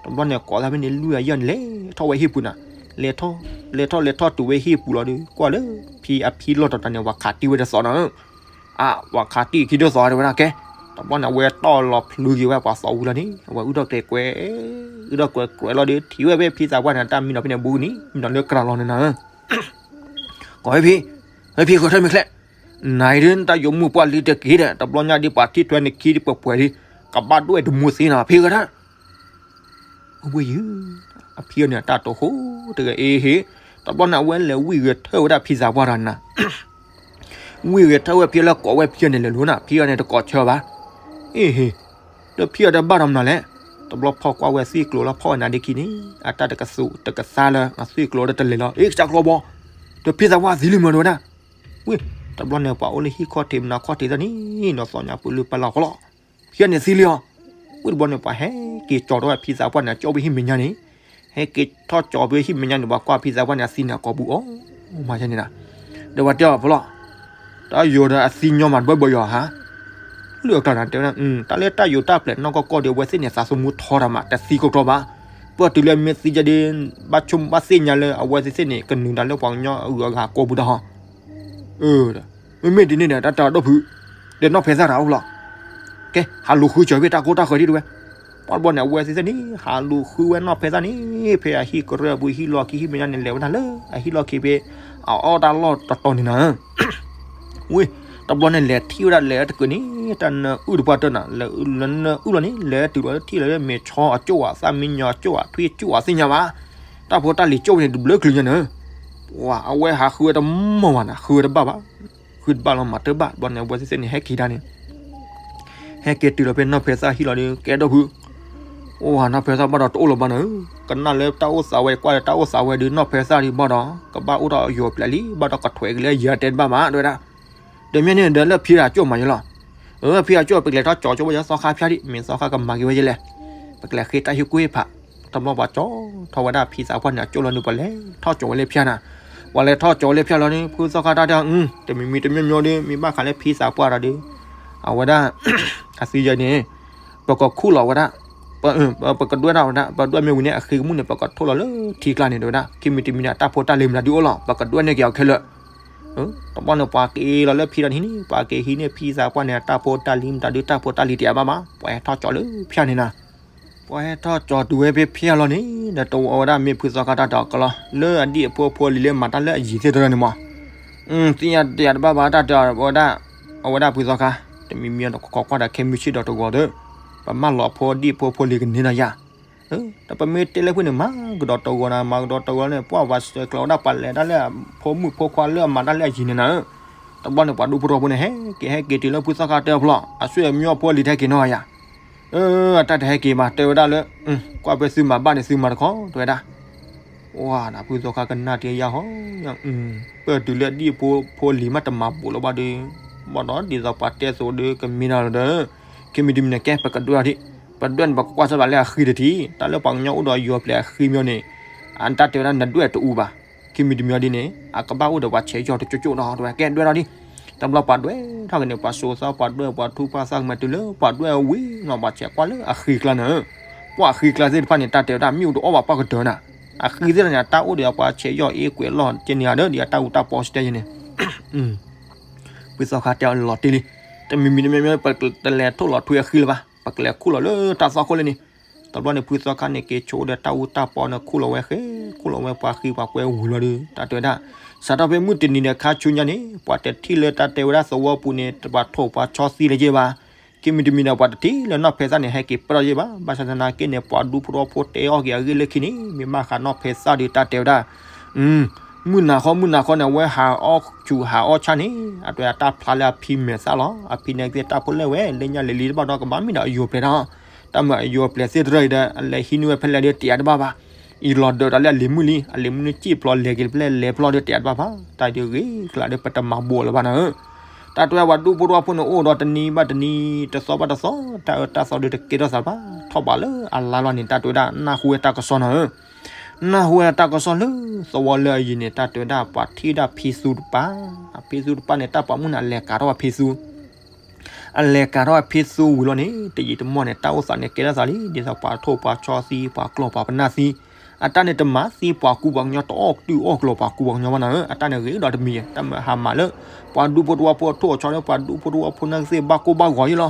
တဘျီန့ၣ် ကိးသးဖဲန့ၣ် လွံၢ်အယဲၢ်န့ၣ် လဲၤထီၣ်ဝဲဟံၣ်ပူၤနၤ လဲၤထီၣ် လဲၤထီၣ်လဲၤထီၣ်တုၤဝဲဟံၣ်ပူၤလီၤဒီး ကွၢ်လၢ ဖံအဖံလီၢ်တတီၤန့ၣ် ဝၤခးတံၢ်ဝဲတသီနၤ အါ ဝၤခးတံၢ်ခံဒိၣ်သီတဲဝဲဒၣ်ကဲ တဘျီန့ၣ် အဝဲတီၣ်လီၤဖျုးက့ၤဝဲပှၤသီဝံၤလီၤန့ၣ် အဝဲအုၣ်ထီၣ်ကျဲးကွဲး အုၣ်ထီၣ်ကွဲးကွဲးလီၤဒီး ထံၣ်ဝဲဖဲဖံသးပှၢ်န့ၣ် တၢ်မံနီၤဖဲန့ၣ် ဘူးကနံၤ မံနီၤလၢကြၤလီၤန့ၣ်နၤ ကိးဝဲဖံ ဝဲဖံဃၢၤထၢၣ်မ့ၢ်ချဲ နၤအံၤဒ်တၢ်ယိၤမုၢ်ပှၢ်လံတက့ၢ်ဒီး တဘျီညါဒ်ပှၤထံၣ်ထွဲနခံဒ်ပှဲၤပှဲၤဒ် ကဘၣ်ဒိၣ်ဝဲတမူသ့နီၤ ဖံဃၢၤထၢၣ် အဝဲယုၢ် အဖံအီၤန့ၣ် အတၢ်တိာ်ဃိတဂၤအ့ဟ့ၣ် တဘျီန့ၣ် အဝဲလဲၤဝံၣ်ဂဲၤထၢၣ်ဝဲဒၣ်ဖံသးပှၢ်တဂၤနၤ ဝံၣ်ဂဲၤထၢၣ်ဝဲဖံလၢကိးဝဲဖံအီၤန့ၣ်လဲၤလိၤနၤ ဖံအီၤန့ၣ်တကိးဆၢဘၣ် အ့ဟ့ၣ် ဒီးဖံအီၤတဘၣ်ဒီးမနုၤလဲၣ် တဘျီဖီၣ်ကွၢ်ဝဲသွံၣ်ကျိၤလၢဖီၣ်ဝဲနၤဒ့ခံန့ၣ် အတၢ်တကသူးတကသါလၢ အသွံၣ်ကျိၤဒီးတလဲၤလီၤ အ့ ကစၢ်ကျီဘီ ဒီးဖံသးပှၢ်သံလံမနုၤတဲဝဲဒၣ် ဝံၣ် တဘျီန့ၣ် ပှၤအိၣ်လၢဟံၣ်ခီၣ်ထံးမနုၤခီၣ်ထံးသၢန့ၣ် နီၢ်သီညါပူၤလၢပလီၢ်ဃီလီၤ ဖံအီၤန့ၣ်သံလံအီၤ ဝံၣ်တဘျီန့ၣ် ပှၤဟဲက့ၤကၠီၤထီၣ်ဝဲဖံသးပှၢ်န့ၣ် ကၠီဖဲဟံၣ်မဲာ်ညါန့ၣ် ဟဲက့ၤထီၣ်ကၠီဖဲဟံၣ်မဲာ်ညါန့ၣ် ပှၤကွၢ်ဖံသးပှၢ်န့ၣ် အသံန့ၣ် အကိာ်ပူၤအီၤ မၤန့ၣ်နၤ ဒီးပှၤတဲအီၤဖိလီၤ တၢ်ယိၤဒီးအသံညီမးတဘၢဘၢယီၤဟါ လၢအကျါနၤတဲဝဲဒၣ် တၢ်လၢတၢ်ယိၤတၢ်ပျဲၤနီၢ်ကီၢ်ကီၢ်ဒီး အဝဲသ့ၣ်န့ၣ် သးသမူထီတၢ်မး တသံကီကီဘၣ် ပှၤတုၤလၢမ့ၢ်သံယဲဒ် ဘၣ်ဆိဘၣ်သ့ၣ်ညါလၢ အဝဲသ့ၣ်သ့ၣ်န့ၣ် ကနုာ်နၤလၢပှၤကညီအဂုၤအဂၤကိာ်ပူၤတၢ်ဟီ အၢ မ့မ့ၢ်ဒ်န့ၣ်ဒီး တၢ်တၢ်ဒိၣ်ဖုး ဒီးနီၢ်ဖဲသၣ်တၢ်အိၣ်လီၤ ကဲ ဟးလူၤဃုစၢၤဖဲတၢ်ကိၢ်တၢ်ဃၢၤဒ်တဲဝဲ ပှၤတဘျီန့ၣ် အဝဲသ့ၣ်သ့ၣ်န့ၣ် ဟးလူၤဃုဝဲနီၢ်ဖဲသၣ်န့ၣ် ဖဲအဟံၣ်ကရၢၢ်ပူၤဟံၣ်လီၢ်ခံဟံၣ်မဲာ်ညါန့ၣ် လဲၤဝဲဒၣ်လၢအဟံၣ်လီၢ်ခံဖဲ အအီၣ်တၢ်လီၢ်တတီၤန့ၣ်နၤ ဝံၣ် တဘျီန့ၣ်လဲၤထံၣ်ဝဲဒၣ်လဲၤတကုာ်န့ၣ် တၢ်နၢအုၣ်တပှၢ်တၢၢ်နၤ လဲၤနၢအုၣ်လီၤန့ၣ် လဲၤတုၤလီၤထံၣ်လီၤလၢမဲာ်ဆီအကၠိၣ်ဧါ သၣ်မံညီၤကၠိၣ်ဧါ ထွံၣ်ကၠိၣ်ဧါသ့ၣ်ညါဘၣ်. တၢ်ဖိတၢ်လံၤကၠိၣ်ဝဲန့ၣ် တဘျုးကလုာ်ညါန့ၣ် ပှၤအဝဲဟးဃုဝဲတမီၢ်ဘၣ်နၤ ဃုဝဲတဘၣ်ဘၣ် ဃုတဘၣ်လီၤ မၤတၢ်ဘၣ် ဘျီန့ၣ် အဝဲသ့ၣ်သ့ၣ်န့ၣ် ဟဲက့ၤဒၣ်န့ၣ် ဟဲက့ၤတုၤလီၤဖဲနီၢ်ဖဲသၣ်ဟံၣ်လီၤဒီး ကဲဒိၣ်ဖု အိၣ်ဝဲနီၢ်ဖဲသၣ်ဘၣ်ဒီးတအိၣ်လၢၤဘၣ်နၤဧၢ, ကနၣ်လၢတၢ်အိၣ်သးဝဲ ကွၢ်လၢတၢ်အိၣ်သးဝဲဒီး နီၢ်ဖဲသၣ်ဒီးဘၣ်ဒီး ကဘၣ်အိၣ်ဒီးယီၤပျဲၢ်လံ ဘၣ်ဒီးကထွဲးက့ၤလၢယၤတဲတဘၣ်ဘၣ် တဲဝဲဒၣ်. ဒီးမ့ၢ်န့ၣ်ဒီးလၢဖံအကၠိၣ်မၤယလီၤ. အၢ ဖံအကၠိၣ် ပကလဲၤထီၣ်ကၠီကၠိၣ်ဝဲယသီခါဖၠါဒံး မ့ၢ်သီခါကမၤက့ၤဝဲယလဲၣ်. ပကလဲၤဃ့တၢ်ဟ့ၣ်ကူၣ်ဟ့ၣ်ဖး, တဘျီပှၤကၠီထီၣ်ဝဲဒၣ်ဖံသးပှၢ်န့ၣ် အကၠိၣ်လီၤန့ၣ် ပှၤလဲၤထီၣ်ကၠီဝဲလၢဖၠါနၤ, ပှၤလဲၤထီၣ်ကၠီဝဲလၢဖၠါလီၤန့ၣ် ဖုသီခါတၢ်တဲ တမံၤမံၤတမံၤမံၤဒီး မ့ၢ်ဘၣ်ဃးလၢဖံသးပှၢ်ဒီး အဝဲဒၣ် အသံယဲန့ၣ် ပကခူၣ်လီၤဝဲဒၣ်, ပကဒွဲၣ်ထီၣ်ဝဲဒၣ်, ပဒွဲၣ်မ့ၢ်ဝံၤန့ၣ် အဃ့ကမူၣ်န့ၣ် ပကထိၣ်လီၤလၢထံကျါန့ၣ် တဲဝဲဒၣ်, ခံမံၤတမံၤန့ၣ် အတၢ်ဖိတၢ်လံၤမတၤဒုအိၣ်လီၤ ပကဒွဲၣ်န့ၢ်က့ၤအီၤခဲလၢာ်. တဘျီန့ၣ် ပှၤက့ၤလီၤလၢဖံဒီးန့ၣ် ပှၤက့ၤဟံးန့ၢ်ဖံသးပှၢ်န့ၣ် အတၢ်ဖိတၢ်လံၤမတၤဒု တၢ်ဖိတၢ်လံၤတယာ်ဘၣ်ဘၣ် ပှၤဟဲထီၣ်ကၠီလၢဖၠါန့ၣ်နၤ ပှၤဟဲထီၣ်ကၠီတုၤဝဲဖဲဖၠါလီၤန့ၣ် ဒီးတဝီဝဲဒၣ်မ့ၢ်ဖုသီခါတၢ်ဒီးကလီၤ လၢအဒံၣ်အဖိအဖိလံၤလၢမၤတၢ်လၢအယံၤသ့ၣ်တဖၣ်န့ၣ်မး, သ့ၣ်ညါတယာ်တဘၣ်ဘၣ်တၢ်တဲဝဲဒၣ်, အဝဲဒၣ်ဖုသီခါ, တမံၤမံၤဒီးခိးကွၢ်ဒီးခဲမုၢ်ဆ့ၣ်ဒီးတဝီဒီး, ပမၢလီၤဖိဒံၣ်ဖိဖိလံၤကန့ၢ်ဒီးယၤ ဒီးပမ့ၢ်တဲလၢဖုန့ၣ် မၤကဒီးတဝီနၤ မၤကဒီးတဝီန့ၣ် ပှၤဝဲစဲးကျိးဝဲဒၣ်ပှၤလဲၤတၢ်လၢဖိမုၣ်ဖိခွါလၢအမၤတၢ်လၢအယံၤန့ၣ်နၤ, တဘျီန့ၣ် ပှၤဒူဖိတဝီဖိန့ၣ် ဟဲက့ၤဟဲက့ၤတုၤလၢဖုသီခါတဲအဖျီ, အဆွေမျိုးအဖိလံၤတဟဲက့ၤနီၢ်ယၤ အတၢ်တဟဲက့ၤဘၣ် တဲဝဲဒၣ်လၢ ကွၢ်ဖဲသုမၤဘၣ်န့ၣ် သုမၤတခီ တဲဝဲဒၣ်. ဝါနဖုသီခါကနၣ်တ့ၢ်ယါဟီ, ပၢၢ်တုၤလၢဒံၣ်ဖိဖိလံၤမးတမၤဘူးလၢၤဘၣ်ဒီး, ဘၣ်ဒီးဒ်သိးပှၤတဲသိးဒီးကမ့ၢ်ဒၣ်လီၤဒီး, ခံမံၤတမံၤန့ၣ် ကဲပကဒွဲၣ်အီၤဒံး, ပဒွဲၣ်န့ၣ် ပကကွၢ်စၢ်ဘၣ်လၢအဃံတထံၣ်, တၢ်လၢပှၤကညီအိၣ်ဒီးယီၤပျဲၢ်အဃံမ့ၢ်န့ၣ်, အတၢ်တဲဝဲဒၣ်နဒွဲၣ်တအူဘၣ် ခံမံၤတမံၤအီၤဒ်န့ၣ် အကဘၣ်အိၣ်ဒီးပှၤဆဲးယီၤတကၠိကၠိဒီး တဲဝဲကဲဒွဲၣ်ထီၣ်ဒံး, တဘျီပှၤဒွဲၣ်ထီၣ်က့ၤန့ၣ် ပှၤစိာ်သးပှၤဒွဲၣ်ပှၤထူပှၤသၣ်ကမဲာ်တုၤလၢပှၤဒွဲၣ်ဝံၤနီၤ ပှၤဆဲးကွၢ်လၢအဃံကျါန့ၣ်, ပှၤအဃံကျါသ့ၣ်တဖၣ်န့ၣ် တၢ်တဲဝဲဒၣ်မ့ၣ်အူတအီၣ်ဘၣ်ပှၢ်ကတၢၢ်နၤ, အဃံသ့ၣ်တဖၣ်န့ၣ် အတၢ်အိၣ်ဒီးပှၤဆဲးယီၤအ့ကွဲးလီၢ်ကဲန့ၣ်ဧါဒီး ဒ်အတၢ်အူတၢ်ပီစတဲယဲန့ၣ် ဖုသီခါတဲအီၤလီၤတ့ၢ်လံ, တမံၤမံၤတမံၤမံၤ ပတလဲၤထိၣ်လီၤထွံအဃံလၢၤဘၣ်, ပကလဲၤခူၣ်လီၤလၢတၢ်သီခိၣ်လၢန့ၣ်, တဘျီန့ၣ် ဖုသီခါန့ၣ် က့ၤဆိဒီးတၢ်အူတၢ်ပီန့ၣ် ခူၣ်လီၤဝဲဃဲ, ခူၣ်လီၤဝဲပှၤဃံပှၤကွဲဝံၤလီၤဒီး တၢ်တဲဝဲဒၣ်, စးထီၣ်ဖဲမုၢ်တနံၤဒီးခါဆူညါန့ၣ် ပှၤတထံၣ်လၢတၢ်တဲဝဲဒၣ်သဝီပူၤန့ၣ် ပှၤထိၣ်ပှၤဆီသံလၢၤယဲဘၣ်, ခံမံၤတမံၤဒီး ပှၤတထံၣ်လၢနီၢ်ဖဲသၣ်န့ၣ် ဟဲက့ၤပၢၢ်ထီၣ်ယဲဘၣ်, ဘၣ်ဆၣ်သနာ်က့န့ၣ် ပှၤဒူဖိတဝီဖိတဲအီၤက့ၤအဂ့ၢ်လၢခံန့ၣ် မ့ၢ်ဘၣ်ဃးနီၢ်ဖဲသၣ်ဒီးတၢ်တဲဝဲဒၣ် မုၢ်နၤဃီ မုၢ်နၤဃီန့ၣ် အဝဲဟးအီၣ်ဆူးဟးအီၣ်ဆၣ်န့ၣ် အတဲအတၢ်ဖျါလၢအဖံမဲာ်သၣ်လီၤ, အဖံန့ၣ်က့ၤတၢ်ဖိလဲၣ်ဝဲ လၢညါလံၤလံၤတဘၣ်ဒီးကဘၣ်မ့ၢ်ဒီးအယိၤပျဲၢ်ဒီး, တၢ်မၤအယိၤပျဲၢ်သ့ၣ်တဖၣ်အံၤဒီး အလဲၤဟံးန့ၢ်ဝဲဖဲလဲၣ်ဒီးတယာ်တဘၣ်ဘၣ်, အံၤလီၤဒၢးဒီးလၢအလံၤမုၢ်လံ, အလံၤမုၢ်နုၢ်စံၣ်ဖျိလဲၤက့ၤဖဲလဲၣ်လဲၤဖျိဒီးတယာ်တဘၣ်ဘၣ်, တၢ်ဒုးဂ့ၤကျါဒီးပတမၤဘူးလၢၤဘၣ်နၤဧၢ တၢ်တဲဝဲဒၣ်ပှၤဒူဖိတဝီဖိန့ၣ် အိၣ်ဒီးတနံၤဘၣ်တနံၤ တသီဘၣ်တသီ တၢ်အၢတၢ်သီဒုးတကဲထီၣ်သးဘၣ်, ထီၣ်ဘးလၢအလါလီၤန့ၣ် တၢ်တဲဝဲဒၣ် နၢ်ဟူဝဲတၢ်ကစီၣ်နၤဧၢ, နၢ်ဟူဝဲတၢ်ကစီၣ်လၢသဝီလၢအယံၤန့ၣ် တၢ်တဲဝဲဒၣ်ပှၤထံၣ်ဒၣ်ဖံသူတပၤ, အဖံသူတပၤန့ၣ် တၢ်ပာ်မူန့ၣ် အလဲၤကၤထီၣ်အဖံသူ အလဲၤကၤထီၣ်အဖံသူဝံၤလီၤန့ၣ် တယံာ်တမီၢ်န့ၣ် တၢ်အိၣ်သးန့ၣ်ကဲထီၣ်သးလံ, ဒ်သိးပှၤထိၣ်ပှၤဆီသံ ပှၤကျီၢ်ပှၤပနၢ်သံ, အတၢ်န့ၣ်တမၤသံပှၤကူပှၤကညီ တအီၣ်တုၤအီၣ်ကျီၤပှၤကူပှၤကညီဘၣ်နၤဧၢ, အတၢ်န့ၣ်ဂ့ၤဒီးတမံၤ တၢ်မၤဟးမၤလၢ ပှၤဒူဖိတဝီဖိအထိၣ်အဆီလၢပှၤဒူဖိတဝီဖိန့ၣ်ကသ့ၣ်ဘၣ်ကိၢ်ဘၣ်ဂီၤယဲလီၤ.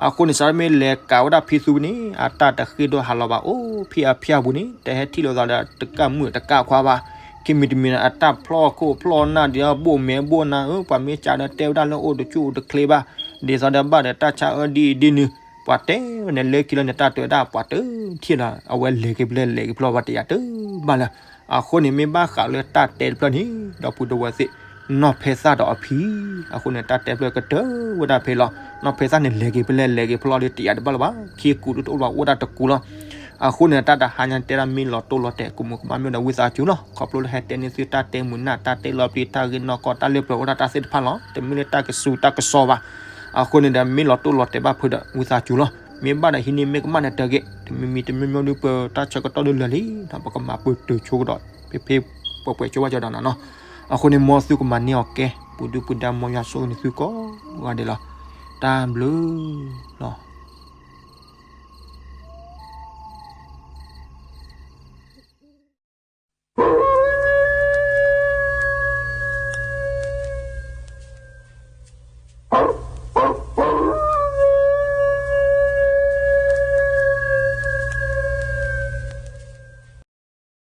အဃိန့ၣ် စးမ့ၢ်လဲၤကၤဝဲဒၣ်ဖံသူန့ၣ် အတၢ်တဃ့ဒိဟးလီၤဘၣ်အိၣ်ဖံအဖံအပူၤန့ၣ် တဟဲထံၣ်လိာ်သးဒီးတကၢ်မုာ်တကၢ်ခွါဘၣ်, ခံမံၤတမံၤန့ၣ် အတၢ်ဖျီၣ်ခိၣ်ဖျီၣ်နၢ်ဒ်အဘိၣ်မဲာ်ဘိၣ်နၢ်ဧၢ, ပှၤမ့ၢ်ကးဒီးတဲဝဲဒၣ်လၢအိၣ်တဆူၣ်အိၣ်တချ့ဘၣ်, ဒ်သိးဒီးဘၣ်ဒီးတၢ်ဆါအၢဒ်အံၤဒ်နုၤ, ပှၤတဲဝဲန့ၣ်လၢခံလီၤန့ၣ် တၢ်တဲဝဲဒၣ်ပှၤတထံၣ်လီၤ, အဝဲလဲၤက့ၤဖဲလဲၣ်လဲၤက့ၤဖဲလဲၣ် ပှၤတယာ်တဘၣ်လၢၤ. အဃိန့ၣ် မ့ၢ်ဘၣ်ဃးလၢတၢ်တဲတဖျၢၣ်န့ၣ် ဒီပုၢ်ဝဲၢ်သ့ၣ် နီၢ်ဖဲသၣ်ဒီးအဖံ, အဃိန့ၣ် တၢ်တဲတဖျၢၣ်ကတၢၢ်ဝဲဒၣ်ဖဲလီၤ. နီၢ်ဖဲသၣ်န့ၣ် လဲၤက့ၤဖဲလဲၣ်လဲၤက့ၤဖဲလဲၣ်ဒီးတယာ်တဘၣ်လၢၤဘၣ်, ခံကူးတအိၣ်ဘၣ်အိၣ်ဒၣ်တကူးလီၤ. အဃိန့ၣ် တၢ်တဟါညါတဲဒၣ်မ့ၢ်လီၤတိၢ်လီၤတဲာ် ကမူးကမၣ်မ့ၢ်ဒီးဝံသးစူၤလီၤ. ခီဖျိလၢဟဲတဲန့ၢ်သုတၢ်တဲမုာ်နၢ် တၢ်တဲလီၤပျံၤ တၢ်ဂ့ၢ်နီၢ်ကီၢ် တၢ်လၢပျၢၤအိၣ်ဒၣ်တၢ်သ့ၣ်တဖၣ်လီၤ. တမ့ၢ်လၢတၢ်ကစူးတၢ်ကစီၣ်ဘၣ်. အဃိန့ၣ်ဒီး မ့ၢ်လီၤတိၢ်လီၤတဲာ်ဘၣ်ဖုးဒီး ဝံသးစူၤလီၤ. မ့ၢ်ဘၣ်ဒီးဟံးန့ၢ်မ့ၢ်ကမၣ်န့ၣ်တဂ့ၤ, တမံၤမံၤတမံၤမံၤဒီး ပတၢ်ဆၢကတီၢ်ဒုးလၢာ်လံဒီး ပကမၤပတုာ်ဆိကဒီး ဖဲဖဲပှဲၤပှဲၤကၠိဘၣ်ကၠိဒီးနၤနီၤ. အဃိန့ၣ် မ်သုကမၤန့ၢ်အီၤကဲ ပူၤဒုပူၤဒါမ်ယွၤဆိၣ်ဂ့ၤန့ၢ်သုကိးဂၤဒဲးလီၤ. တၢ်ဘျုးလီၤ.